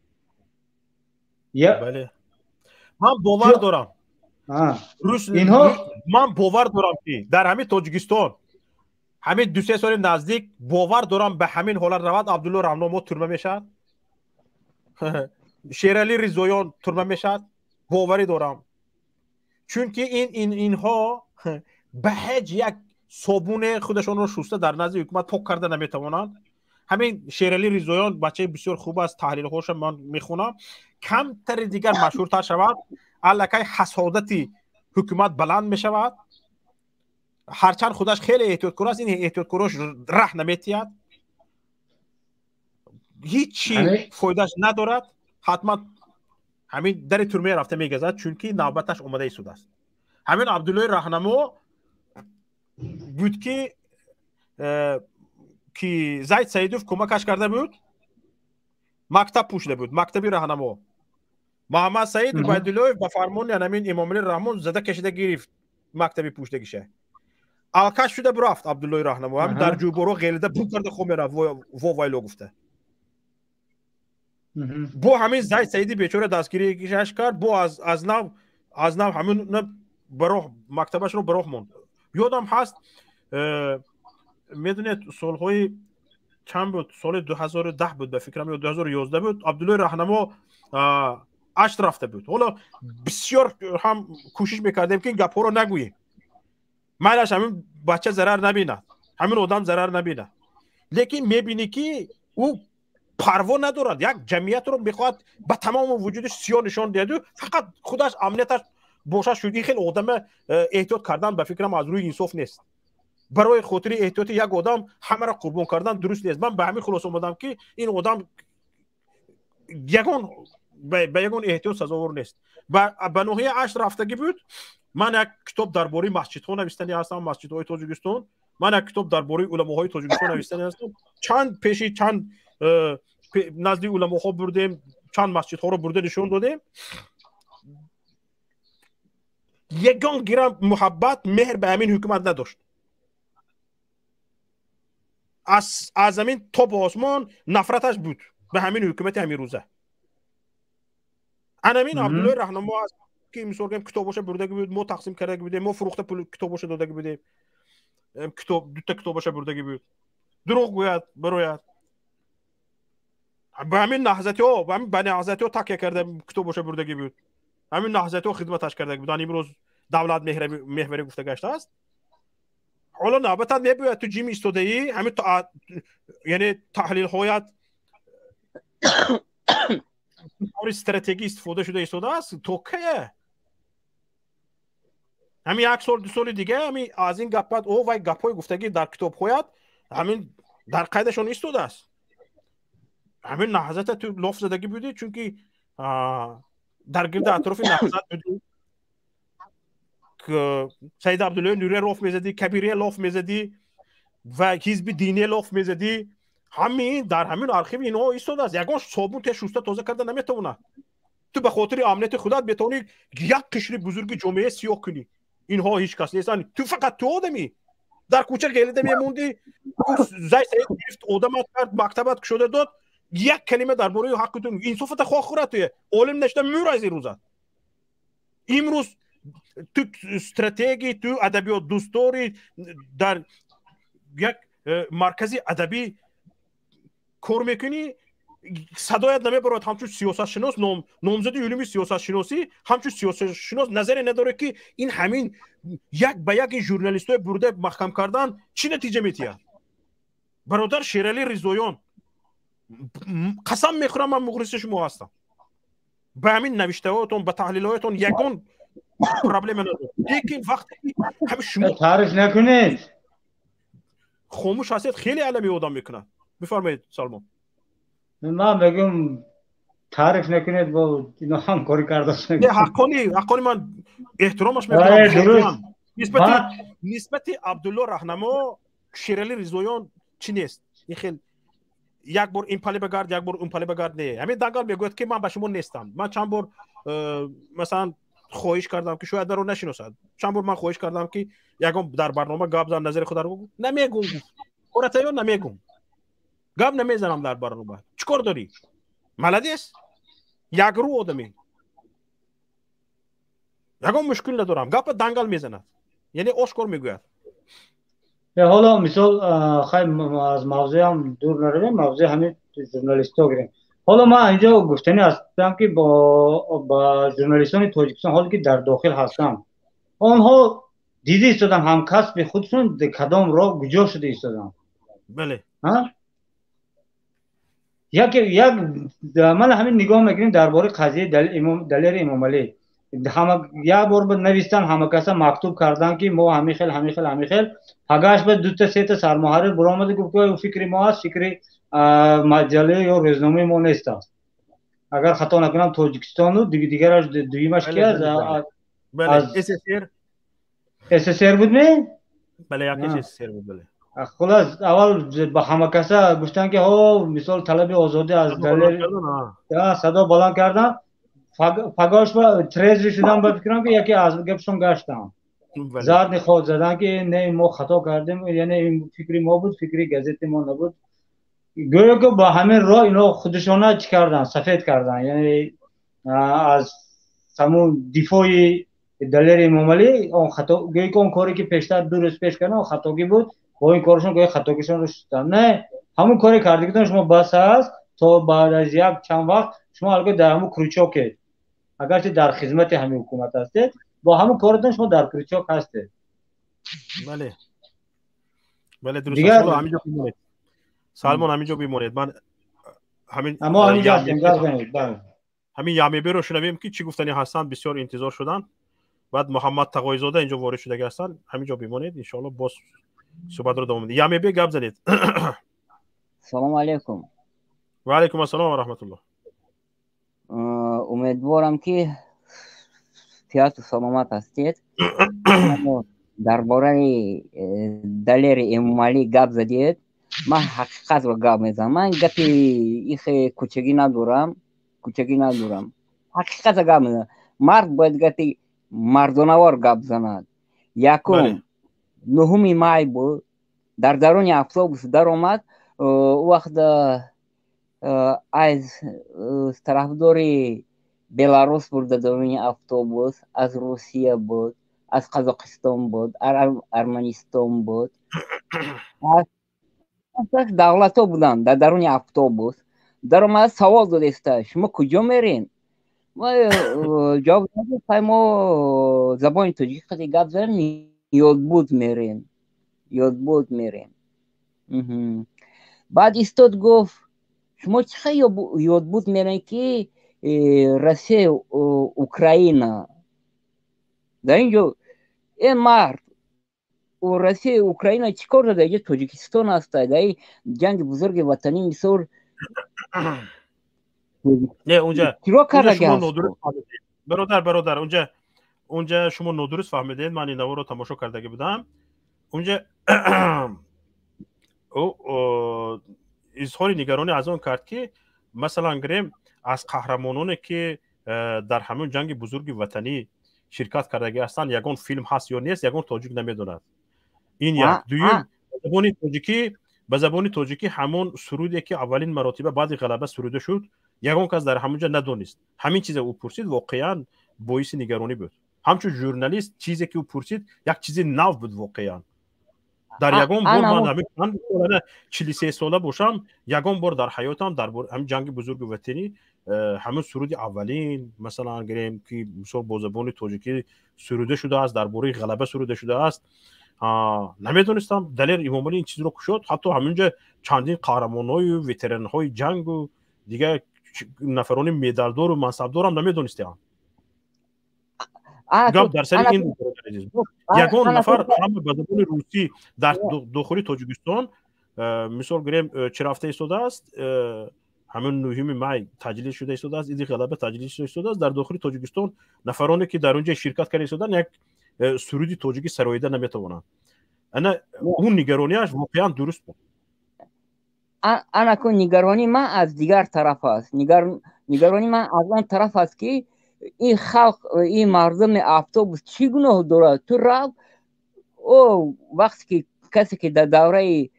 Ман бовар дорам, ман бовар дорам, ки дар ҳамин Тоҷикистон ҳамин 2-3 соли наздик, бовар дорам, ба ҳамин ҳолат равад, Абдулло Раҳнамо турма мешавад, Шералӣ Ризоён турма мешавад. Боварӣ дорам, чунки инҳо ба ҳеҷ як собуне худашонро шуста дар назди ҳукумат пок карда наметавонанд. Ҳамин Шералӣ Ризоён бачаи бисёр хуб аст, таҳлилҳоша ман мехонам. Камтари дигар машҳуртар шавад, аллакай ҳасодати ҳукумат баланд мешавад. Ҳарчанд худаш хеле эҳтиёткор аст, ин эҳтиёткорош раҳ наметиҳад, ҳичи фоидааш надорад. Ҳатман ҳамин дари турмаи рафта мегазад, чунки навбаташ омада истодааст. Ҳамин Абдуллои Раҳнамо буд, ки Зайд Саидов кӯмакаш карда буд, мактаб пӯшида буд, мактаби Раҳнамо. Муҳаммад Саид Убайдуллоев ба фармони ҳамин Эмомалӣ Раҳмон зада кашида гирифт мактаби пӯшидагиша. Алкаш шуда бурафт Абдуллои Раҳнамо, ҳамин дар ҷӯборо ғелида бу карда хоб мерафт, во вайло гуфта. Бо ҳамин Зайд Саиди бечора дастгиришаш кард, бо аз нав ҳамин бароҳ мактабашро ба роҳ монд. Ёдам ҳаст, медонед, солҳои чанд буд, соли 2010 буд ба фикрам ё 2011 буд, Абдуллои Раҳнамо Ашт рафта буд. Ҳоло бисёр ҳам кӯшиш мекардем, ки ин гапҳоро нагӯем, майлаш ҳамин бача зарар набинад, ҳамин одам зарар набинад. Лекин мебинӣ, ки ӯ парво надорад, як ҷамъиятро мехоҳад ба тамоми вуҷудаш сиёҳ нишон диҳаду фақат худаш амнияташ бошад шуд. Ин хел одама эҳтиёт кардан, ба фикрам, аз рӯи инсоф нест. Барои хотири эҳтиёти як одам ҳамаро қурбон кардан дуруст нест. Ман ба ҳамин хулоса омадам, ки ин одам ягон ба ягон эҳтиёт сазовор нест. Ба ноҳияи Ашт рафтагӣ буд. Ман як китоб дар бораи масҷидҳо навистанӣ ҳастам, масҷидҳои Тоҷикистон. Ман як китоб дар бораи уламоҳои Тоҷикистон навистанӣ ҳастам. Чанд пеши чанд назди уламоҳо бурдем, чанд масҷидҳоро бурда нишон додем. Ягон гирам муҳаббат, меҳр ба ҳамин ҳукумат надошт. Аз замин то ба осмон нафраташ буд ба ҳамин ҳукумати ҳамин рӯза. Анамин Абдуллои Раҳнамо аст, ки мисол гӯем, китобоша бурдаги буд, мо тақсим кардаги будем, мо фурӯхта пул китобоша додаги будем. Китоб, дута китобоша бурдаги буд. Дурӯғ гӯяд, барояд, ба ҳамин наҳзатиҳо, ба ҳамин ба наҳзатиҳо такя карда китобоша бурдаги буд, ҳамин наҳзатиҳо хидматаш кардаги буд. Имрӯз давлат меҳварӣ гуфта гаштааст. Ҳоло навбатат мебиёяд, ту ҷим истодаӣ, ҳамин, яъне таҳлилҳоят стратегӣ истифода шуда истодааст. То кая? Ҳамин як сол, 2 соли дига ҳамин аз ин гапат о вай гапҳои гуфтагӣ дар китобҳоят ҳамин дар қайдашон истодааст. Ҳамин наҳзата ту лоф задагӣ будӣ, чунки дар гирди атрофи наҳзат будӣ. Саид Абдуллои Нурия лоф мезадӣ, Кабирия лоф мезадӣ ва ҳизби диние лоф мезадӣ. Ҳамин дар ҳамин архиви инҳо истодааст. Ягон собун те шуста тоза карда наметавонад. Ту ба хотири амнияти худат метавонӣ як қишри бузурги ҷомеа сиёҳ кунӣ. Инҳо ҳеҷ кас нестанд, ту фақат ту одамӣ. Дар кӯча гелида мемондӣ, Зай Саид гирифт, одамат кард, мактабат кушода дод. Як калима дар бораи ҳаққи ту, инсофата хоҳ хӯрад, туе олим нашуда мур аз ин рӯзат. Имрӯз ту стратегӣ, ту адабиёт дӯстдорӣ, дар як маркази адабӣ кор мекунӣ, садоят намебарад. Ҳамчун сиёсатшинос, номзади илми сиёсатшиносӣ, ҳамчун сиёсатшинос назаре надорад, ки ин ҳамин як ба як ин журналистҳои бурда маҳкам кардан чӣ натиҷа метиҳад. Бародар Шералӣ Ризоён, қасам мехӯрам, ман мухлиси шумо ҳастам. Ба ҳамин навиштаҳоятон, ба таҳлилҳоятон ягон проблема надорам, лекин вақте ҳами шумо таъриф накунед. Хомӯш ҳастед, хеле алами одам мекунад. Бифармоед, Салмон. Ман мегӯям, таъриф накунед, бо ино ҳамкорӣ кардааст. Не, ҳаққонӣ, ҳаққонӣ, ман эҳтиромаш мекунам. Нисбати Абдулло Раҳнамо, Шерали Ризоён чӣ нест, ин хел як бор ин пали багард, як бор он пали багард, не. Ҳамин дангал мегӯяд, ки ман ба шумо нестам. Ман чанд бор масалан хоҳиш кардам, ки шояд маро нашиносад, чанд бор ман хоҳиш кардам, ки ягон дар барнома гап зан, назари худро гӯ. Намегӯм, гуфт. Оратаё, намегӯм, гап намезанам дар барнома, чӣ кор дорӣ? Молодец, якрӯ одаме, ягон мушкил надорам. Гапа дангал мезанад, яъне ошкор мегӯяд. Ҳоло мисол, хай, аз мавзӯам дур наравем, мавзӯи ҳамин журналистҳо гирем. Ҳоло ман инҷо гуфтанӣ ҳастам, ки ба журналистони Тоҷикистон, ҳоле ки дар дохил ҳастанд, онҳо дида истоданд, ҳамкасби худшон кадом роҳ куҷо шуда истоданд. Як як ман ҳамин нигоҳ мекунем дар бораи қазияи Далери Эмомалӣ. Ҳама як бор навистан, ҳама каса мактуб кардан, ки мо ҳамин хел, ҳамин хел, ҳамин хел. Пагаш ба дута сета сармуҳаррир буромада гуфт, ки фикри мо аст, фикри маҷалла ё рӯзномаи мо нест аст. Агар хато накунам, Тоҷикистону дигараш, дуюмаш ки аст? СССР буд, не? Бале, як СССР буд, бале. Хулас, аввал ба ҳама каса гуфтанд, ки ҳо, мисол, талаби озодӣ аз Далер, садо баланд кардан. Пагош ба трезвый шудан, ба фикрам, ки яке аз гапшон гаштам, задний ход задан, ки не, мо хато кардем, яъне ин фикри мо буд, фикри газети мо набуд. Гӯё ки ба ҳамин роҳ ино худашона чӣ кардан, сафед кардан, яъне аз ҳамун дифои Далери Эмомалӣ он хато, гӯё ки он коре ки пештар 2 рӯз пеш кардан, он хатогӣ буд. Бо ин коршон гӯё хатогишонро шустан. Не, ҳамун коре кардагитон шумо бас аст. То баъд аз як чанд вақт шумо албатта дар ҳамун крючок ед. Агарчи дар хизмати ҳамин ҳукумат ҳастед, бо ҳамун коратон шумо дар крючок ҳастед. Бале, дуруст. Ҳаминҷо бимонед, Салмон, ҳаминҷо бимонед. Ман ҳамин ҳамин Ямеберо шунавем, ки чӣ гуфтани ҳастанд, бисёр интизор шуданд. Баъд Муҳаммад Тағоизода инҷо ворид шудаги ҳастанд. Ҳаминҷо бимонед, иншоалло, боз суҳбатро давом медиҳем. Ямебе, гап занед. Салому алайкум. Ва алайкум ассалом ва раҳматуллоҳ. Умедворам, ки сиҳату саломат ҳастед. Дар бораи Далери Эмомалӣ гап задед. Ман ҳақиқатро гап мезанам, ман гапи ихе кӯчагӣ надорам, кӯчагӣ надорам, ҳақиқатро гап мезанам. Мард бояд гапи мардонавор гап занад. Якум, 9-уми май буд, дар даруни автобус даромад. Ӯ вақт аз тарафдори Беларус буд, дар даруни автобус аз Русия буд, аз Қазоқистон буд, Арманистон буд, давлатҳо буданд дар даруни автобус. Даромада савол додеста: «Шумо куҷо мерен?» Ҷавоб дод: «Мо забони тоҷикӣ қади гап занем, ёдбуд мерем, ёдбуд мерем». Баъд истод, гуфт: «Шумо чӣ хел ёдбуд мерем, ки Россия, Украина дар ин ҷо?» Э, мард, Россия, Украина чӣ кор дорад? Инҷо Тоҷикистон аст. Дар ин ҷанги бузурги ватанӣ, мисол, Не, унҷа чиро кардаги? Бародар, бародар, унҷа шумо нодуруст фаҳмидед. Ман ин наворро тамошо кардагӣ будам. Унҷа ӯ изҳори нигаронӣ аз он кард, ки масалан гирем, аз қаҳрамононе ки дар ҳамон ҷанги бузурги ватанӣ ширкат кардагӣ ҳастанд, ягон филм ҳаст ё нест, ягон тоҷик намедонад. Ин як. Дуюм, ба забони тоҷикӣ ҳамон суруде ки аввалин маротиба баъди ғалаба суруда шуд, ягон кас дар ҳамон ҷо надонист. Ҳамин чизе ӯ пурсид, воқеан боиси нигаронӣ буд. Ҳамчун журналист, чизе ки ӯ пурсид, як чизи нав буд воқеан. Дар ягон бор ман ҳамин 43 сола бошам, ягон бор дар ҳаётам дар ҳамин ҷанги бузурги ватанӣ ҳамин суруди аввалин, масалан гирем, ки мисол бо забони тоҷикӣ суруда шудааст, дар бораи ғалаба суруда шудааст, намедонистам. Далер Имомалӣ ин чизро кушод. Ҳатто ҳаминҷа чандин қаҳрамонҳою ветеранҳои ҷангу дигар нафарони медалдору мансабдорам намедонистиам. Гап дар сари ин буд. Ягон нафар, ҳама ба забони русӣ. Дар дохили Тоҷикистон, мисол гирем, чӣ рафта истодааст, Ҳамин 9 май таҷлил шуда истодааст, иди ғалаба таҷлил шуда истодааст. Дар дохили Тоҷикистон нафароне ки дар онҷа ширкат карда истоданд, як суруди тоҷикӣ сароида наметавонанд. Ана он нигаронияш воқеан дуруст буд. Ана кун, нигаронии ман аз дигар тараф аст. Нигаронии ман аз он тараф аст, ки ин халқ, ин мардуми автобус чӣ гуноҳ дорад? Ту рав, о вақте ки касе ки дар давраи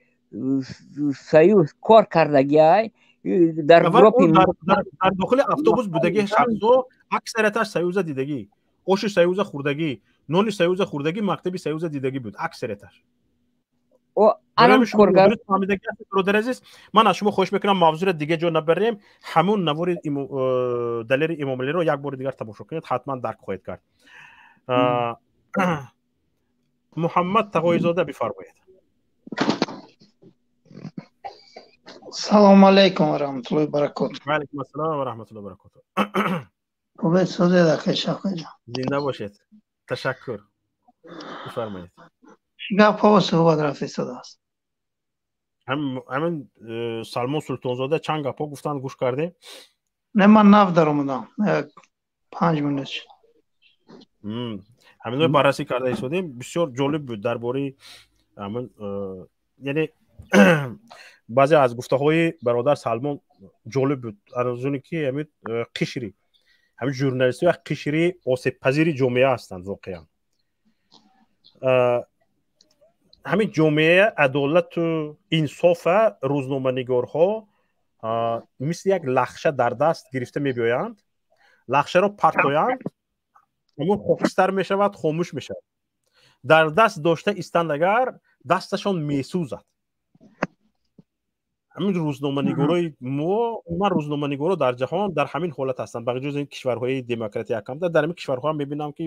союз кор кардагиай, дар дар дохили автобус будагӣ шахсо аксарияташ союза дидагӣ, оши союза хӯрдагӣ, нони союза хӯрдагӣ, мактаби союза дидагӣ буд аксарияташ. Бародари азиз, ман аз шумо хоҳиш мекунам, мавзӯро дига ҷо набарем. Ҳамун навори Далери Эмомалиро як бори дигар тамошо кунед, ҳатман дарк хоҳед кард. Муҳаммад Тағоизода, бифармоед. Салому алайкум ва раҳматуллоҳи баракоту. Ва алайкум ассалом ва раҳматуллоҳи баракоту. Хубед, созед, акай Шавқатҷон? Зинда бошед, ташаккур, бифармоед. Гапҳо суҳбат рафта истодааст. Ҳамин Салмон Султонзода чанд гапҳо гуфтанд, гӯш кардем. Не, ман нав даромадам, як 5 минут шуд. Ҳаминро баррасӣ карда истодем, бисёр ҷолиб буд дар бораи ҳамин, яъне баъзе аз гуфтаҳои бародар Салмон ҷолиб буд, аз оне ки ҳамин қишри ҳамин журналистҳо як қишри осебпазири ҷомеа ҳастанд. Воқеан ҳамин ҷомеа адолату инсофа рӯзноманигорҳо мисли як лахша дар даст гирифта мебиёянд, лахшаро партоянд, ҳамон хокистар мешавад, хомӯш мешавад. Дар даст дошта истанд агар, дасташон месӯзад. Ҳамин рӯзноманигорои мо, умуман рӯзноманигоро дар ҷаҳон дар ҳамин ҳолат ҳастанд. Ба ҷуз ин кишварҳои демократия якамда, дар ҳамин кишварҳо ҳам мебинам, ки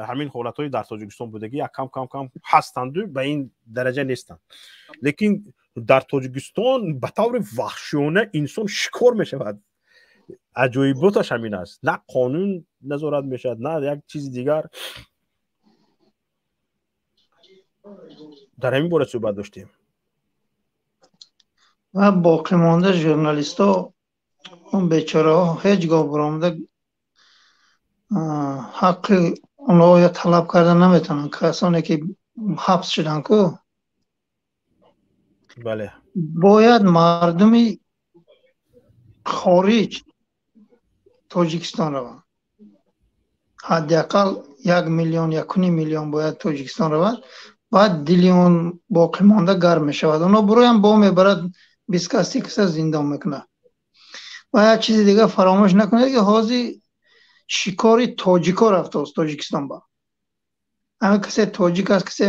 ҳамин ҳолатҳои дар Тоҷикистон будагӣ якам кам кам ҳастанду ба ин дараҷа нестанд. Лекин дар Тоҷикистон ба таври ваҳшиёна инсон шикор мешавад. Аҷоиботаш ҳамин аст, на қонун назорат мешавад, на як чизи дигар. Дар ҳамин бора суҳбат доштем. Ва боқимонда журналистҳо, он бечораҳо ҳеҷ гоҳ баромада ҳаққи онҳоя талаб карда наметавонанд, касоне ки ҳабс шуданд ку. Бале. Бояд мардуми хориҷ Тоҷикистон раванд. Ҳадди ақал 1 миллион, 1.5 миллион бояд Тоҷикистон равад, баъд дили он боқимонда гарм мешавад. Онҳо буроям бо мебарад, 20 кас, 30 каса зиндон мекунад. Ва як чизи дигар фаромӯш накунед, ки ҳозир шикори тоҷико рафтааст Тоҷикистон ба. Ҳамин касе тоҷик аст, касе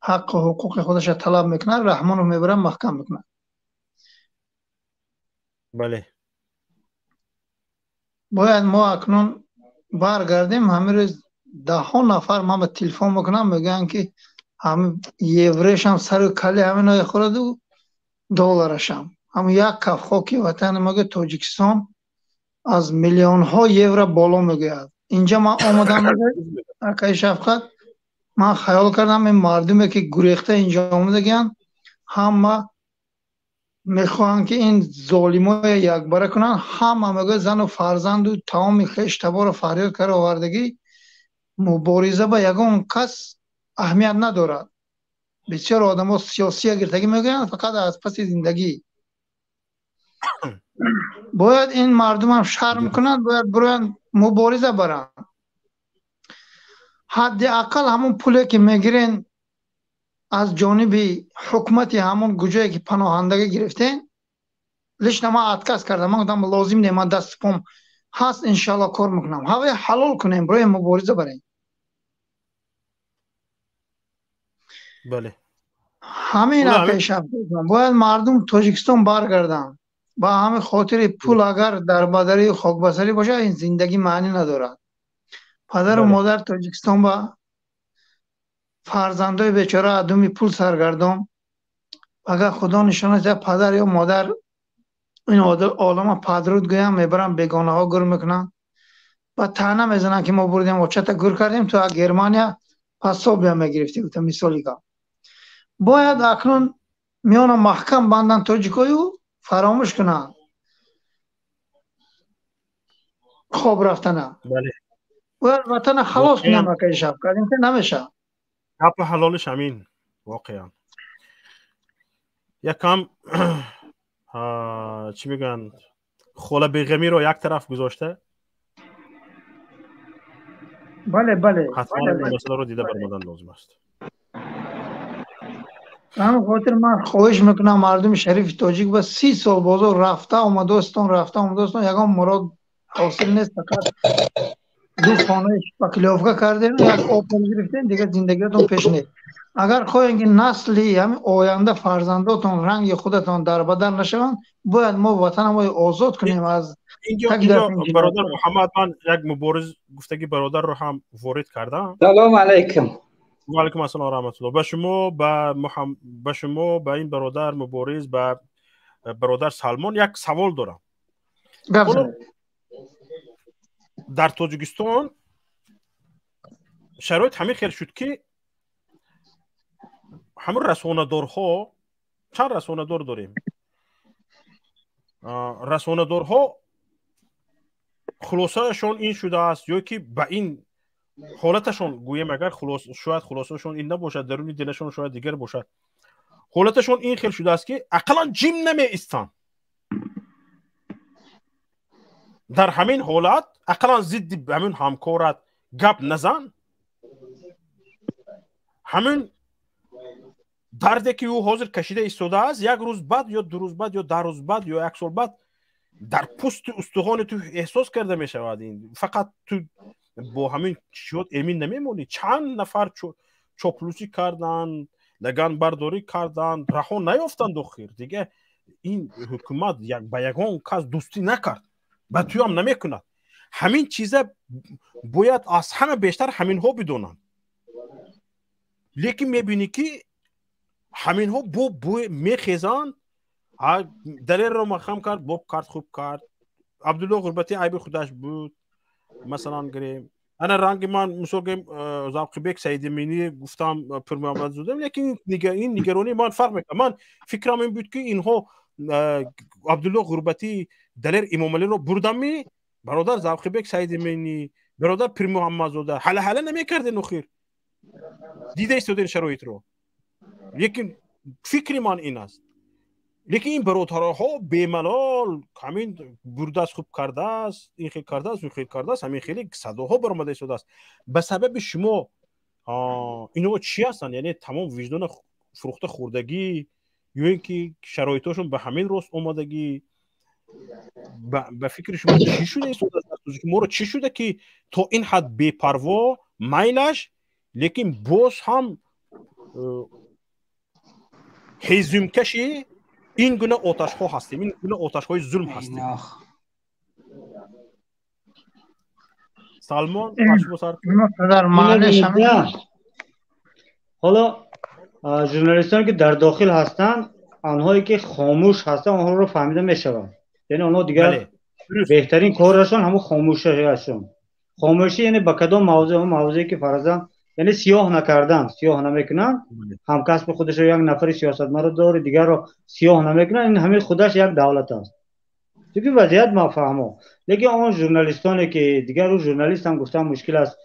ҳаққу ҳуқуқи худашро талаб мекунад, Раҳмонов мебарад, маҳкам мекунад. Бале. Бояд мо акнун баргардем. Ҳамин рӯз даҳҳо нафар ман ба телефон мекунам, мегӯянд, ки ҳамин еврешам сару кали ҳамино хӯраду долларашам. Ҳамин як каф хоки ватани мага Тоҷикистон аз миллионҳо евро боло мегӯяд. Инҷа ман омадам, акаи Шафқат, ман хаёл кардам, ин мардуме ки гурехта инҷо омадагиянд, ҳама мехоҳанд, ки ин золимоя якбара кунанд. Ҳама мегӯяд, зану фарзанду тамоми хештаборо фарёд карда овардагӣ. Мубориза ба ягон кас аҳамият надорад. Бисёр одамо сиёсия гирифтагӣ мегӯянд, фақат аз паси зиндагӣ. Бояд ин мардумам шарм кунанд, бояд бироянд, мубориза баранд. Ҳадди ақал ҳамон пуле ки мегирен аз ҷониби ҳукумати ҳамон куҷое ки паноҳандагӣ гирифтен. Лично ман отказ кардам, ман гуфтам, лозим не, ман дасту пом ҳаст, иншоалло кор мекунам. Ҳавои ҳалол кунем, бироем, мубориза барем. Бале. Ҳамин, акаи Шафқат, бояд мардум Тоҷикистон баргарданд. Ба ҳамин хотири пул агар дар бадарию хокбасарӣ бошад, ин зиндагӣ маънӣ надорад. Падару модар Тоҷикистон ба фарзандои бечора адуми пул саргардон. Агар Худо нишон диҳад, падар ё модар ин олама падруд гӯям, мебаранд, бегонаҳо гур мекунанд ва таъна мезананд, ки мо бурдем, очата гур кардем, ту аз Германия пособия мегирифтӣ, гуфта мисоли гап. Бояд акнун миёна маҳкам банданд тоҷикою. Фаромӯш кунанд хоб рафтана. Бояд ватана халос кунем, акаи Шавкат, ин намешавад. Гапи ҳалолиш ҳамин воқеан. Якам чӣ мегӯянд, хола беғамиро як тараф гузошта. Бале, бале. Ҳатман масъаларо дида баромадан лозим аст. Ҳамин хотир ман хоҳиш мекунам мардуми шарифи тоҷик ба 30 сол бозор рафта омадостон, рафта омадостон, ягон мурод ҳосил нест, фақат ду хонаи шпаклёвка кардем, як Опел гирифтем, дигар зиндагиатон пеш нест. Агар хоҳем ки насли ҳамин оянда фарзандотон ранги худатон дарбадар нашаванд, бояд мо ватанамои озод кунем аз бародар Муҳаммад. Ман як мубориз гуфтаги бародарро ҳам ворид кардам. Салом алайкум. Ва алайкум ассалом ва раҳматуллоҳ. Ба шумо, ба шумо, ба ин бародар мубориз, ба бародар Салмон як савол дорам. Дар Тоҷикистон шароит ҳамин хел шуд ки ҳамин расонадорҳо, чанд расонадор дорем, расонадорҳо хулосаашон ин шудааст ё ки ба ин ҳолаташон гӯем, агар шояд хулосаашон ин набошад, даруни дилашон шояд дигар бошад, ҳолаташон ин хел шудааст ки ақаллан ҷим намеистанд. Дар ҳамин ҳолат ақаллан зидди ҳамин ҳамкорат гап назан, ҳамин дарде ки ӯ ҳозир кашида истодааст, як рӯз баъд ё 2 рӯз баъд ё 10 рӯз баъд ё як сол баъд дар пӯсти устухони ту эҳсос карда мешавад. Ин фақат ту бо ҳамин чиёт эмин намемонӣ. Чанд нафар чоплусӣ карданд, лаганбардорӣ карданд, раҳо наёфтанд. Охир дига ин ҳукумат ба ягон кас дӯстӣ накард, ба туям намекунад. Ҳамин чиза бояд аз ҳама бештар ҳаминҳо бидонанд. Лекин мебинӣ ки ҳаминҳо бо мехезанд. Далерро махам кард, боб кард, хуб кард. Абдулло Ғурбатӣ айби худаш буд, масалан гирем. Ана ранги ман мисол гирем, Завқибек Саидиминӣ гуфтам, Пирмуҳаммадзода, лекин ин нигаронии ман фарқ мекард. Ман фикрам ин буд ки инҳо Абдулло Ғурбатӣ, Далер Имомалиро бурдамми, бародар Завқибек Саидиминӣ, бародар Пирмуҳаммадзода ҳала-ҳала намекарден. Охир дида истоден шароитро. Лекин фикри ман ин аст. Лекин ин бародарҳо бемалол ҳамин бурдааст, хуб кардааст, ин хел кардааст, он хел кардааст, ҳамин хеле садоҳо баромада истодааст. Ба сабаби шумо инҳо чӣ ҳастанд? Яъне тамом виҷдона фурӯхта хӯрдагӣ ё ин ки шароитошон ба ҳамин рост омадагӣ? Ба фикри шумо чӣ шуда истодааст? Моро чӣ шуда ки то ин ҳад бепарво майлаш, лекин боз ҳам ҳезумкаши ин гуна оташҳо ҳастем, ин гуна оташҳои зулм ҳастем? Салмон, ҳоло журналистоне ки дар дохил ҳастанд, онҳое ки хомӯш ҳастанд, онҳоро фаҳмида мешавад. Яъне онҳо дигар беҳтарин корашон ҳамон хомӯшиашон. Хомӯшӣ яъне ба кадом мавзӯъ? Он мавзӯе ки фарзан яъне сиёҳ накардан, сиёҳ намекунанд, ҳамкасби худашро як нафари сиёсатмадори дигарро сиёҳ намекунанд, ин ҳамин худаш як давлат аст. Чунки вазъият мафаҳмо. Лекин он журналистоне ки дигар ӯ журналист ҳам гуфтан мушкил аст,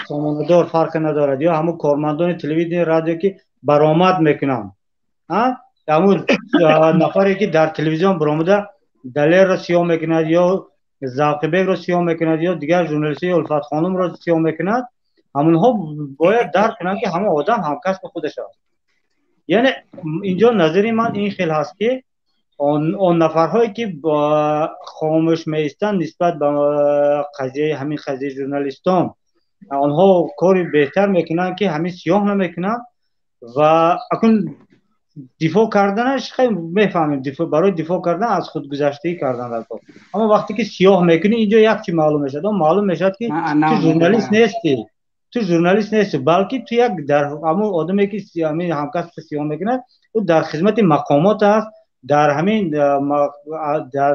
сомонадор фарқе надорад, ё ҳамун кормандони телевидение, радио ки баромад мекунанд, ҳамун нафаре ки дар телевизион баромада Далерро сиёҳ мекунад ё Завқибекро сиёҳ мекунад ё дигар журналистҳо ё Улфат хонумро сиёҳ мекунад, ҳамонҳо бояд дарк кунанд ки ҳамон одам ҳамкасби худаш аст. Яъне инҷо назари ман ин хел ҳаст ки он нафарҳое ки хомӯш меистанд нисбат ба қазияи ҳамин қазияи журналистон, онҳо кори беҳтар мекунанд ки ҳамин сиёҳ намекунанд ва акун дифоъ карданаш хеле мефаҳмем, барои дифоъ кардан аз худгузаштагӣ кардан дар кор. Аммо вақте ки сиёҳ мекунӣ, инҷо як чи маълум мешавад. Он маълум мешавад ки ту журналист нестӣ, ту журналист нестӣ, балки ту як дар ҳамон одаме ки ҳамин ҳамкасб сиёҳ мекунад, ӯ дар хизмати мақомот аст, дар ҳамин дар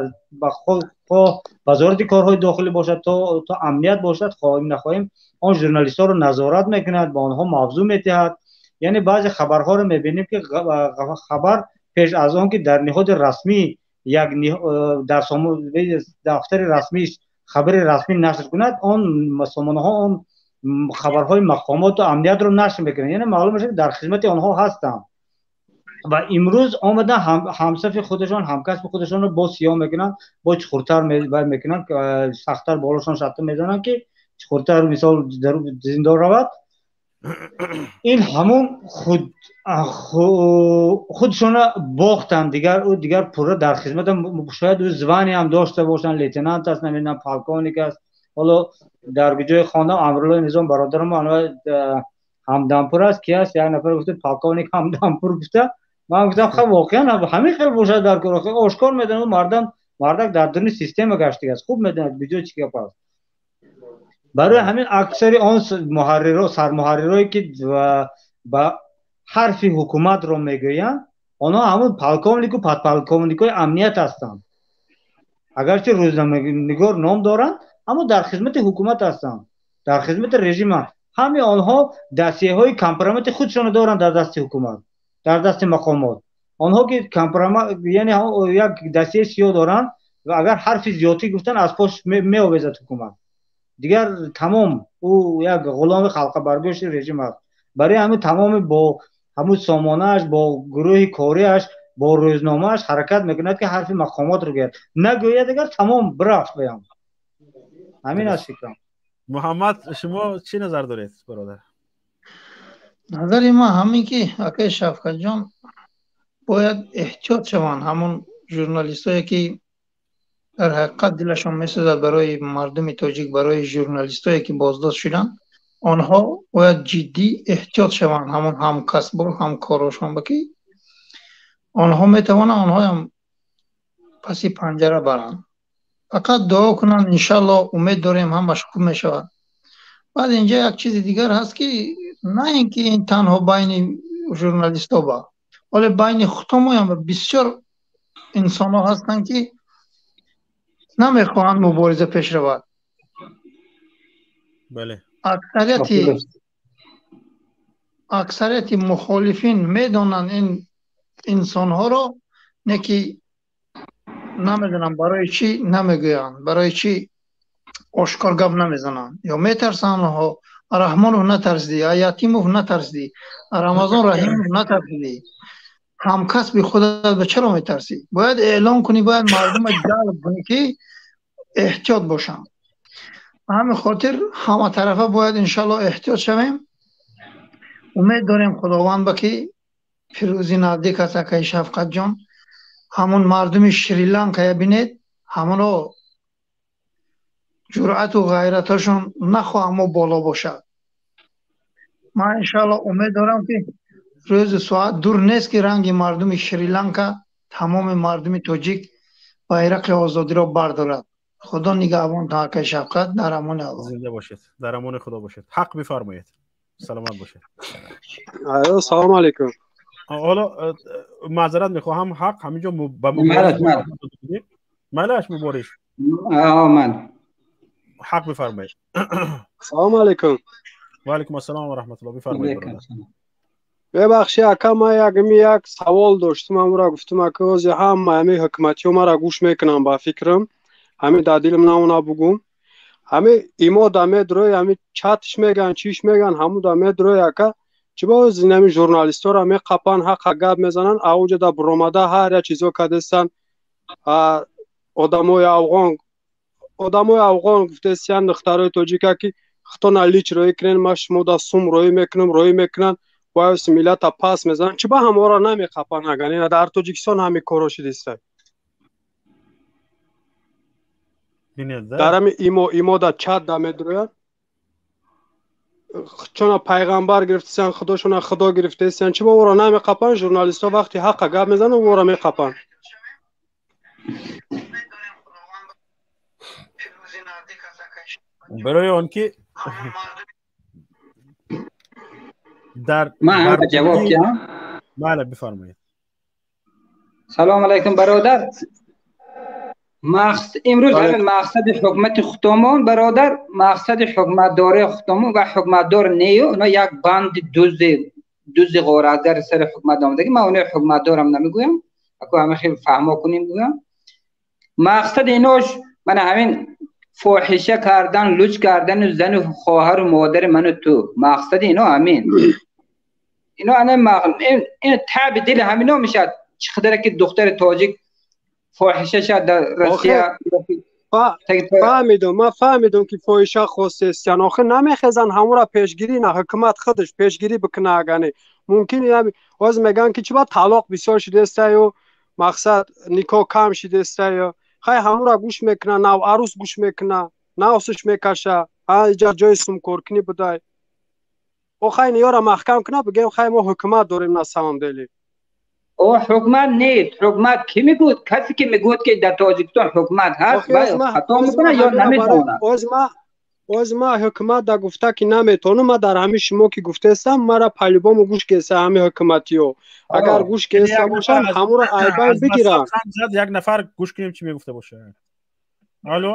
вазорати корҳои дохилӣ бошад, то амният бошад, хоҳем нахоҳем он журналистҳоро назорат мекунад, ба онҳо мавзӯъ медиҳад. Яъне баъзе хабарҳоро мебинем ки хабар Пеш аз он ки дар ниҳоди расмӣ як дар дафтари расмиш хабари расмӣ нашр кунад, он сомонаҳо он хабарҳои мақомоту амниятро нашр мекунанд. Яъне маълум мешавад, дар хизмати онҳо ҳастанд ва имрӯз омадан ҳамсафи худашон, ҳамкасби худашонро боз сиёҳ мекунанд, боз чуқуртар мекунанд, сахттар болошон шатта мезананд, ки чуқуртар мисол зиндон равад. Ин ҳамон худ худшона бохтанд. Дигар ӯ дигар пурра дар хизмат, шояд ӯ звание ҳам дошта бошанд, лейтенант аст, намедонам, полковник аст. Ҳоло дар ҷои хондам, Амруллои Низом бародарам Ҳамдампур аст, ки аст, як нафар гуфта полковник Ҳамдампур гуфта. Ман гуфтам, хаб, воқеан ҳамин хел бошад, дар кор ошкор медонад. Мардам мардак дар дуни система гаштигаст, хуб медонад биҷо чӣ гап аст. Барои ҳамин аксари он муҳарриро, сармуҳаррирое ки ба ҳарфи ҳукуматро мегӯянд, онҳо ҳамун полковнику подполковникҳои амният ҳастанд. Агарчи рӯзноманигор ном доранд, аммо дар хизмати ҳукумат ҳастанд, дар хизмати режиманд. Ҳамаи онҳо дастияҳои компромати худшонро доранд дар дасти ҳукумат, дар дасти мақомот. Онҳо ки компромат, яъне як дастияи сиёҳ доранд ва агар ҳарфи зиёдтӣ гуфтан, аз пош меовезад ҳукумат. Дигар тамом, ӯ як ғуломи халқабаргӯши режим аст. Барои ҳамин тамоми бо ҳамун сомонааш, бо гурӯҳи кориаш, бо рӯзномааш ҳаракат мекунад, ки ҳарфи мақомотро гӯяд. Нагӯяд агар, тамом, бирафт баям. Ҳамин аст фикрам. Муҳаммад, шумо чӣ назар доред, бародар? Назари ман ҳамин ки, акаи Шавкатҷон, бояд эҳтиёт шаванд ҳамон журналистое ки дар ҳақиқат дилашон месӯзад барои мардуми тоҷик, барои журналистое ки боздошт шуданд. Онҳо бояд ҷиддӣ эҳтиёт шаванд, ҳамон ҳамкасбо, ҳамкорошон ба ки онҳо метавонанд онҳоям паси панҷара баранд. Фақат дуо кунанд, иншалло, умед дорем, ҳамаш хуб мешавад. Баъд инҷа як чизи дигар ҳаст, ки на ин ки ин танҳо байни журналистҳо ба, вале байни худтомоям бисёр инсонҳо ҳастанд, ки намехоҳанд мубориза пеш равад. Аксарияти мухолифин медонанд ин инсонҳоро, не ки намедонам барои чӣ намегӯянд, барои чӣ ошкор гап намезананд. Ё метарсанд онҳо. Раҳмонов натарсидӣ, Ятимов натарсидӣ, Рамазон Раҳимов натарсидӣ, ҳамкасби худат ба чаро метарсӣ? Бояд эълон кунӣ, бояд мардума ҷалб кунӣ, ки эҳтиёт бошанд. Ба ҳамин хотир ҳаматарафа бояд иншалло эҳтиёт шавем. Умед дорем Худованд ба ки пирӯзӣ наздик аст. Акаи Шафқатҷон, ҳамон мардуми Шри-Ланкая бинед, ҳамоно ҷуръату ғайраташон нахоҳам мо боло бошад. Ман иншалло умед дорам, ки рӯзу соат дур нест, ки ранги мардуми Шри-Ланка тамоми мардуми тоҷик байрақи озодиро бардорад. Худо нигаҳбон, акаи Шафқат, дар амони Аллоҳ. Зинда бошед, дар амони Худо бошед. Ҳақ, бифармоед, саломат бошед. Салому алайкум. Ҳоло маъзарат мехоҳам, Ҳақ, ҳаминҷо ба майлаш, Мубориш. Ман. Ҳақ, бифармоед. Салому алайкум. Ва алайкум ассалом ва раҳматуллоҳ, бифармоед, бародар. Бебахши, ака, ман ягми як савол доштум, ҳамура гуфтум, ака, ози ҳама ҳами ҳукуматиҳо мара гӯш мекунам, ба фикрам ҳами дар дилам намона бугум. Ҳами имо да медрои, ҳами чатш меган, чиш меган, ҳаму да медрои, ака, чӣ ба ози ҳами журналистҳоро меқапан, ҳақа гап мезананд, ауҷа да буромада ҳар як чизо кадестан. Одамои афғон, одамои афғон гуфтесиян духтарои тоҷика, ки хитона лич роӣ кунен, ман шумо да сум роӣ мекунам, роӣ мекунанд, бояси миллата пас мезананд. Чӣ ба ҳаморо намеқапан, агар ина дар Тоҷикистон ҳами коро шидиста? Дар ҳами имо да чат да медрояд, чона пайғамбар гирифтесиян, худошона худо гирифтесиян. Чӣ ба ӯро намеқапан? Журналистҳо вақти ҳақа гап мезананд, ӯро меқапан. Барои он ки дар ман ҷавоб киям. Бале, бифармоед. Салом алайкум, бародар. Имрӯз ҳамин мақсади ҳукумати худомон, бародар, мақсади ҳукуматдории худомон ва ҳукуматдор нею, оно як банди дузди, дузди ғоратгари сари ҳукумат омадаги. Ман онои ҳукуматдорам намегӯям. Ако ҳама хел фаҳмо кунем гӯям. Мақсади инош мана ҳамин фоҳиша кардан, луч кардану зану хоҳару модари ману ту. Мақсади ино ҳамин. Ино ана ин таби дили ҳамино мешавад. Чӣ қадаре ки духтари тоҷик фоҳиша шавад дар Россия. Фаҳмидум, ман фаҳмидум ки фоҳиша хостестян. Охир намехезанд ҳамура пешгирӣ на, ҳукумат худаш пешгирӣ бикуна агане. Мумкин боз мегӯянд ки чӣ ба талоқ бисёр шудестаю, мақсад никоҳ кам шудестаю. Хай ҳамура гӯш мекуна, нав арӯс гӯш мекуна, навсуш мекаша, иҷа ҷои сумкоркунӣ будай. О хай ниёра маҳкам куна, бигӯем хай мо ҳукумат дорем на самом деле. О ҳукумат нест. Ҳукумат ки мегӯяд? Касе ки мегӯяд ки дар Тоҷикистон ҳукумат ҳаст, хато мекунад ё наметавонад. Оз ма ҳукумат да гуфта ки наметавонам, ма дар ҳамин шумо ки гуфтестам, мара по-любому гӯш кеса ҳамин ҳукуматиё. Агар гӯш кеса бошанд, ҳамуро айбай бигиранд. Як нафар гӯш кунем чӣ мегуфта бошад. Алло.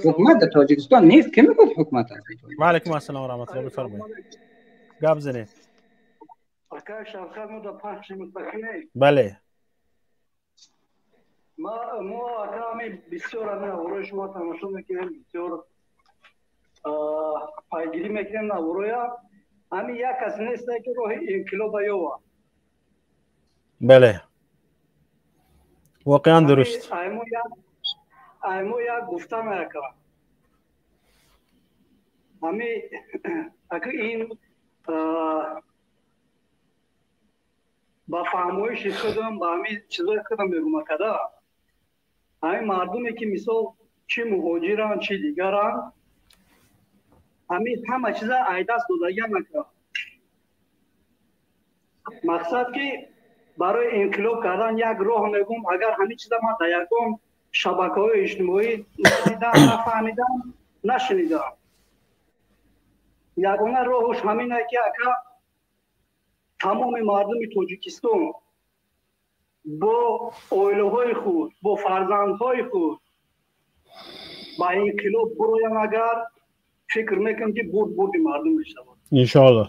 Ҳукумат дар Тоҷикистон нест. Ки мегӯяд ҳукумат ҳаст? Ва алайкум ассалом ва раҳматуллоҳ. Бифармоед. Гап занед. Акай Шавкат, мо дар пахши мустақиме. Бале. Мо ака ҳамин бисёр ҳамин наворои шумо тамошо мекунем, бисёр пайгирӣ мекунем навороя. Ҳамин як кас нест ки роҳи инқилоба ёва. Бале. Воқеан дуруст. Аймо як гуфтам ака. Ҳамин ака ин ба фаҳмоиши худам, ба ҳамин чизои худам мегӯм акада. Ҳамин мардуме ки мисол чӣ муҳоҷиранд, чӣ дигаранд, ҳамин ҳама чиза айдаст додагиам ака. Мақсад ки барои инқилоб кардан як роҳ мегӯм, агар ҳамин чиза ман дар ягон шабакаҳои иҷтимоӣ надидам, нафаҳмидам, нашунидам. Ягона роҳуш ҳамин ки ака тамоми мардуми Тоҷикистон бо оилаҳои худ, бо фарзандҳои худ ба инқилоб буроянд, агар фикр мекунам ки бурд бурди мардум мешавад. Иншоаллоҳ.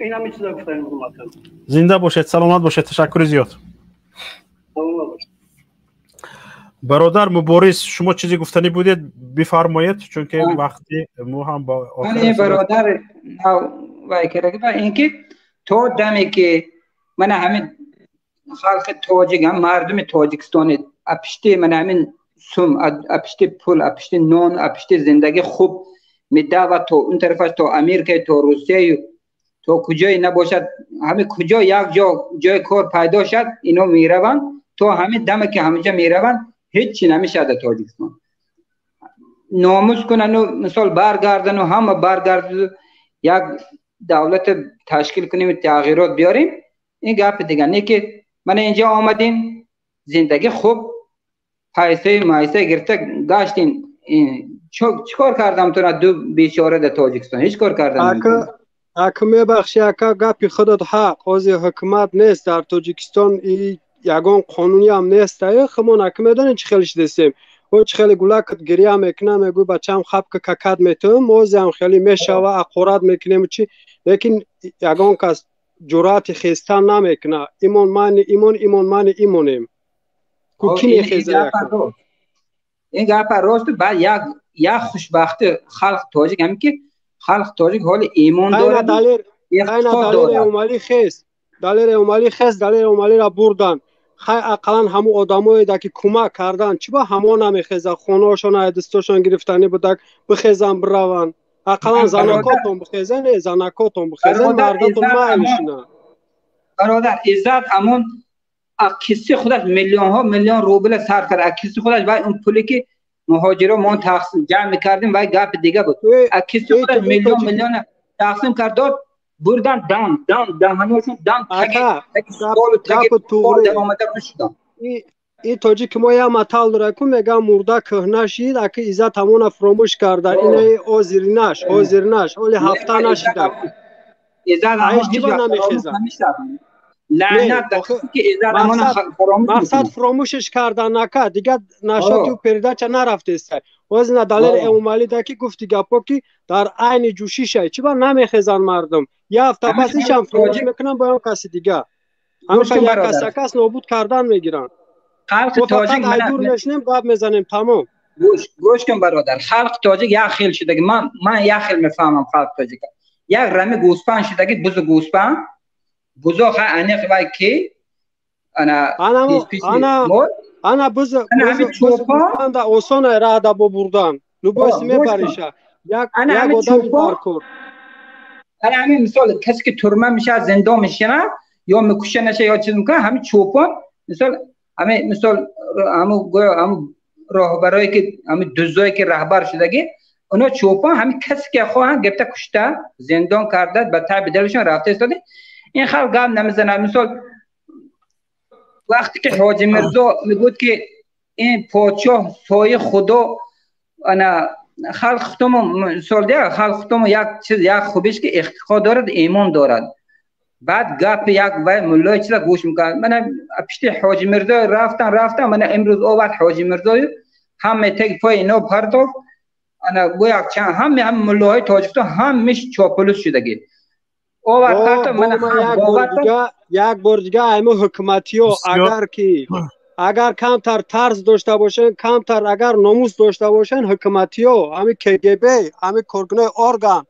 Ин ҳамин чиза гуфтанӣ будам ака. Зинда бошед, саломат бошед, ташаккури зиёд. Саломат бошед. Бародар Мубориз, шумо чизе гуфтанӣ будед, бифармоед, чунки вақти мо ҳам ба охир. Бародар вай карда ва инки то даме ки мана ҳамин халқи тоҷик, ҳам мардуми Тоҷикистон апишти мана ҳамин сум, апишти пул, апишти нон, апишти зиндагӣ хуб медава то он тарафаш, то Америка, то Русия, то куҷое набошад, ҳамин куҷо як ҷо ҷои кор пайдо шад, ино мераванд. То ҳамин даме ки ҳаминҷа мераванд, ҳеҷ чи намешавад дар Тоҷикистон. Номус кунану мисол баргардану ҳама баргарду як давлат ташкил кунем, тағйирот биёрем, ин гапи дигар. Не ки мана инҷа омадем, зиндагӣ хуб, пайсаи майса гирифта гаштем. Чӣ кор кардам туна ду бечора дар Тоҷикистон? Ҳеҷ кор кардам. Ака мебахши ака, гапи худат ҳақ. Ҳозир ҳукумат нест дар Тоҷикистон, ягон қонуниам нест. Хумон ака медонед чӣ хеле шудестем? О чӣ хеле гулакат гиря мекунам, мегӯй бачаам хапка какат метавам, озиам хеле мешава, ақорат мекунем чи, лекин ягон кас ҷуръати хестан намекуна. Имон мани имон, имон мани имонем. Ку ки мехеза яка? Ин гапа рост. Баъд як хушбахти халқ тоҷик ҳамин ки халқ тоҷик ҳоли имон дорад. Айна Далер Эмомалӣ хест, Далер Эмомалӣ хест, Далер Эмомалиро бурдан. Хай ақаллан ҳамун одамое ки кӯмак кардан, чӣ ба ҳамон намехезанд, хонаҳошон дастошон гирифтанӣ будак, бихезанд бираванд. Ақаллан занакотон бихезанд, не занакотон бихезанд, мардатон майлишина. Бародар, Иззат ҳамон киси худаш миллионҳо миллион рубл сарф кард, киси худаш, вай он пуле ки муҳоҷиро мо тақсим ҷамъ мекардем, вай гапи дига буд. Киси худаш миллион миллион тақсим кард, дод, бурдан дам дам даҳаношон дам таги столу таги пол даромада рӯшудам. И тоҷики мо як матал дорад ку, мегӯям мурда кӯҳна шид, аки Иззат ҳамона фуромӯш карда. Инаи озиринаш, озиринаш, оли ҳафта нашида. Иззат ҳамон ҳеҷ намехезад. Лаънат ба касе ки Иззат ҳамона фаромӯш мақсад фуромӯшиш карда нака, дигар нашоти передача нарафтеста. Оз на Далер Эмомалӣ да ки гуфти гапо ки дар айни ҷӯшишай, чӣ ба намехезанд мардум? Як ҳафта пас ишам фуромӯш мекунам бо ям каси дигар. Ҳамеша як кас як кас нобуд кардан мегиранд. Халқи тоҷик дур мешинем, гап мезанем, тамом. Гӯш кун, бародар, халқи тоҷик як хел шудаги. Ман як хел мефаҳмам халқи тоҷик. Як рами гӯспанд шудаги, бузу гӯспанд. Бузо хай аниқ вай ки ана ана буз гӯспанда осон ай раҳда бо бурдан. Любойси мебариша. Як як одами даркор. Ана ҳамин мисол касе ки турма мешавад, зиндон мешинад, ё мекушанаша, ё чиз мекунад, ҳамин чӯпон мисол ҳамин мисол ҳамун гӯё ҳамун роҳбарое ки ҳамин дуздое ки раҳбар шудагӣ, оно чӯпон ҳамин касе ки хоҳанд гирифта кушта, зиндон карда, ба таби дилашон рафта истода. Ин халқ гап намезанад. Мисол вақте ки Ҳоҷи Мирзо мегӯяд ки ин подшоҳ сои Худо, ана халқ худомо мисол дия, халқ худомо як чиз, як хубиш ки эътиқод дорад, имон дорад. Баъд гапи як вай муллои чиза гӯш мекунад. Мана пишти Ҳоҷи Мирзо рафтан, мана имрӯз овард Ҳоҷи Мирзою ҳаме теги пои ино партофт. Ана гӯяк чанд ҳаме ҳам муллоҳои Тоҷикистон ҳамеш чоплус шудагӣ. Овард партофт, мана як бор дига аймо ҳукуматиё агар ки агар камтар тарз дошта бошен, камтар агар номус дошта бошен, ҳукуматиё, ҳами КГБ, ҳами коркунои орган,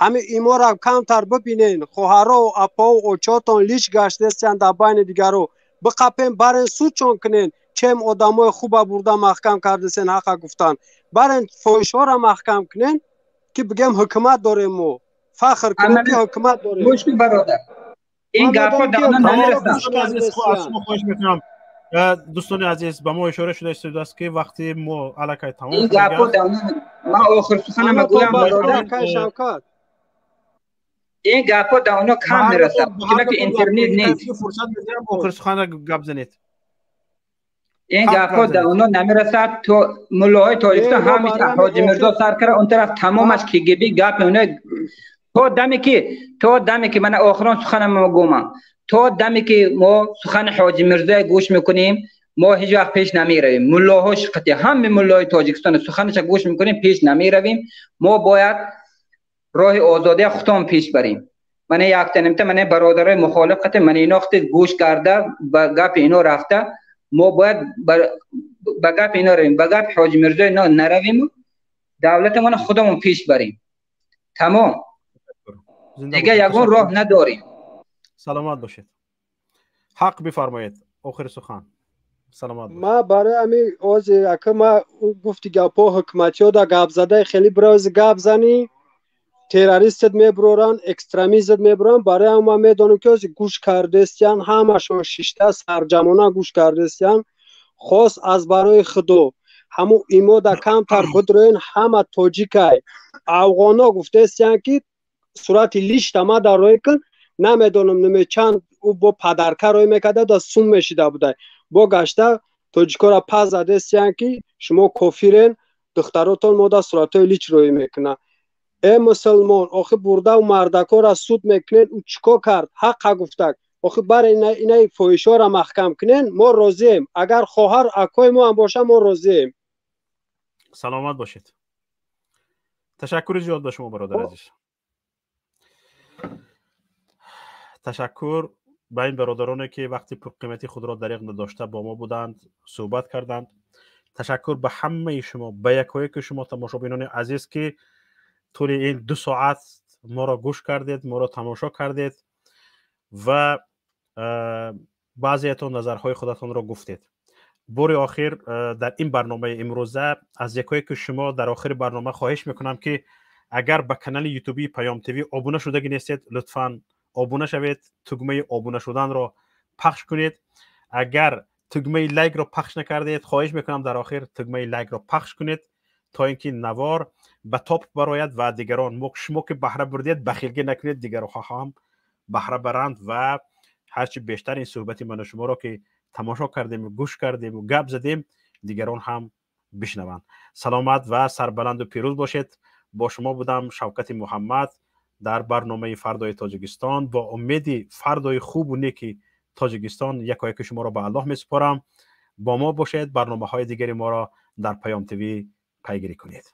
ҳами имора камтар бибинен, хоҳаро, апоу, очотон лич гаштестиян дар байни дигаро. Биқапен, барен судчон кунен, чем одамои хуба бурда маҳкам кардесен, ҳақа гуфтан. Барен фоҳишҳоро маҳкам кунен, ки бигем ҳукумат дорем мо. Фахр кунем ки ҳукумат дорем. Гӯш кун, бародар. Ин гапҳо дар он намерасанд. Хоҳиш мекунам. Дӯстони азиз, ба мо ишора шуда истодааст ки вақти мо аллакай тамом. Ин гапҳо дар он ман охир суханам гӯям, бародар. Ин гапҳо дар онҳо кам мерасад, чунки интернет нест. Фурсат медиҳам, охир сухана гап занед. Ин гапҳо дар онҳо намерасад. То муллоҳои Тоҷикистон ҳамеша Ҳоҷи Мирзо сар карда, он тараф тамомаш КГБ гапи онҳо. То даме ки ман охирон суханам гӯмам, то даме ки мо сухани Ҳоҷи Мирзоя гӯш мекунем, мо ҳеҷ вақт пеш намеравем. Муллоҳо шиқати ҳаме муллоҳои Тоҷикистон суханаша гӯш мекунем, пеш намеравем. Мо бояд роҳи озодия худтон пеш барем. Мана якта нимта, мана бародарои мухолиф қати, мана ино қати гӯш карда, ба гапи ино рафта, мо бояд ба гапи ино равем, ба гапи Ҳоҷи Мирзои ино наравем, давлатамона худамон пеш барем. Тамом. Дига ягон роҳ надорем. Саломат бошед. Ҳақ бифармоед. Охири сухан. Саломат бошед. Ма барои ҳамин ози ака ма гуфти гапҳо ҳукуматиё да гап задаи хеле бирози гап занӣ, террористт мебуроранд, экстремизт мебуроранд. Барои ҳам ман медонам ки ози гӯш кардестиян, ҳамашон шишта сарҷамона гӯш кардестиян. Хос аз барои Худо ҳамун имода камтар бидроен, ҳама тоҷикай. Афғоно гуфтестиян ки сурати лишта ма дар рӯй кун, намедонам неме чанд ӯ бо падарка рӯй мекарда, да сум мешида будай. Бо гашта тоҷикора пас задестиян ки шумо кофирен, духтаротон мода суратҳои лич рӯй мекунад. Э мусулмон, охи бурдаву мардакора суд мекунен, ӯ чико кард? Ҳаққа гуфтак. Охи бар инаи фоҳишҳоро маҳкам кунен, мо розием. Агар хоҳар акои мо ҳам боша, мо розием. Саломат бошед. Ташаккури зиёд ба шумо, бародар азиз. Ташаккур ба ин бародароне ки вақти пурқимати худро дариғ надошта бо мо буданд, суҳбат карданд. Ташаккур ба ҳамаи шумо, ба якояки шумо тамошобинони азиз ки тӯли ин 2 соат моро гӯш кардед, моро тамошо кардед ва баъзеятон назарҳои худатонро гуфтед. Бори охир дар ин барномаи имрӯза аз якояки шумо дар охири барнома хоҳиш мекунам ки агар ба канали ютубии Паём ТВ обуна шудагӣ нестед, лутфан обуна шавед, тугмаи обуна шуданро пахш кунед. Агар тугмаи лайкро пахш накардед, хоҳиш мекунам дар охир тугмаи лайкро пахш кунед то ин ки навор ба топ барояд ва дигарон, шумо ки баҳра бурдед, бахилгӣ накунед, дигарҳо ҳам баҳра баранд ва ҳарчи бештар ин суҳбати ману шуморо ки тамошо кардем, гӯш кардем, гап задем, дигарон ҳам бишнаванд. Саломат ва сарбаланду пирӯз бошед. Бо шумо будам Шавкати Муҳаммад дар барномаи Фардои Тоҷикистон. Бо умеди фардои хубу неки Тоҷикистон якояки шуморо ба Аллоҳ месупорам. Бо мо бошед, барномаҳои дигари моро дар Паём ТВ пайгирӣ кунед.